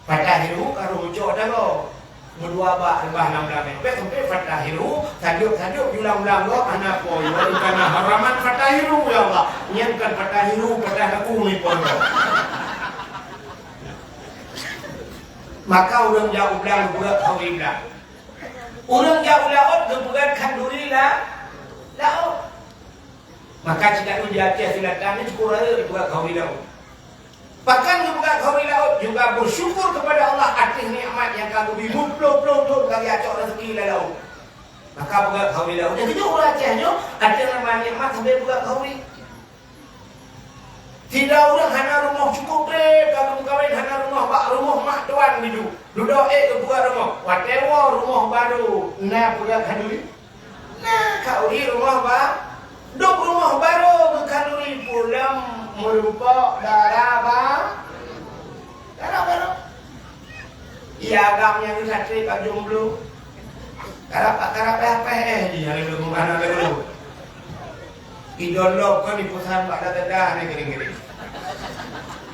Fatahhirhu ka roh ucok dagoe. Meudua bak reubah lam damé. Bèk sampai fatahiru, sajok-sajok julang-julang gob hana po. Wa in kana haraman fatahiru, ya Allah. Nyan kan fatahiru, patah laku ni pon gob. Maka ureueng jak u blang geupeugöt khanduri blang. Ureueng jak u laôt geupeugöt khanduri la-, laôt. Maka cit taeu di Aceh Selatan ni syukur raya geupeugöt khanduri laôt. Bahkan geupeugöt khanduri laôt juga bersyukur kepada Allah atas nikmat nyang ka geubri meuplôh-plôh thôn lagèe acok raseuki lam laôt. Maka peugöt khanduri laôt. Nyang keujeuet ureueng Aceh nyoe, até nama nikmat sampai peugöt khanduri. Sidroe ureueng hana rumoh cukôp trép, ka geumeukawen hana rumoh bak rumoh mak tuan laju. Dudoe ék geupeugöt rumoh. Watèe woe rumoh barô, na peugöt khanduri? Na, khanduri rumoh ba-, dum rumoh barô geukhanduri pulang meurumpok dara ba-, dara barô. Iya agam nyang geusatri bak jomblo. Karab, karab payah-payah, eh, di nyang leueh meuhana leueh. Idol lom kon dipesan bak dada-dada ni gering-gering.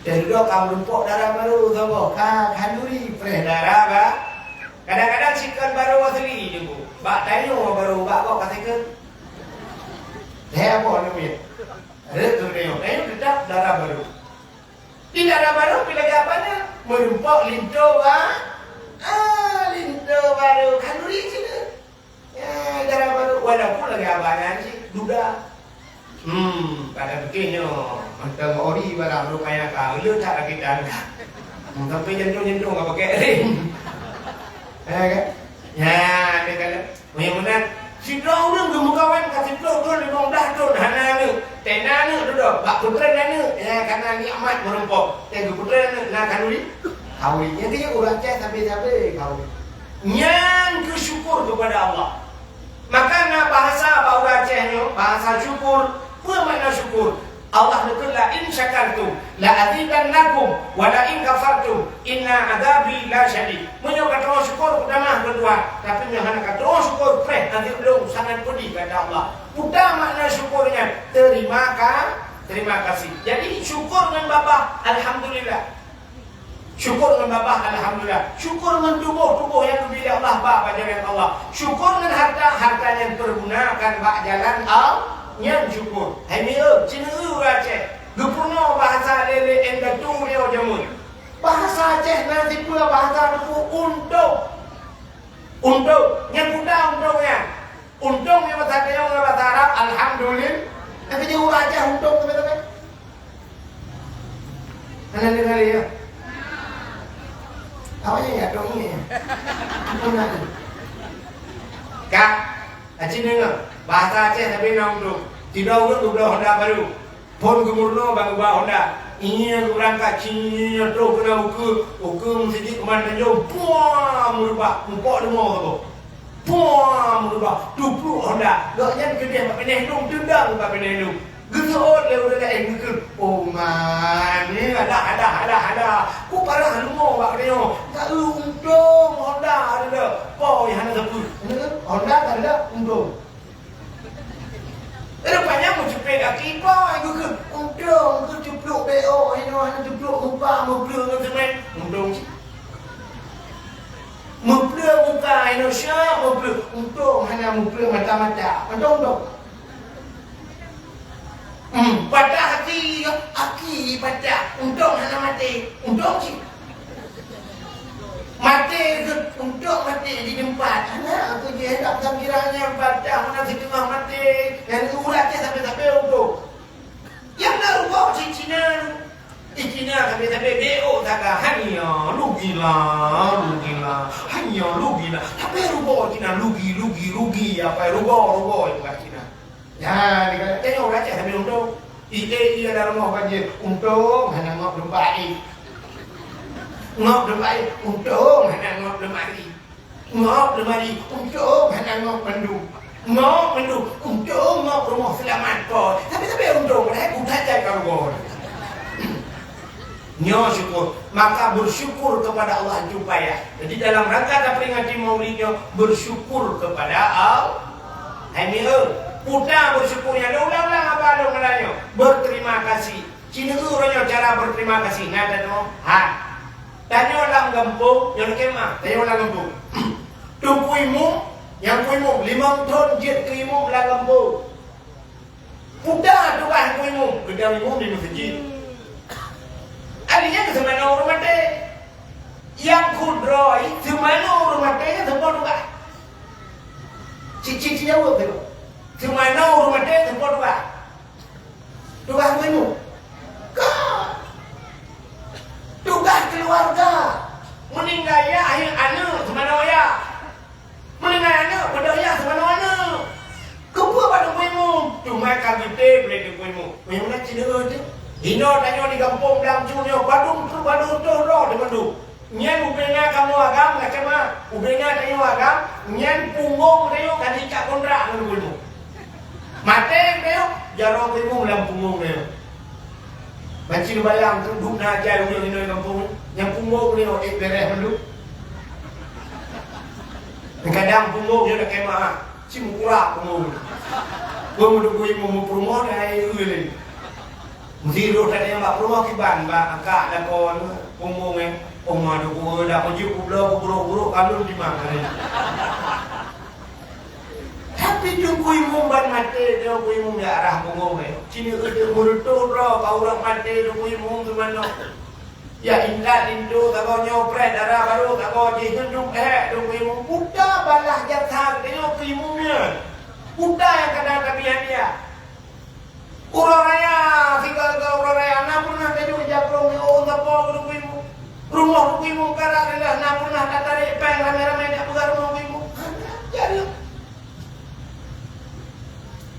Dan dok ka meurumpok dara barô saboh, ka khanduri preh dara ba. Kadang-kadang sikon barô asli jumbo. Bak tanyoe barô bak gob ka sikon. Hei, apa namanya? Ada tu tanyoe. Tanyoe tetap dara barô. Di dara barô pih lagèe apa nyan? Meurumpok linto ba-, ah, linto barô. Khanduri cit. Ya, dara barô. Walaupun lagèe apa nyan cit, duda. Hmm, pada pikir nyoe, mantong ori barang rupanya ka, le that lagi dan. Hmm, sampai jantung-jantung ka pakai ring. Ya kan? Ya, dia kata, Meunyoe meunan, sidroe ureueng geumeukawen ka siplôh thôn, limong blaih thôn hana aneuk, teuh na aneuk dudoe, bak peutren aneuk, ya, kana nikmat meurumpok. Teuh geupeutren aneuk na khanduri? Khanduri. Nyang keu ureueng Aceh sabe-sabe khanduri. Nyan keuh syukur keupada Allah. Maka na bahasa bak ureueng Aceh nyoe, bahasa syukur. Peue makna syukur? Allah neukheun, "La in syakartum la azidannakum, wa la in kafartum inna adzabi lasyadid." Meunyoe ka teurimong syukur, peutamah keu Tuhan, tapi meunyoe hana ka teurimong syukur, preh azab Lôn sangat peudih, kata Allah. Peue makna syukur nyan? Terima ka-, terima kasih. Jadi, syukur ngon babah, alhamdulillah. Syukur ngon babah, alhamdulillah. Syukur ngon tuboh, tuboh nyang geubri lé Allah ba, bak jalan Allah. Syukur ngon harta, harta nyang teugunakan bak jalan Allah, nyan syukur. Hai mieu, ci neueu ureueng Aceh. Geupeurunoe bahasa lé-lé indatu nyoe jameun. Bahasa Aceh na sipeue bahasa teupeu untông. Untông. Nyan peue untông nyan? Untông nyan bahasa Aceh, ngon bahasa Arab, alhamdulillah. Tapi di ureueng Aceh untông sabe-sabe. Hana deungoe lé, ya? Awak nyan ya, dong nyan ya? Apa nak ni? Kak, aci deungoe, bahasa Aceh sabe na untông. Sidroe ureueng geubloe honda barô. Phôn geumeurunoe bak geuba honda. Ingat ureueng ka ci troh keunan ukeue, ukeue meusidik keuman tanjong, puang, meureubah, mupok leumô saboh. Puang, meureubah, tupluek honda. Gobnyan keudeh bak binéh lôn, teudong bak binéh lôn. Geuseuôt lé ureueng laén geukheun, "Oh man, ni alah, alah, alah, alah. Peue parah leumô bak geutanyoe. Ka eu untông honda ada." Po nyang hana sapeue. Honda ka ada untông. Rupanya meucupet aki po ai geukheun, "Untông keu tupluek B O inoe hana tupluek muka, meupluek ngon semen." Untông cit. Meupluek muka inoe siap meupluek. Untông hana meupluek mata-mata. Untông, untông. Hmm, patah aki, aki patah. Untông hana maté. Untông cit. Maté geuh, untông maté di teumpat. Hana, aku jiheun lam sambiran nyan patah, meunan siteungoh maté. Nyang ureueng Aceh sabe-sabe untông. Nyang na rugoe cit Cina. Di Cina sabe-sabe B O saga, hanya rugilah, rugilah. Hanya rugilah. Tapi rugoe Cina rugi, rugi, rugi. Apa rugoe, rugoe bukan Cina. Nyan, dikata, "Tengok, Aceh sambil untung. Ie, ie dalam rumah banjir. Untung, hana ngop leumbah ie. Ngop leumbah ie. Untung, hana ngop leumbah ie. Ngop leumbah ie. Untung, hana ngop mandum. Ngop mandum. Untung, ngop rumah selamat." Po. Tapi, tapi untung, eh, buta jai kalau gol. Nyoe syukur. Maka bersyukur kepada Allah itu payah. Jadi, dalam rangka taperingati Maulid nyoe, bersyukur kepada Allah. Hai mieu, puta bersyukur nyan, ulang-ulang apa lôn ngon nyoe. Berterima kasih. Ci neueu uroe nyoe cara berterima kasih. Na tanyoe? Ha. Tanyoe lam gampông, nyoe lakèe meu'ah. Tanyoe lam gampông. Teungku imum, nyang ku imum limong thon jeuet keu imum lam gampông. Peue tugaih teungku imum? Geudong imum di meuseujid. Artinya keu seumanoe ureuëng maté. Nyang kudroe, seumanoe ureuëng maté nyan saboh tugaih. Cit-cit jaweueb tu. Seumanoe ureuëng maté saboh tugaih. Tugaih teungku imum. Ka. Tugaih keuluwarga. Meuninggai yah, akhé aneuëk, seumanoe yah. Meuninggai aneuëk, beudôh yah, seumanoe aneuëk. Keupeue bak teungku imum? Teuma ka geutem lé teungku imum. Meunyoe meunan cit deuh teuh. Inoe tanyoe di gampông Blang Cu nyoe, padum trok, padum trok droe teumandum. Nyan ubena kamoe agam, macam mana? Ubena tanyoe agam, nyan punggong tanyoe ka jicak kontrak ngon teungku imum. Maté tanyoe, jaroe teungku imum lam punggong tanyoe. Banci neubayang tu, duek na jai ureuëng inong gampông, nyang punggong tanyoe, eh, bereh mandum. Kadang punggong nyoe dak kemah, cit meukurak punggong. Peue meudugui meupurumoh dan hai eu lé. Meusidroe that nyang bak peurumoh kiban, bak angkat lakoe punggong, eh, oma dugui dak meujeuet kubloe kuburok-burok kalon timang hari. Tapi teungku imum ban maté, teungku imum jak arah punggong, eh. Cit nyoe eu meureutoh droe ka ureuëng maté teungku imum teumanoe. Ya intat linto sagoe nyoe preh dara barô sagoe jih nundum ék teungku imum. Peue tugaih balah jasa geutanyoe keu imum nyan? Peue tugaih nyang ka na tabi hadiah? Uroe raya, sigoe-goe uroe raya, na pernah tanyoe jakrong di oh sapo teungku imum? Rumoh teungku imum karat lé, na pernah tatarek péng ramé-ramé jak peugah rumoh teungku imum? Hana, jadi.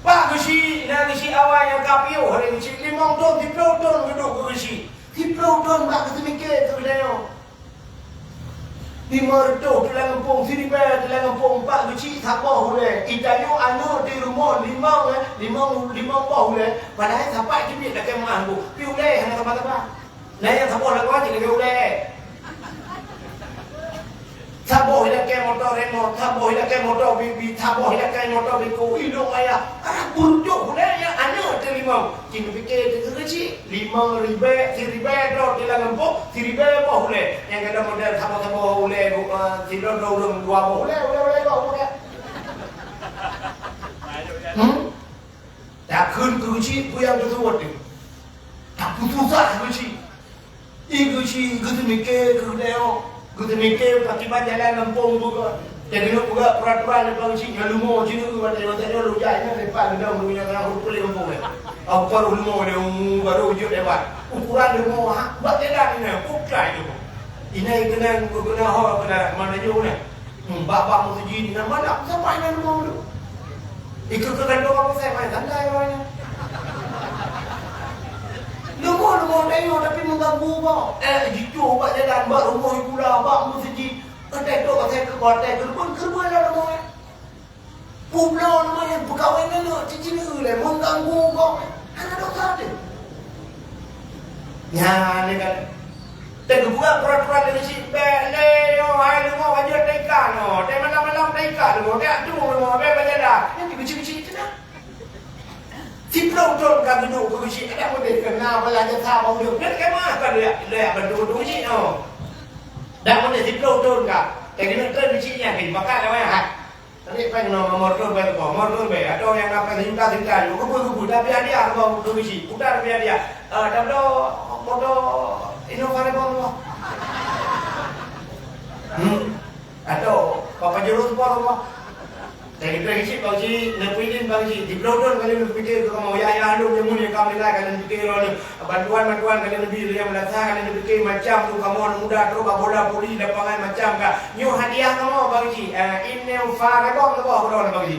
Pak geuchik, na geuchik awai nyang ka piôh lé geuchik, limong thon, siplôh thon geuduek keu geuchik. Siplôh thon bak geuteumike keu geutanyoe. Limong reutôh teulang gampông, siribèe teulang gampông, bak geuchik saboh ulèe. Geutanyoe aneuëk di rumoh limong, eh, limong, limong boh ulèe, padahai sapat jibiet lakèe meuah bu. Pi ulèe hana saba-saba. Na nyang saboh lagoe cit lagèe ulèe. Saboh ilakèe moto remot, saboh ilakèe moto bibi, saboh ilakèe moto biko, idong ayah. Karab beurujôk ulèe nyang aneuëk teulimong. Cit neupiké teukeureuji, limong ribèe, siribèe droe teulang gampông, siribèe boh ulèe. Nyang gadôh model saboh-saboh ulèe, eh, sidroe-droe ureuëng dua boh ulèe, ulèe-ulèe boh ulèe. Hmm? Takheun keu geuchik peue nyang teuseubut nyoe. Tapeususah geuchik. Ié geuchik geuteumike keu geutanyoe. Geuteumike pakiban jalan gampông beugot. Nyang keuneuk peugah peuraturan leubeh geuchik ngon leumo jineuk watèe-watèe nyoe lôn jak nyan leupah geudong donya teuhah ureuëng puléh gampông nyan. Aku baru leumo lé umu baru jeuet lebat. Ukuran leumo ha, bak jalan nyan, bukai tu. Inai keunan, keunan ho, keunan mana nyoe nyan. Hmm, bak-bak meuseujid nyan, mana sampai nyan rumoh tu. Ikeu keu kandong apa saya main santai awaknyan. Rumoh-rumoh tanyoe tapi mengganggu bak. Eh, jitu bak jalan, bak rumoh pula, bak meuseujid. Kata tu pasal keu kota gerbang, gerbang lah rumoh. Publoe rumoh nyan pegawai nyan cicing lé mengganggu bak. Hana dosa tu. Nyan kan. Teuka buka peraturan dari si bèk lé nyoe, hai leumo ka jeuet teuka nyoe, teuka malam-malam teuka leumo, teuka tueng leumo, bèk bajada. Nyan keuchik-keuchik itu nah. Siplôh thon ka geuduek keuchik, ada meunan keu na bala jasa bak ulèe. Nyan ka meuah ka lé, lé bantu-bantu keuchik nyoe. Dak meunan siplôh thon ka. Teuka keuneuk trön keuchik nyan, bakat dah wayah. Tarék péng nyoe, nomor telepon, nomor telepon. Atau nyang na péng sejuta-sejuta nyoe, geubeu-geubeu, tapi hadiah keu geuchik, putar tapi hadiah. Ah, tabloe moto Innova Reborn nyoe. Hmm. Atau Pajero Sport nyoe. Jadi péng cit bang cit, neupeuidin bang cit, di Blodon kali neupike keu kamoe, ya, ya, lôn nyang mulia, ka meunilai, ka lôn pike droeneuh. Bantuan-bantuan ka lheueh neubi, lheueh meulasa ka lheueh neubi, macam tu kamoe aneuk muda trok bak bola voli lapangan macam ka. Nyoe hadiah kamoe Bang Ji. Eh, Innova Reborn saboh keudroe Bang Ji.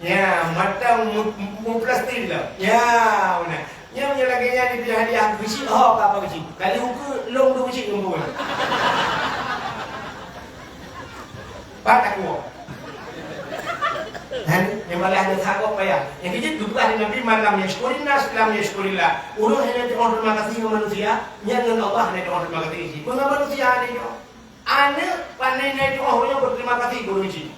Ya, mantong mu-, mu-, muplastik lah. Ya, beuna. Nyoe meunyoe lagèe nyan dibri hadiah beusi ho ka Bang Ji. Kali ukeue lôn dua beusi ngon buet. Pat aku. Hah? Nyang balas dosa kok payah. Nyang keujeuet geupeugah lé Nabi, "Man lam yashkurin nas lam yashkurillah." Ureueng nyang hana teu'oh teurimong gaséh ngon manusia, nyan ngon Allah hana teu'oh teurimong gaséh jih. Peue ngon manusia hana teu'oh. Aneuk pane hana teu'oh ureueng nyan beuteurimong gaséh keu ureueng jih.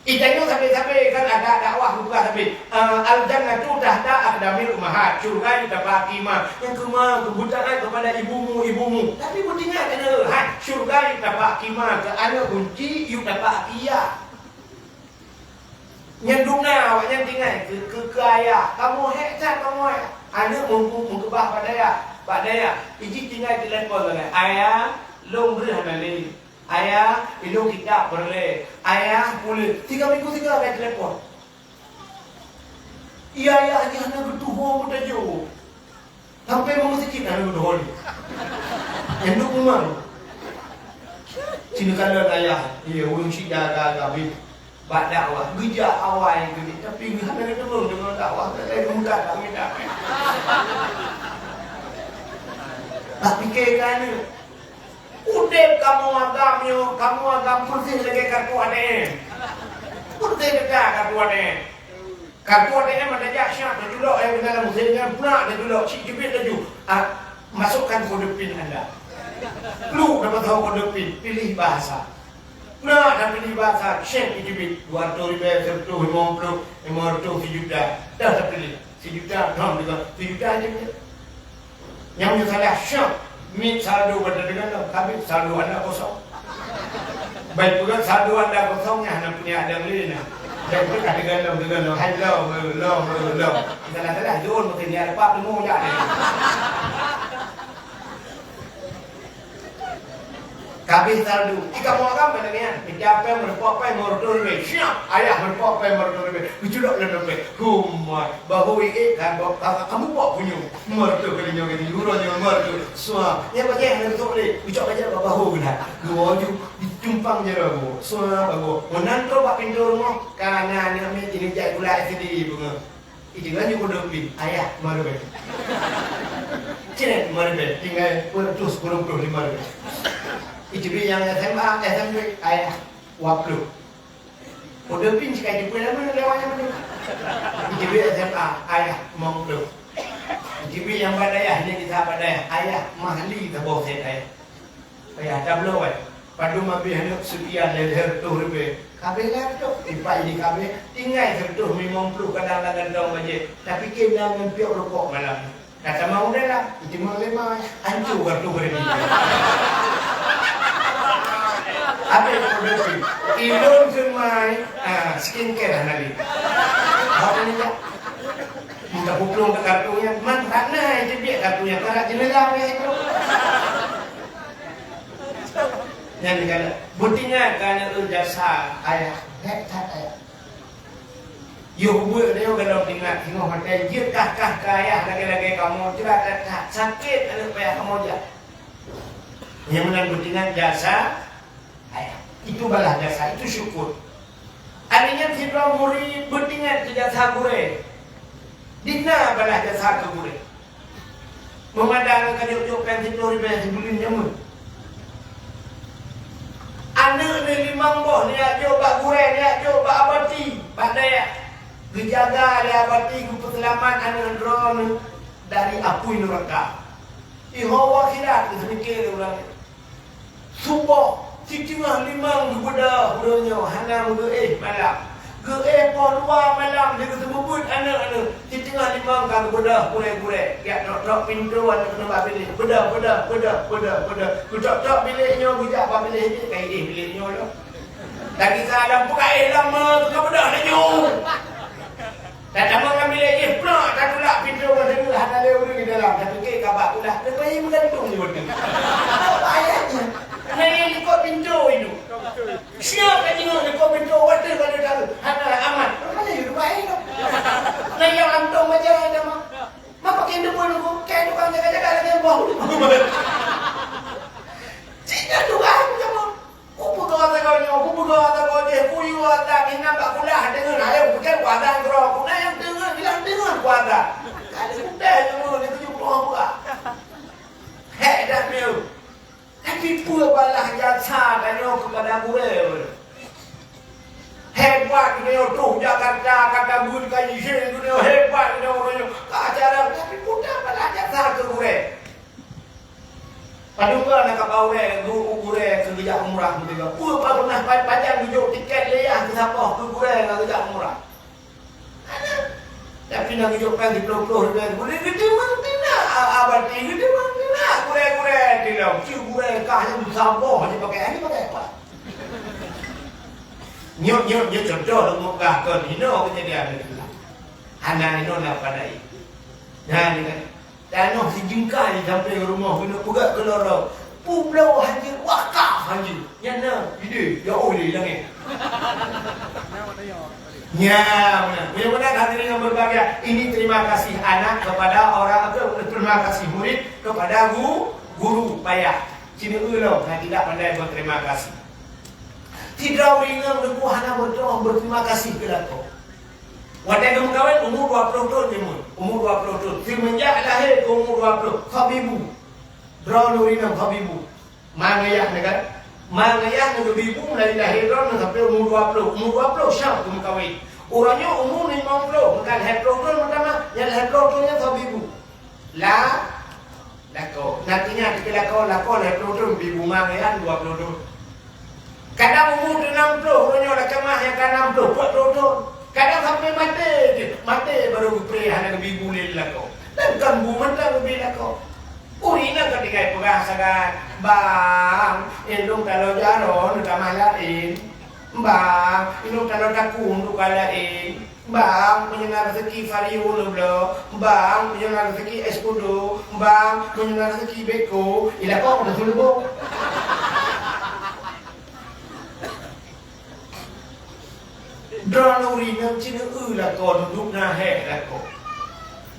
Itanyoe sabe-sabe kan ada dakwah buka sabe. Eh, al-jannatu tahta aqdamil ummahat. Syurga di tapak kaki ma. Nyang keuma keubeutaan kepada ibumu, ibumu. Tapi beutinggai keuneuk, hai, syurga di tapak kaki ma, keu aneuk gunci, yue tapak kaki yah. Nyan dum na awak nyan tinggai keu, keu, keu ayah. Kamoe hék that kamoe. Aneuk mumpung meukeubah bak dayah, bak dayah. Iji tinggai telepon lagèe, "Ayah, lôn breuh hana lé. Ayah, ilôn kitab peureulèe. Ayah, puléh." Tiga minggu tiga kali telepon. Iya, ayah, ayah hana geutuho meutajô. Sampai meumeuseujid hana geutuho lé. Nyang duek umang. Sinoe kalon ayah, iya, ureueng syiek jaga-jaga bit. Bak dakwah, geujak awai keubiet, tapi hana geuteumeung deungon dakwah, tak lé geumeukat tak mita. Tak pikirkan aneuk. Udeb kamoe agam nyoe, kamoe agam peureséh lagèe kartu A T M. Peureséh teuka kartu A T M. Kartu A T M ada jak siap teuculok, eh, keunan lam mesin nyan pula teuculok, cit jeubiet laju. Ah, masukkan kode pin anda. Klik dapet tahu kode pin, pilih bahasa. Nah, dah pilih bahasa, cek jeubiet dua ratus ribu, seratus lima puluh, lima ratus, sejuta. Dah terpilih. Sejuta, thom juga. Sejuta aja. Nyang meunyoe salah syok, mit saldo pada dengan dong, habis saldo anda kosong. Baik peugah saldo anda kosong, nyan hana punya ada lé na. Baik peugah dengan dong, dengan dong, hai lo, lo, lo, lo. Salah-salah, jol mungkin dia dapat temu ya. Kabeh saldo. Ika muara mana nian? Mencapai meureumpok pai meureumpok ribu. Siap, ayah meureumpok pai meureumpok ribu. Geuculok lam dompet. Huma, bahu ié, ka, ka, ka, kamu pok punyueng. Meureumpok kali nyoe, kali nyoe, nyoe, meureumpok. Sua, ya bajèe hana geutok lé. Geucok bajèe bak bahu geudah. Geuwoe ju, dicumpang jaroe geuwoe. Sua, bagoe. Meunan trok bak pintoe rumoh, ka na aneuk miet jih jijak sikula S D beungoh. Iteungoh nyoe kudong pih, ayah, lima ribèe. Cit, lima ribèe, tinggai peureutôh, sepuluh ploh, lima ribèe. Iteubiet nyang S M A, S M P, ayah, dua ploh. Kudong pih sikai jipeu lama lewat nyang mana. Iteubiet S M A, ayah, limong ploh. Iteubiet nyang bak dayah, ini kita bak dayah, ayah, mahli tabôh sét ayah. Payah tabloe, eh. Padum abéh aneuk seukian lhèe reutôh ribèe. Ka abéh lhèe reutôh, ipak ini ka abéh, tinggai seureutôh limong ploh kadang lam kantong bajèe. Tapi keu na ngon piôh rukok malam. Ka tamong dalam, iteumong lé ma, hanco kartu kredit. Abéh produksi. Ilôn keu mai, ah, skincare hana lé. Apa ni, Cak? Minta kuplueng ke kartu nyan. Man, hana, itu dia kartu nyan. Kalau jenelah, ya, itu. Nyan kana, beutingat kana eu jasa ayah. Hék that ayah. Yoh buet dia kalau ingat singoh maté jeuet kah-kah ke ayah lagèe-lagèe kamoe, jeulaih that-that sakét aneuk payah kamoe jak. Nyang meunan beutingat jasa ayah. Itu balas jasa, itu syukur. Aneuk nyan sidroe murit beutingat keu jasa gurèe. Dina balas jasa keu gurèe. Meumada ngon ka jok-jok péng siploh ribèe sibuleuen jameun. Aneuk ni limong boh, neujak jok bak gurèe, neujak jok bak abati, bak dayah. Geujaga lé abati, geupeuseulamat aneuk droeneuh dari apui nuraka. Iho akhirat geuseumiké lé ureueng. Suboh, siteungoh limong geubeudôh uroe nyoe hana meugeuéh malam. Geuéh poh dua malam lé geuseumeubeuet aneuk-aneuk. Siteungoh limong ka geubeudôh gurèe-gurèe. Jak trok-trok pintoe aneuk keuneuk bak bilék. Beudôh, beudôh, beudôh, beudôh, beudôh. Geutrok-trok bilék nyoe geujak bak bilék jih, ka éh bilék nyoe lom. Lagi salam peukaéh lama, ka beudôh laju. Tatamong lam bilék jih, plak, tatulak pintoe meuteumé hana lé ureueng di dalam. Tapike kaba ulah, leubeh meugantung di watèe. Ayat nyan. Nah, nyang likot pintoe itu. Siap ka jingok likot pintoe watèe ka lheueh talu. Hana aman. Mana yue dubai tu? Nah, nyang lantong baca ayat nama. Mak pakai depan aku, kayak tukang jaga-jaga lagi yang bau. Cik dah tukang jaga. Kupeugah sagoe nyoe, kupeugah sagoe jih, kuyue ata, inong bak kulah deungon ayah, bukan kuasa keudroe, ku na nyang deungon, bilang deungon kuasa. Kali kutéh deungon, lhèe tujoh ploh buah. Hék that meuh. Tapi peue balah jasa tanyoe keupada gurèe? Hebat geutanyoe troh Jakarta, ka tabeuet ka jisien geutanyoe, hebat geutanyoe uroe nyoe. Ka acara, tapi peue balah jasa keu gurèe? Padum goe na kaba ureuëng geu-, gurée keu geujak umrah meuteugah. Peue pernah pa-, pajan geujok tiket lé yah keu saboh keu gurée nyang geujak umrah? Tapi na geujok péng siplôh-plôh ribèe, gurée geuteumang tina, a, a, berarti geuteumang tina, gurée-gurée tilông. Ci gurée kah nyang saboh jipakai, hana pakai apa. Nyoe, nyoe, nyoe contoh lôn peugah kon, inoe keujadian nyoe. Hana inoe na padai. Nah, ni kan. Tanoh sijeungkai sampéng rumoh keuneuk peugah keu lorong. Peubloe hanjeuet, wakaf hanjeuet. Nyan na, ide, ya oh, ide langét. Nya, beuna. Mudah-mudahan hadirin yang berbahagia, ini terima kasih anak kepada orang, apa, terima kasih murid kepada gu-, guru payah. Cina ulo, nah, tidak pandai berterima kasih. Sidroe ureuëng inong teungku hana meuteumé berterima kasih keu lakoe. Watée geumeukawen, umu dua ploh thon jeuet, umu dua ploh thon. Seumenjak lahé keu umu dua ploh, sabibu. Droeneuh ureuëng inong sabibu. Ma ngon yah neuh kan? Ma ngon yah neuh geubibu mulai lahé droeneuh sampai umu dua ploh. Umu dua ploh syam geumeukawen. Uroe nyoe umu limong ploh, meukan lhée ploh thon meutamah, nyang lhée ploh thon nyan sabibu. La, lakoe. Nantinya dikeu lakoe, lakoe lhée ploh thon, bi buma nyan dua ploh thon. Kadang umu teuh nam ploh, uroe nyoe lakée mah nyang ka nam ploh, peuet ploh thon. Kadang sampai maté jih, maté barô geupreh hana geubi bu lé lakoe. Dan kon bu mantong geubi lakoe. Ureuëng inong ka tinggai peugah sagai, "Bang, ilong taloe jaroe neutamah laén. Bang, ilong taloe takue neuka laén." Bang, meunyoe na rezeki Vario neubloe. Bang, meunyoe na rezeki Escudo. Bang, meunyoe na rezeki Beko. Ilako keuneuk seuleuboh. Droeneuh ureuëng inong cina eu lakoe, duek na hék lakoe.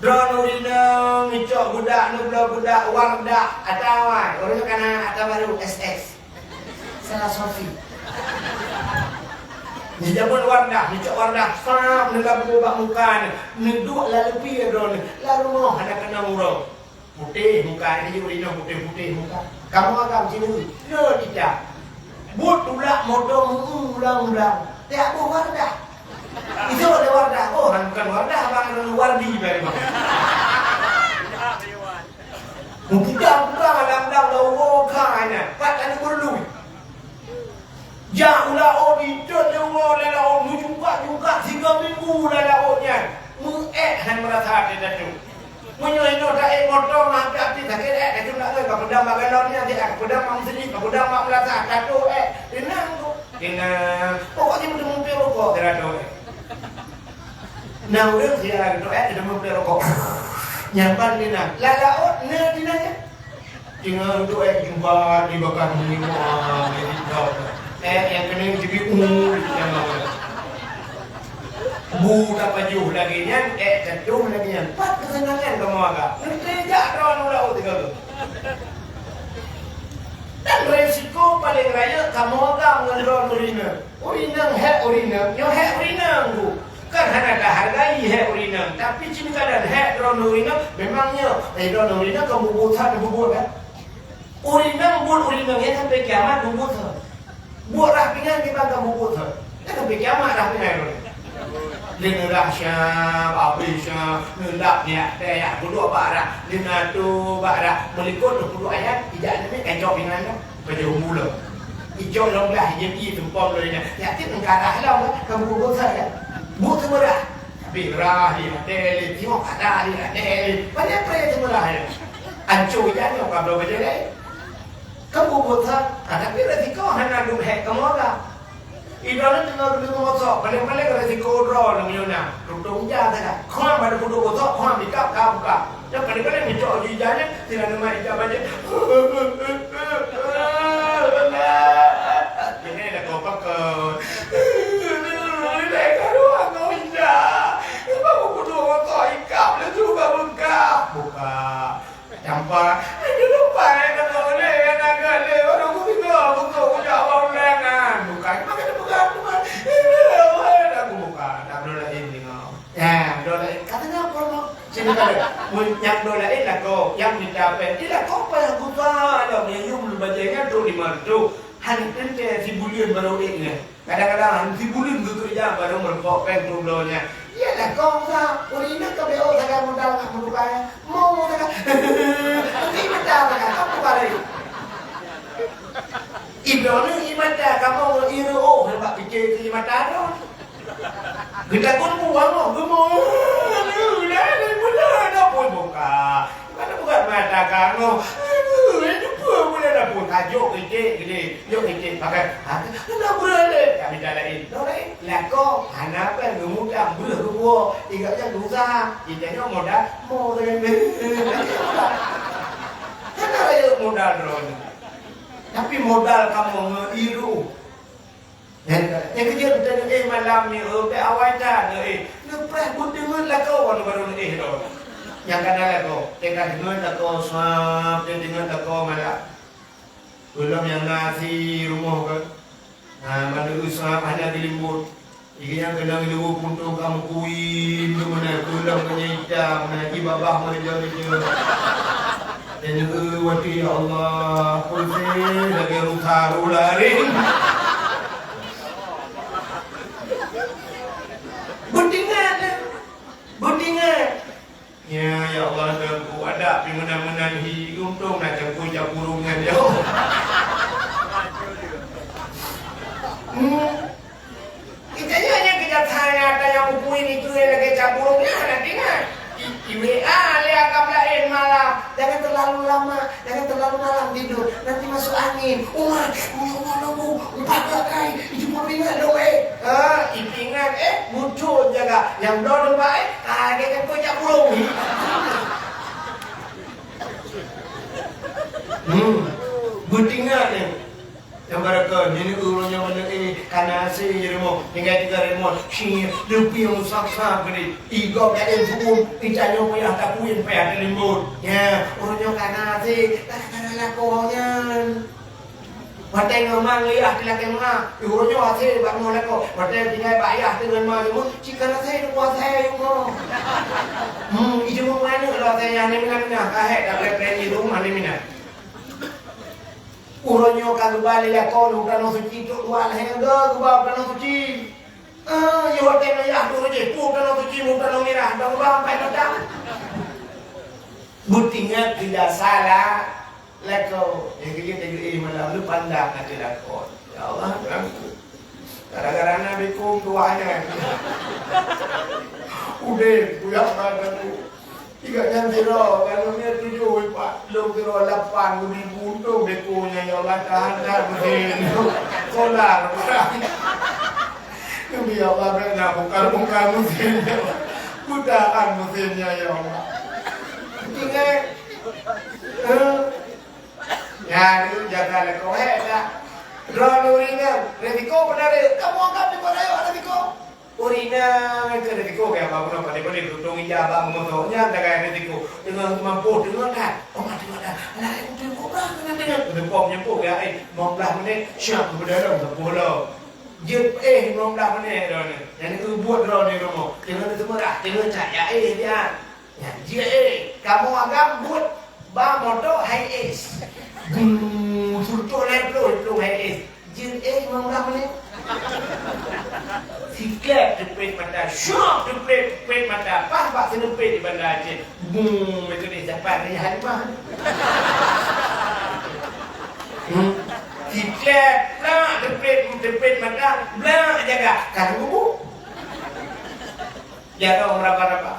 Droeneuh ureuëng inong neucok beudak, neubloe beudak Wardah, ata awai. Ureuëng kana ata barô S S. Salah sofi. Di jameun Wardah, neucok Wardah, sab neulabu bak muka neuh, neuduek lam leupie droeneuh, lam rumoh hana keunong uroe. Putéh muka, di ureuëng inong putéh-putéh muka. Kamoe agam sineuk, le tita. Buet tulak moto meu-eu ulang-ulang. Tiap boh Wardah. Itu ada Wardah. Oh, bukan Wardah, abang ada Wardi baru. Meupeugah-peugah lam-lam lam uroe kha nyan, pat hana beureuloh. Jak u laôt, itot lé uroe lam laôt, meujungkat-jungkat sigoe minggu lam laôt nyan. Meu-ék hana meurasa até tatoe. Meunyoe inoe taék moto meuapi-api sakét ék, tatoe nak ka peudam bak galon nyan, ka peudam bak meuseujid, ka peudam bak meulasa, tatoe ék. Teunang tu. Teunang. Pokok jih meuteumé rukok kira tatoe ék. Na ureuëng sira geuto ék, geuteumé rukok. Nyan ban teunang. Lam laôt na teunang nyan. Tinggai untuk ék jumpa di bakan minimum, ah, di dalam. Ék nyang keuneuk jibi umur nyang lawa. Bu tapajoh lagée nyan, ék tatoh lagée nyan. Pat keuseunangan kamoe agam. Neuteujak droe nibak laôt sigoe. Dan resiko paleng rayeuk kamoe agam ngon droe ureuëng inong. Ureuëng inong hék ureuëng inong, nyoe hék ureuëng inong, Bu. Kan hana tahargai hék ureuëng inong, tapi cit kadang hék droeneuh ureuëng inong, memang nyoe, eh, droeneuh ureuëng inong kon bubuet that neububuet, kan? Ureuëng inong buet ureuëng inong nyan sampai kiamat bubuet that. Buet rhah pingan kiban kon bubuet that. Kan sampai kiamat rhah pingan droeneuh. Lé neulah syam, abéh syam, neulap niat teh, peuduek bak rhah, lé na tu bak rhah, meulikot peuduek ayat, ijak namiet kacok pingan nyoe. Pajoh umu lom. Icok lom glah, ijép ié tumpom lom inan. Nyak tiep meukarah lom, ka buku-buku saya. Bu seumeurah. Tapi rah di até lé, tengok ada di até lé. Banyak pria seumeurah ya. Anco ija nyoe ka bloe bajée laén. Ka buku sa, ah, tapi resiko hana duek hék kamoe ka. Ibarat teungoh geuteupeue mosok, paléng-paléng resiko droe lom nyoe na. Tutong ija saja. Khon pada kudu gosok, khon bikap ka buka. Nyan paléng-paléng ngicok aju ija nyan, sira neuma ija bajée. Ini ada kau pakai. Ini ada dua kau ija. Ibu kudu gosok ikap, leju ka buka. Buka. Campa, "Aduh, lupa, eh, kata uleh, eh, naga leh, baru aku tiga, aku tu, aku jak awak uleh, kan." Bukan, makai dia pegang tu, kan. Eh, eh, eh, aku buka. Dah bloe laén tengok. Ya, bloe laén. Katanya apa, Mak? Sini kali. Mun nyang bloe laén lah kau, nyang minta apa? Dia lah kau apa yang aku tahu, lah, yang you belum baca, ingat tu lima ratus. Hanya tentang si bulan baru ingat. Kadang-kadang, sibuleuen geukeureuja barô meureumpok péng trok bloe nyan. Iyalah, kong sa, ureueng inong ka B O sagai modal ngon meurupai. Mo sagai. Meusti meuta sagai, ka meurupai. Ibloe neuh ié mata kamoe ngon ié reuôh, nyan bak pike keu ié mata droe. Geutakot buang ngon geumoe. Aduh, dah, dah, dah, dah, pun buka. Mana buka mata kamoe? Aduh, itu pun boleh dah pun. Tajok kecek gede. Jok kecek pakai. Ha, hana breueh lé. Kami dah laén. Dah laén. Lakoe. Hana apa. Ngeumutang breueh geubuo. Ingat nyan dosa. Kita nyoe modal. Modal. Hana rayeuk modal droe nyoe. Tapi modal kamoe ngon ié reuôh. Nyang, nyang keujeuet teuh neuéh malam nyoe, eh, bèk awai that neuéh. Neupreh beudeungon lakoe nyoe baru neuéh droe. Nyang kana lakoe, teuka deungon lakoe sab, teudeungon lakoe malam. Peulom nyang na si rumoh kan. Nah, mandum sab hana geulimbot. Ié nyang keunong leuweuh puntông ka meukuin, meunan kulam meunyoe itam, na ji babah meureuja-reuja. Dan, eh, watèe, ya Allah, peusé lagèe rusa rularing. Beutingat, beutingat. Ya, ya Allah, Tuhanku, adak pih meunan-meunan hi, untông na cangkôi jak burông nyan, ya Allah. Hmm. Kita nyoe nyang keujak that nyang buku ini tuléh lagèe jak burông nyan, hana teuingat. I, i W A lé agam laén malam, jangan terlalu lama, jangan terlalu malam tidur, nanti masuk angin. Umat, ya Allah, nunggu, empat belas kali, itu pun ingat dong, eh. Ha, itu ingat, eh, muncul jaga. Nyang dua tempat, eh, Ka lagèe cangkôi jak burông. Hmm. Beutingat nyoe. Nyang barokon, nyoe ureueng nyang meuneuk, eh, kana hase remote. Tinggai tiga remote. Shi, leupie meusab-sab keudéh. Igob jak ém su'um, itanyoe payah takuén, payah teulimbot. Nyan, ureueng nyoe kana hase, gara-gara lakoe nyan. Watèe ngon ma ngon yah teuh lakèe meu'ah, uroe nyoe asèe bak rumoh lakoe. Watèe tinggai bak yah teuh ngon ma nyoe, cit ka rasai teuh puasa nyoe. Hmm, ijeumeu'ah aneuk lôn asèe nyan, meunan-meunan, ka hék dak preh-preh nyoe rumoh nyan meunan. Uroe nyoe ka geuba lé lakoe u Tanoh Suci, trok dua lhèe geuba u Tanoh Suci. Ah, yoh watèe ngon yah turun jih, pu Tanoh Suci, pu Tanoh Mirah, dak geuba ampai batang. Beutingat keu jasa la-, lakoe, nyang keu jeuet teuh éh malam, neupandang até lakoe. Ya Allah, Tuhanku. Gara-gara na bikong tuha nyan. Udeb, kuyak mata ku. Tiga nyan sidroe, kalau nyan tujoh, empat, lhèe sidroe, lapan, lhèe ribu, untung bikong nyan, ya Allah, tahan, tahan, mesin. Solar, barang. Nabi Allah, bèk na bongkar-bongkar mesin. Mudahkan mesinnya, ya Allah. Ingat. Eh? Nyan, jaga lakoe, eh, dah. Droeneuh ureueng inong, resiko beuna rayek. Kamoe anggap di bawah rayek resiko. Ureueng inong, ke resiko, kayak apa pun, apa, dia boleh tutong ija, abang, motor. Nyan, jaga resiko. Dengan mampu, dengan dah. Oh, mati, mati. Alah, aku tengok, bang, kena tengok. Kena pom, nyempuk, ya, eh. Lima belas menit, siap, beudôh, sepuluh. Jeuet éh limong blah menit droeneuh. Nyan keuh buet droeneuh rumoh. Teungoh teumeurah, teungoh cat, ya éh dia. Nyan jeuet éh. Kamoe agam buet ba moto high ace. Bung, surtok lhèe ploh, lhèe ploh high ace. Jeuet éh limong blah menit. Siklep teupreh mata, syok teupreh, teupreh mata. Pas bak seuneupet di Banda Aceh. Bung, itu deh, siapa ni Halimah? Hmm. Siklep, blak, teupreh, teupreh mata, blak jaga. Ka geubu. Jaga orang raba-raba.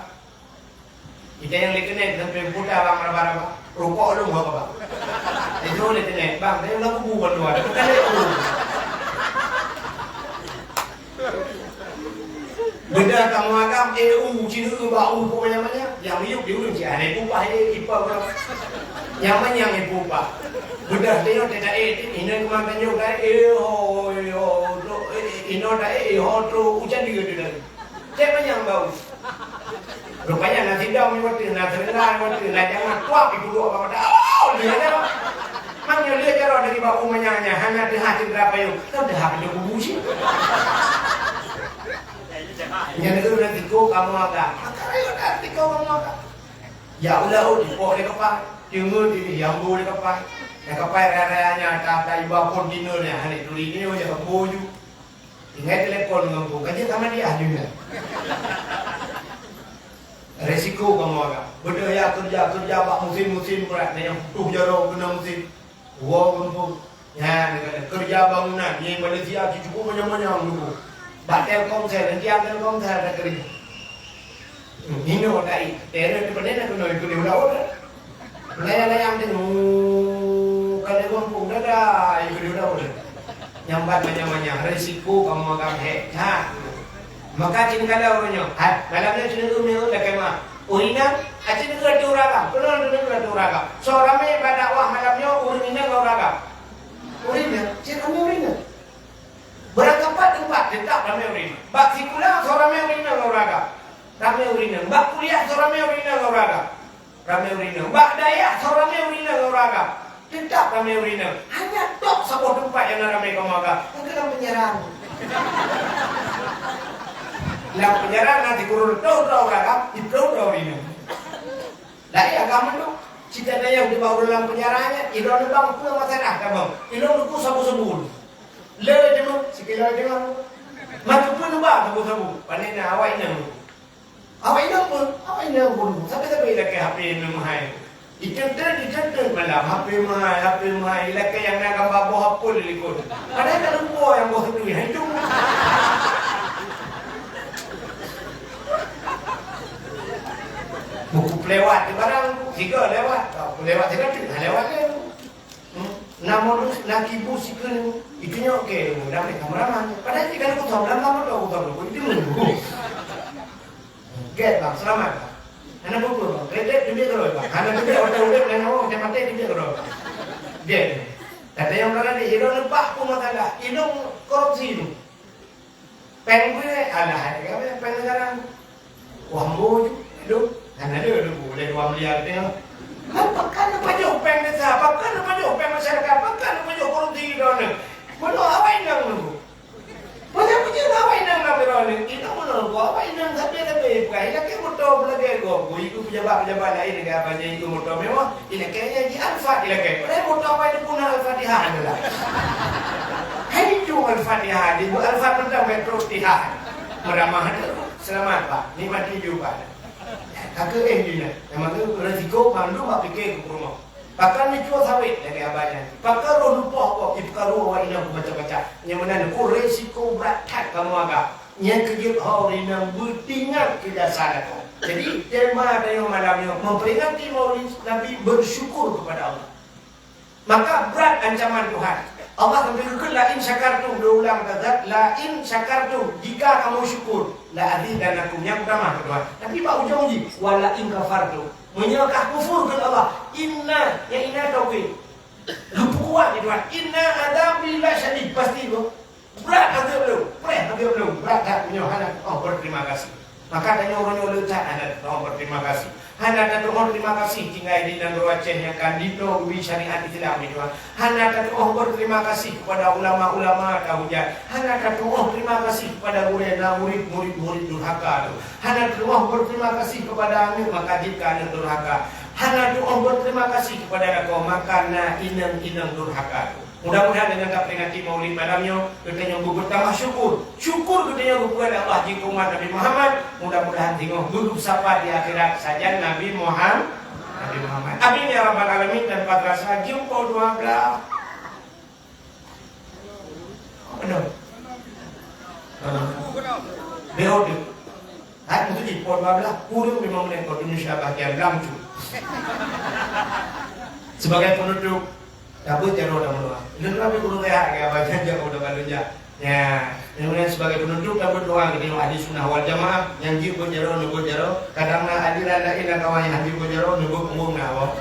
Kita yang leukenet sampai puta bang raba-raba. Rukok lu apa bang? Itu leukenet, bang, saya udah kubu buat dua. Bukan dia kubu. Beda kamoe agam, eh, u, cina, eh, ba, u, pokoknya mana? Yang miyup di ulun cik, aneh, upah, eh, ipa, bro. Yang mana yang ibu upah? Beda dia, dia tak, eh, ini kemana tanjung, dah, eh, ho, eh, ho, tu, eh, ino dah, eh, ho, tu, hujan juga dia dah. Cek manyang bau. Rupanya na sidang ni waktu, na serendah ni waktu, na jangan tuap di puduk apa kata. Oh, dia ada. Mang nyoe lé jaroe dari bak uma nyan, hana teuhah cendera payung. Kan teuhah payung bubu cit. Nyan ureueng tiko kamoe agam. Maka rayeuk that tiko kamoe agam. Ya ulah, oh, dipoh lé kapai. Teungeut ini jambu lé kapai. Dan kapai raya-raya nyan, ta, ta iba kontainer nyan, hana turi nyoe, ya, kebo ju. Tinggai telepon ngon ku, ka jeuet ka Madiyah jeuet. Resiko kamoe agam. Beudôh ya keureuja-keureuja bak musim-musim brat, na nyang putôh jaroe keunong musim. Woe gampông. Nyan, keureuja bangunan, nyan Malaysia cukôp manyang-manyang dulu. Bak Telkomsel, nanti ada Telkomsel ada keureuja. Hmm, inoe tai, tera tu pandai nak keunoe ikut di udah-udah. Layang-layang tu, oh, kalau gampông dah dah ikut di udah-udah. Nyambat manyang-manyang, resiko kamoe agam hek. Ha. Maka cit kala ureueng nyoe, ha, malam nyoe cit nyoe lakée meu'ah. Ureueng inong, a cit nyoe atu ureueng agam. Keunoe cit nyoe atu ureueng agam. Soe ramé bak dakwah malam nyoe ureueng inong ngon ureueng agam. Ureueng inong, cit ramé ureueng inong. Beurangkapat teumpat teutap ramé ureueng inong. Bak sikula soe ramé ureueng inong ngon ureueng agam. Ramé ureueng inong. Bak kuliah soe ramé ureueng inong ngon ureueng agam. Ramé ureueng inong. Bak dayah soe ramé ureueng inong ngon ureueng agam. Teutap ramé ureueng inong. Hanya tok saboh teumpat nyang na ramé kamoe agam. Nyang keu lam peunjara. Lam peunjara na sikureueng reutôh droe ureueng agam, sikureueng droe ureueng inong. Laén agam mandum. Cit na nyang diba ureueng lam peunjara nyan, ilôn neubang peue masalah tabang. Ilôn neukheun sabu-sabu. Le jeuem, sikilo jeuem. Matu pun neuba sabu-sabu. Pane na awak inong. Awak inong pun, awak inong pun. Sabe-sabe ilakée H P inong meuhai. Iteunteuet, iteunteuet malam, H P meuhai, H P meuhai. Ilakée nyang na gamba boh apel di likot. Padahai ka lumpah nyang boh seudui. Hai tu. Buku pelewat di barang, tiga lewat. Pelewat tiga tu, lewat dia. Hmm. Na modus, na kibu sikeuneuk, itu nyoe ke, damai kameraman. Padahai jih kan kutong, dalam kamar tu kutong, itu nunggu. Gét bang, selamat bang. Hana peue-peue bang, gét-gét teubiet keudroe bang. Hana teubiet otak ureueng dan nyawa macam mati teubiet keudroe bang. Gét. Kata yang orang ni, ilong lepak pun masalah, ilong korupsi tu. Péng beuet, alah, hai kami péng negara. Wah, ambo ju, aduh, hana ada, aduh, boleh dua miliar tengok. Pakon neupajoh péng desa, pakon neupajoh péng masyarakat, pakon neupajoh korupsi droeneuh. Meunoe awai nang nunggu. Banyak punya awai nang nang droeneuh. Kita meunoe awai nang sabe-sabe bukai. Ilakée moto beulagée gob, iku pejabat-pejabat lain lagée abang nyan iku moto mewah. Ilakée nyan di Alphard ilakée. Padahai moto awai teupeuna Al-Fatihah adalah. Hai tu Al-Fatihah, di Al-Fatihah teuntang Metro Tihah. Meuramah tu. Selamat, Pak. Nikmati hidup, Pak. Ka keu eh dunia. Memang tu resiko mandum bak pikir keu rumoh. Pakon neucue sawét lagée abang nyan. Pakon roh lupoh kok ipeukaru awak inong keu macam-macam. Nyang meunan ku resiko brat that kamoe agam. Nyang keujeuet ho ureueng inong beutingat keu jasa lakoe. Jadi, tema tanyoe malam nyoe memperingati Maulid Nabi bersyukur kepada Allah. Maka brat ancaman Tuhan. Allah sampai geukheun, "La in syakartum," geuulang that, "La in syakartum," jika kamu syukur, "la azidannakum," nyang utama keu Tuhan. Tapi bak ujong jih, "Wa la in kafartum," meunyoe kah kufur keu Allah, "inna," nyang inna taukid. Geupeukuat di Tuhan, "Inna adzabi lasyadid," pasti tu. Brat azeub lôn, preh azeub lôn, brat that meunyoe hana tatu'oh beuterima kasih. Maka tanyoe uroe nyoe le that hana tatu'oh beuterima kasih. Hana tatu'oh terima kasih tinggai di nanggroe Aceh nyang ka ditôh geubri syariat Islam di Tuhan. Hana tatu'oh beuterima kasih kepada ulama-ulama tahujat. Hana tatu'oh terima kasih kepada gurée na murit, murit-murit durhaka tu. Hana tatu'oh beuterima kasih kepada aneuk maka jeuet keu aneuk durhaka. Hana tatu'oh beuterima kasih kepada lakoe maka na inong-inong durhaka tu. Mudah-mudahan dengan taperingati Maulid malam nyoe, geutanyoe beutamah syukur. Syukur geutanyoe geupeugah lé Allah jeuet keu umat Nabi Muhammad. Mudah-mudahan singoh duek sapat di akhirat sajan Nabi Muhammad. Nabi Muhammad. Amin ya rabbal alamin. Dan padrasa jeuem poh dua belas. Apa dah? Beode. Hai, meusti poh dua belas, kureueng lima menit, kok Indonesia bahagian blang tu. Sebagai penutup, tabeuet jaroe dan meudoa. Lôn rabe guru rehat ke abang janjak udah balon jak. Ya, kemudian sebagai penutup, tabeuet doa keu ahli sunnah wal jamaah, nyang jeuet beuet jaroe, neubeuet jaroe. Kadang na aliran lain lam kawan nyang jeuet beuet jaroe, neubeuet umum na awak.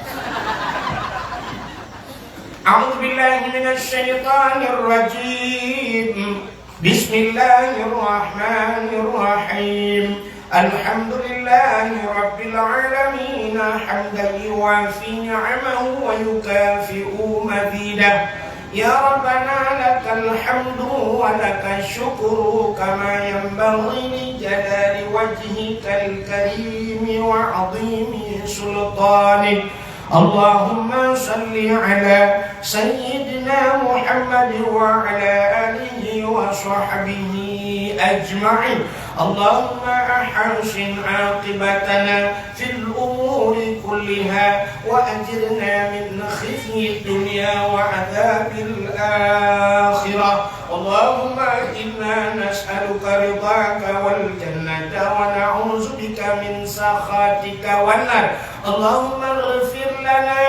A'udzubillahi minasyaitonirrajim. Bismillahirrahmanirrahim. Alhamdulillahi rabbil alamin, hamdan yuwafi ni'amahu wa yukafi'u mazidah. Ya Rabbana lakal hamdu wa lakal syukru kama yanbaghi li jalali wajhikal karimi wa 'azimi sultanik. Allahumma salli ala Sayyidina Muhammad wa ala alihi wa sahbihi أجمعين. اللهم أحسن عاقبتنا في الأمور كلها وأجرنا من خزي الدنيا وعذاب الآخرة. اللهم إنا نسألك رضاك والجنة ونعوذ بك من سخطك والنار. اللهم اغفر لنا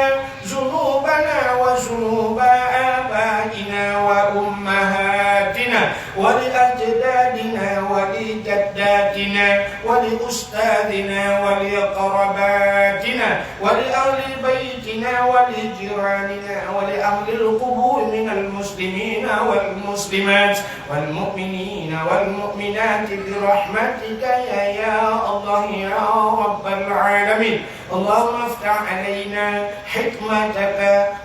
ذنوبنا وذنوب آبائنا وأمهاتنا ولأجدادنا ولجداتنا ولأستاذنا ولأقربائنا ولأهل بيتنا ولجيراننا ولأهل القبور من المسلمين والمسلمات والمؤمنين والمؤمنات برحمتك يا، يا الله يا رب العالمين. اللهم افتح علينا حكمتك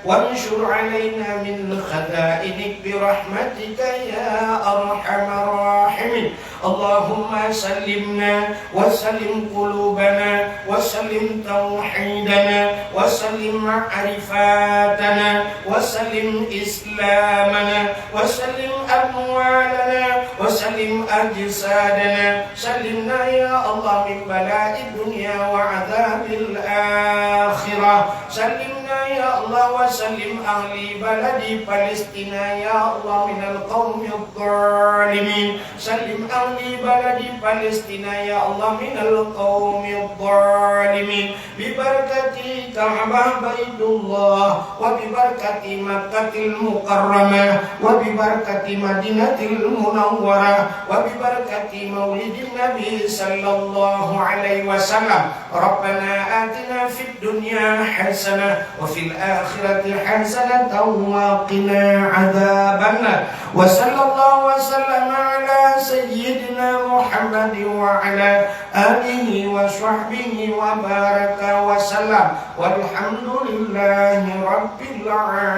وانشر علينا من خزائنك برحمتك يا أرحم الراحمين. اللهم سلمنا وسلم قلوبنا وسلم توحيدنا وسلم معرفاتنا وسلم إسلامنا وسلم أموالنا وسلم أجسادنا. سلمنا يا الله من بلاء الدنيا وعذاب الآخرة. سلمنا يا الله وسلم أهل بلد فلسطين يا الله من القوم الظالمين. سلم أهل بلد فلسطين يا الله من القوم الظالمين. ببركة كعبة بيت الله، وببركة مكة المكرمة، وببركة مدينة المنورة، وببركة مولد النبي صلى الله عليه وسلم. ربنا آتنا في الدنيا حسنة وفي الآخرة حسنة وقنا عذاب النار. وصلى الله وسلم على سيدنا محمد وعلى آله وصحبه وبارك وسلم. والحمد لله رب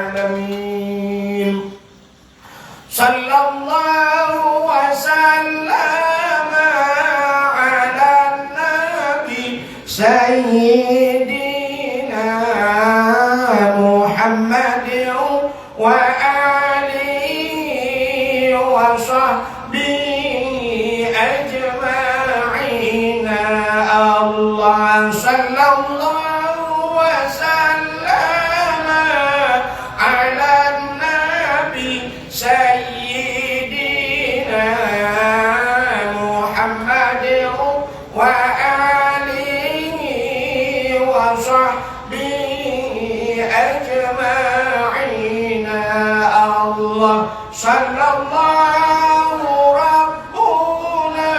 العالمين. صلى الله وسلم على النبي سيدنا محمد وآله وصحبه أجمعين. الله صلى الله وسلم على النبي سيدنا محمد وآله وصحبه أجمعين. الله صلى الله ربنا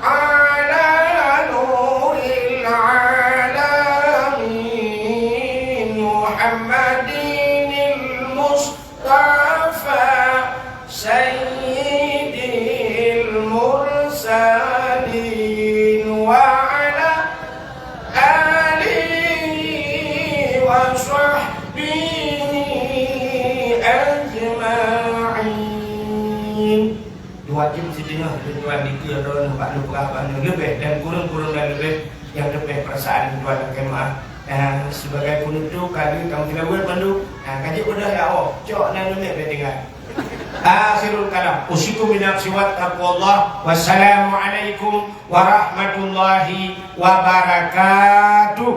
على نور العالمين محمد المصطفى سيد المرسلين وعلى آله وصحبه أجمعين. Dua jeuem siteungoh lôn tuan dikeue droeneuh bak lôn peugah bak nyoe leubeh dan kureueng-kureueng dan leubeh nyang leubeh peurasaan lôn tuan lakèe meu'ah. Eh, sibagai peunutôp ka lheueh tameutilaweuet bandum, eh, ka jeuet beudôh ya Allah, cok na leumiek bèk tinggai. Akhirul kalam, usikum binafsi wa taqwallah. Wassalamualaikum warahmatullahi wabarakatuh.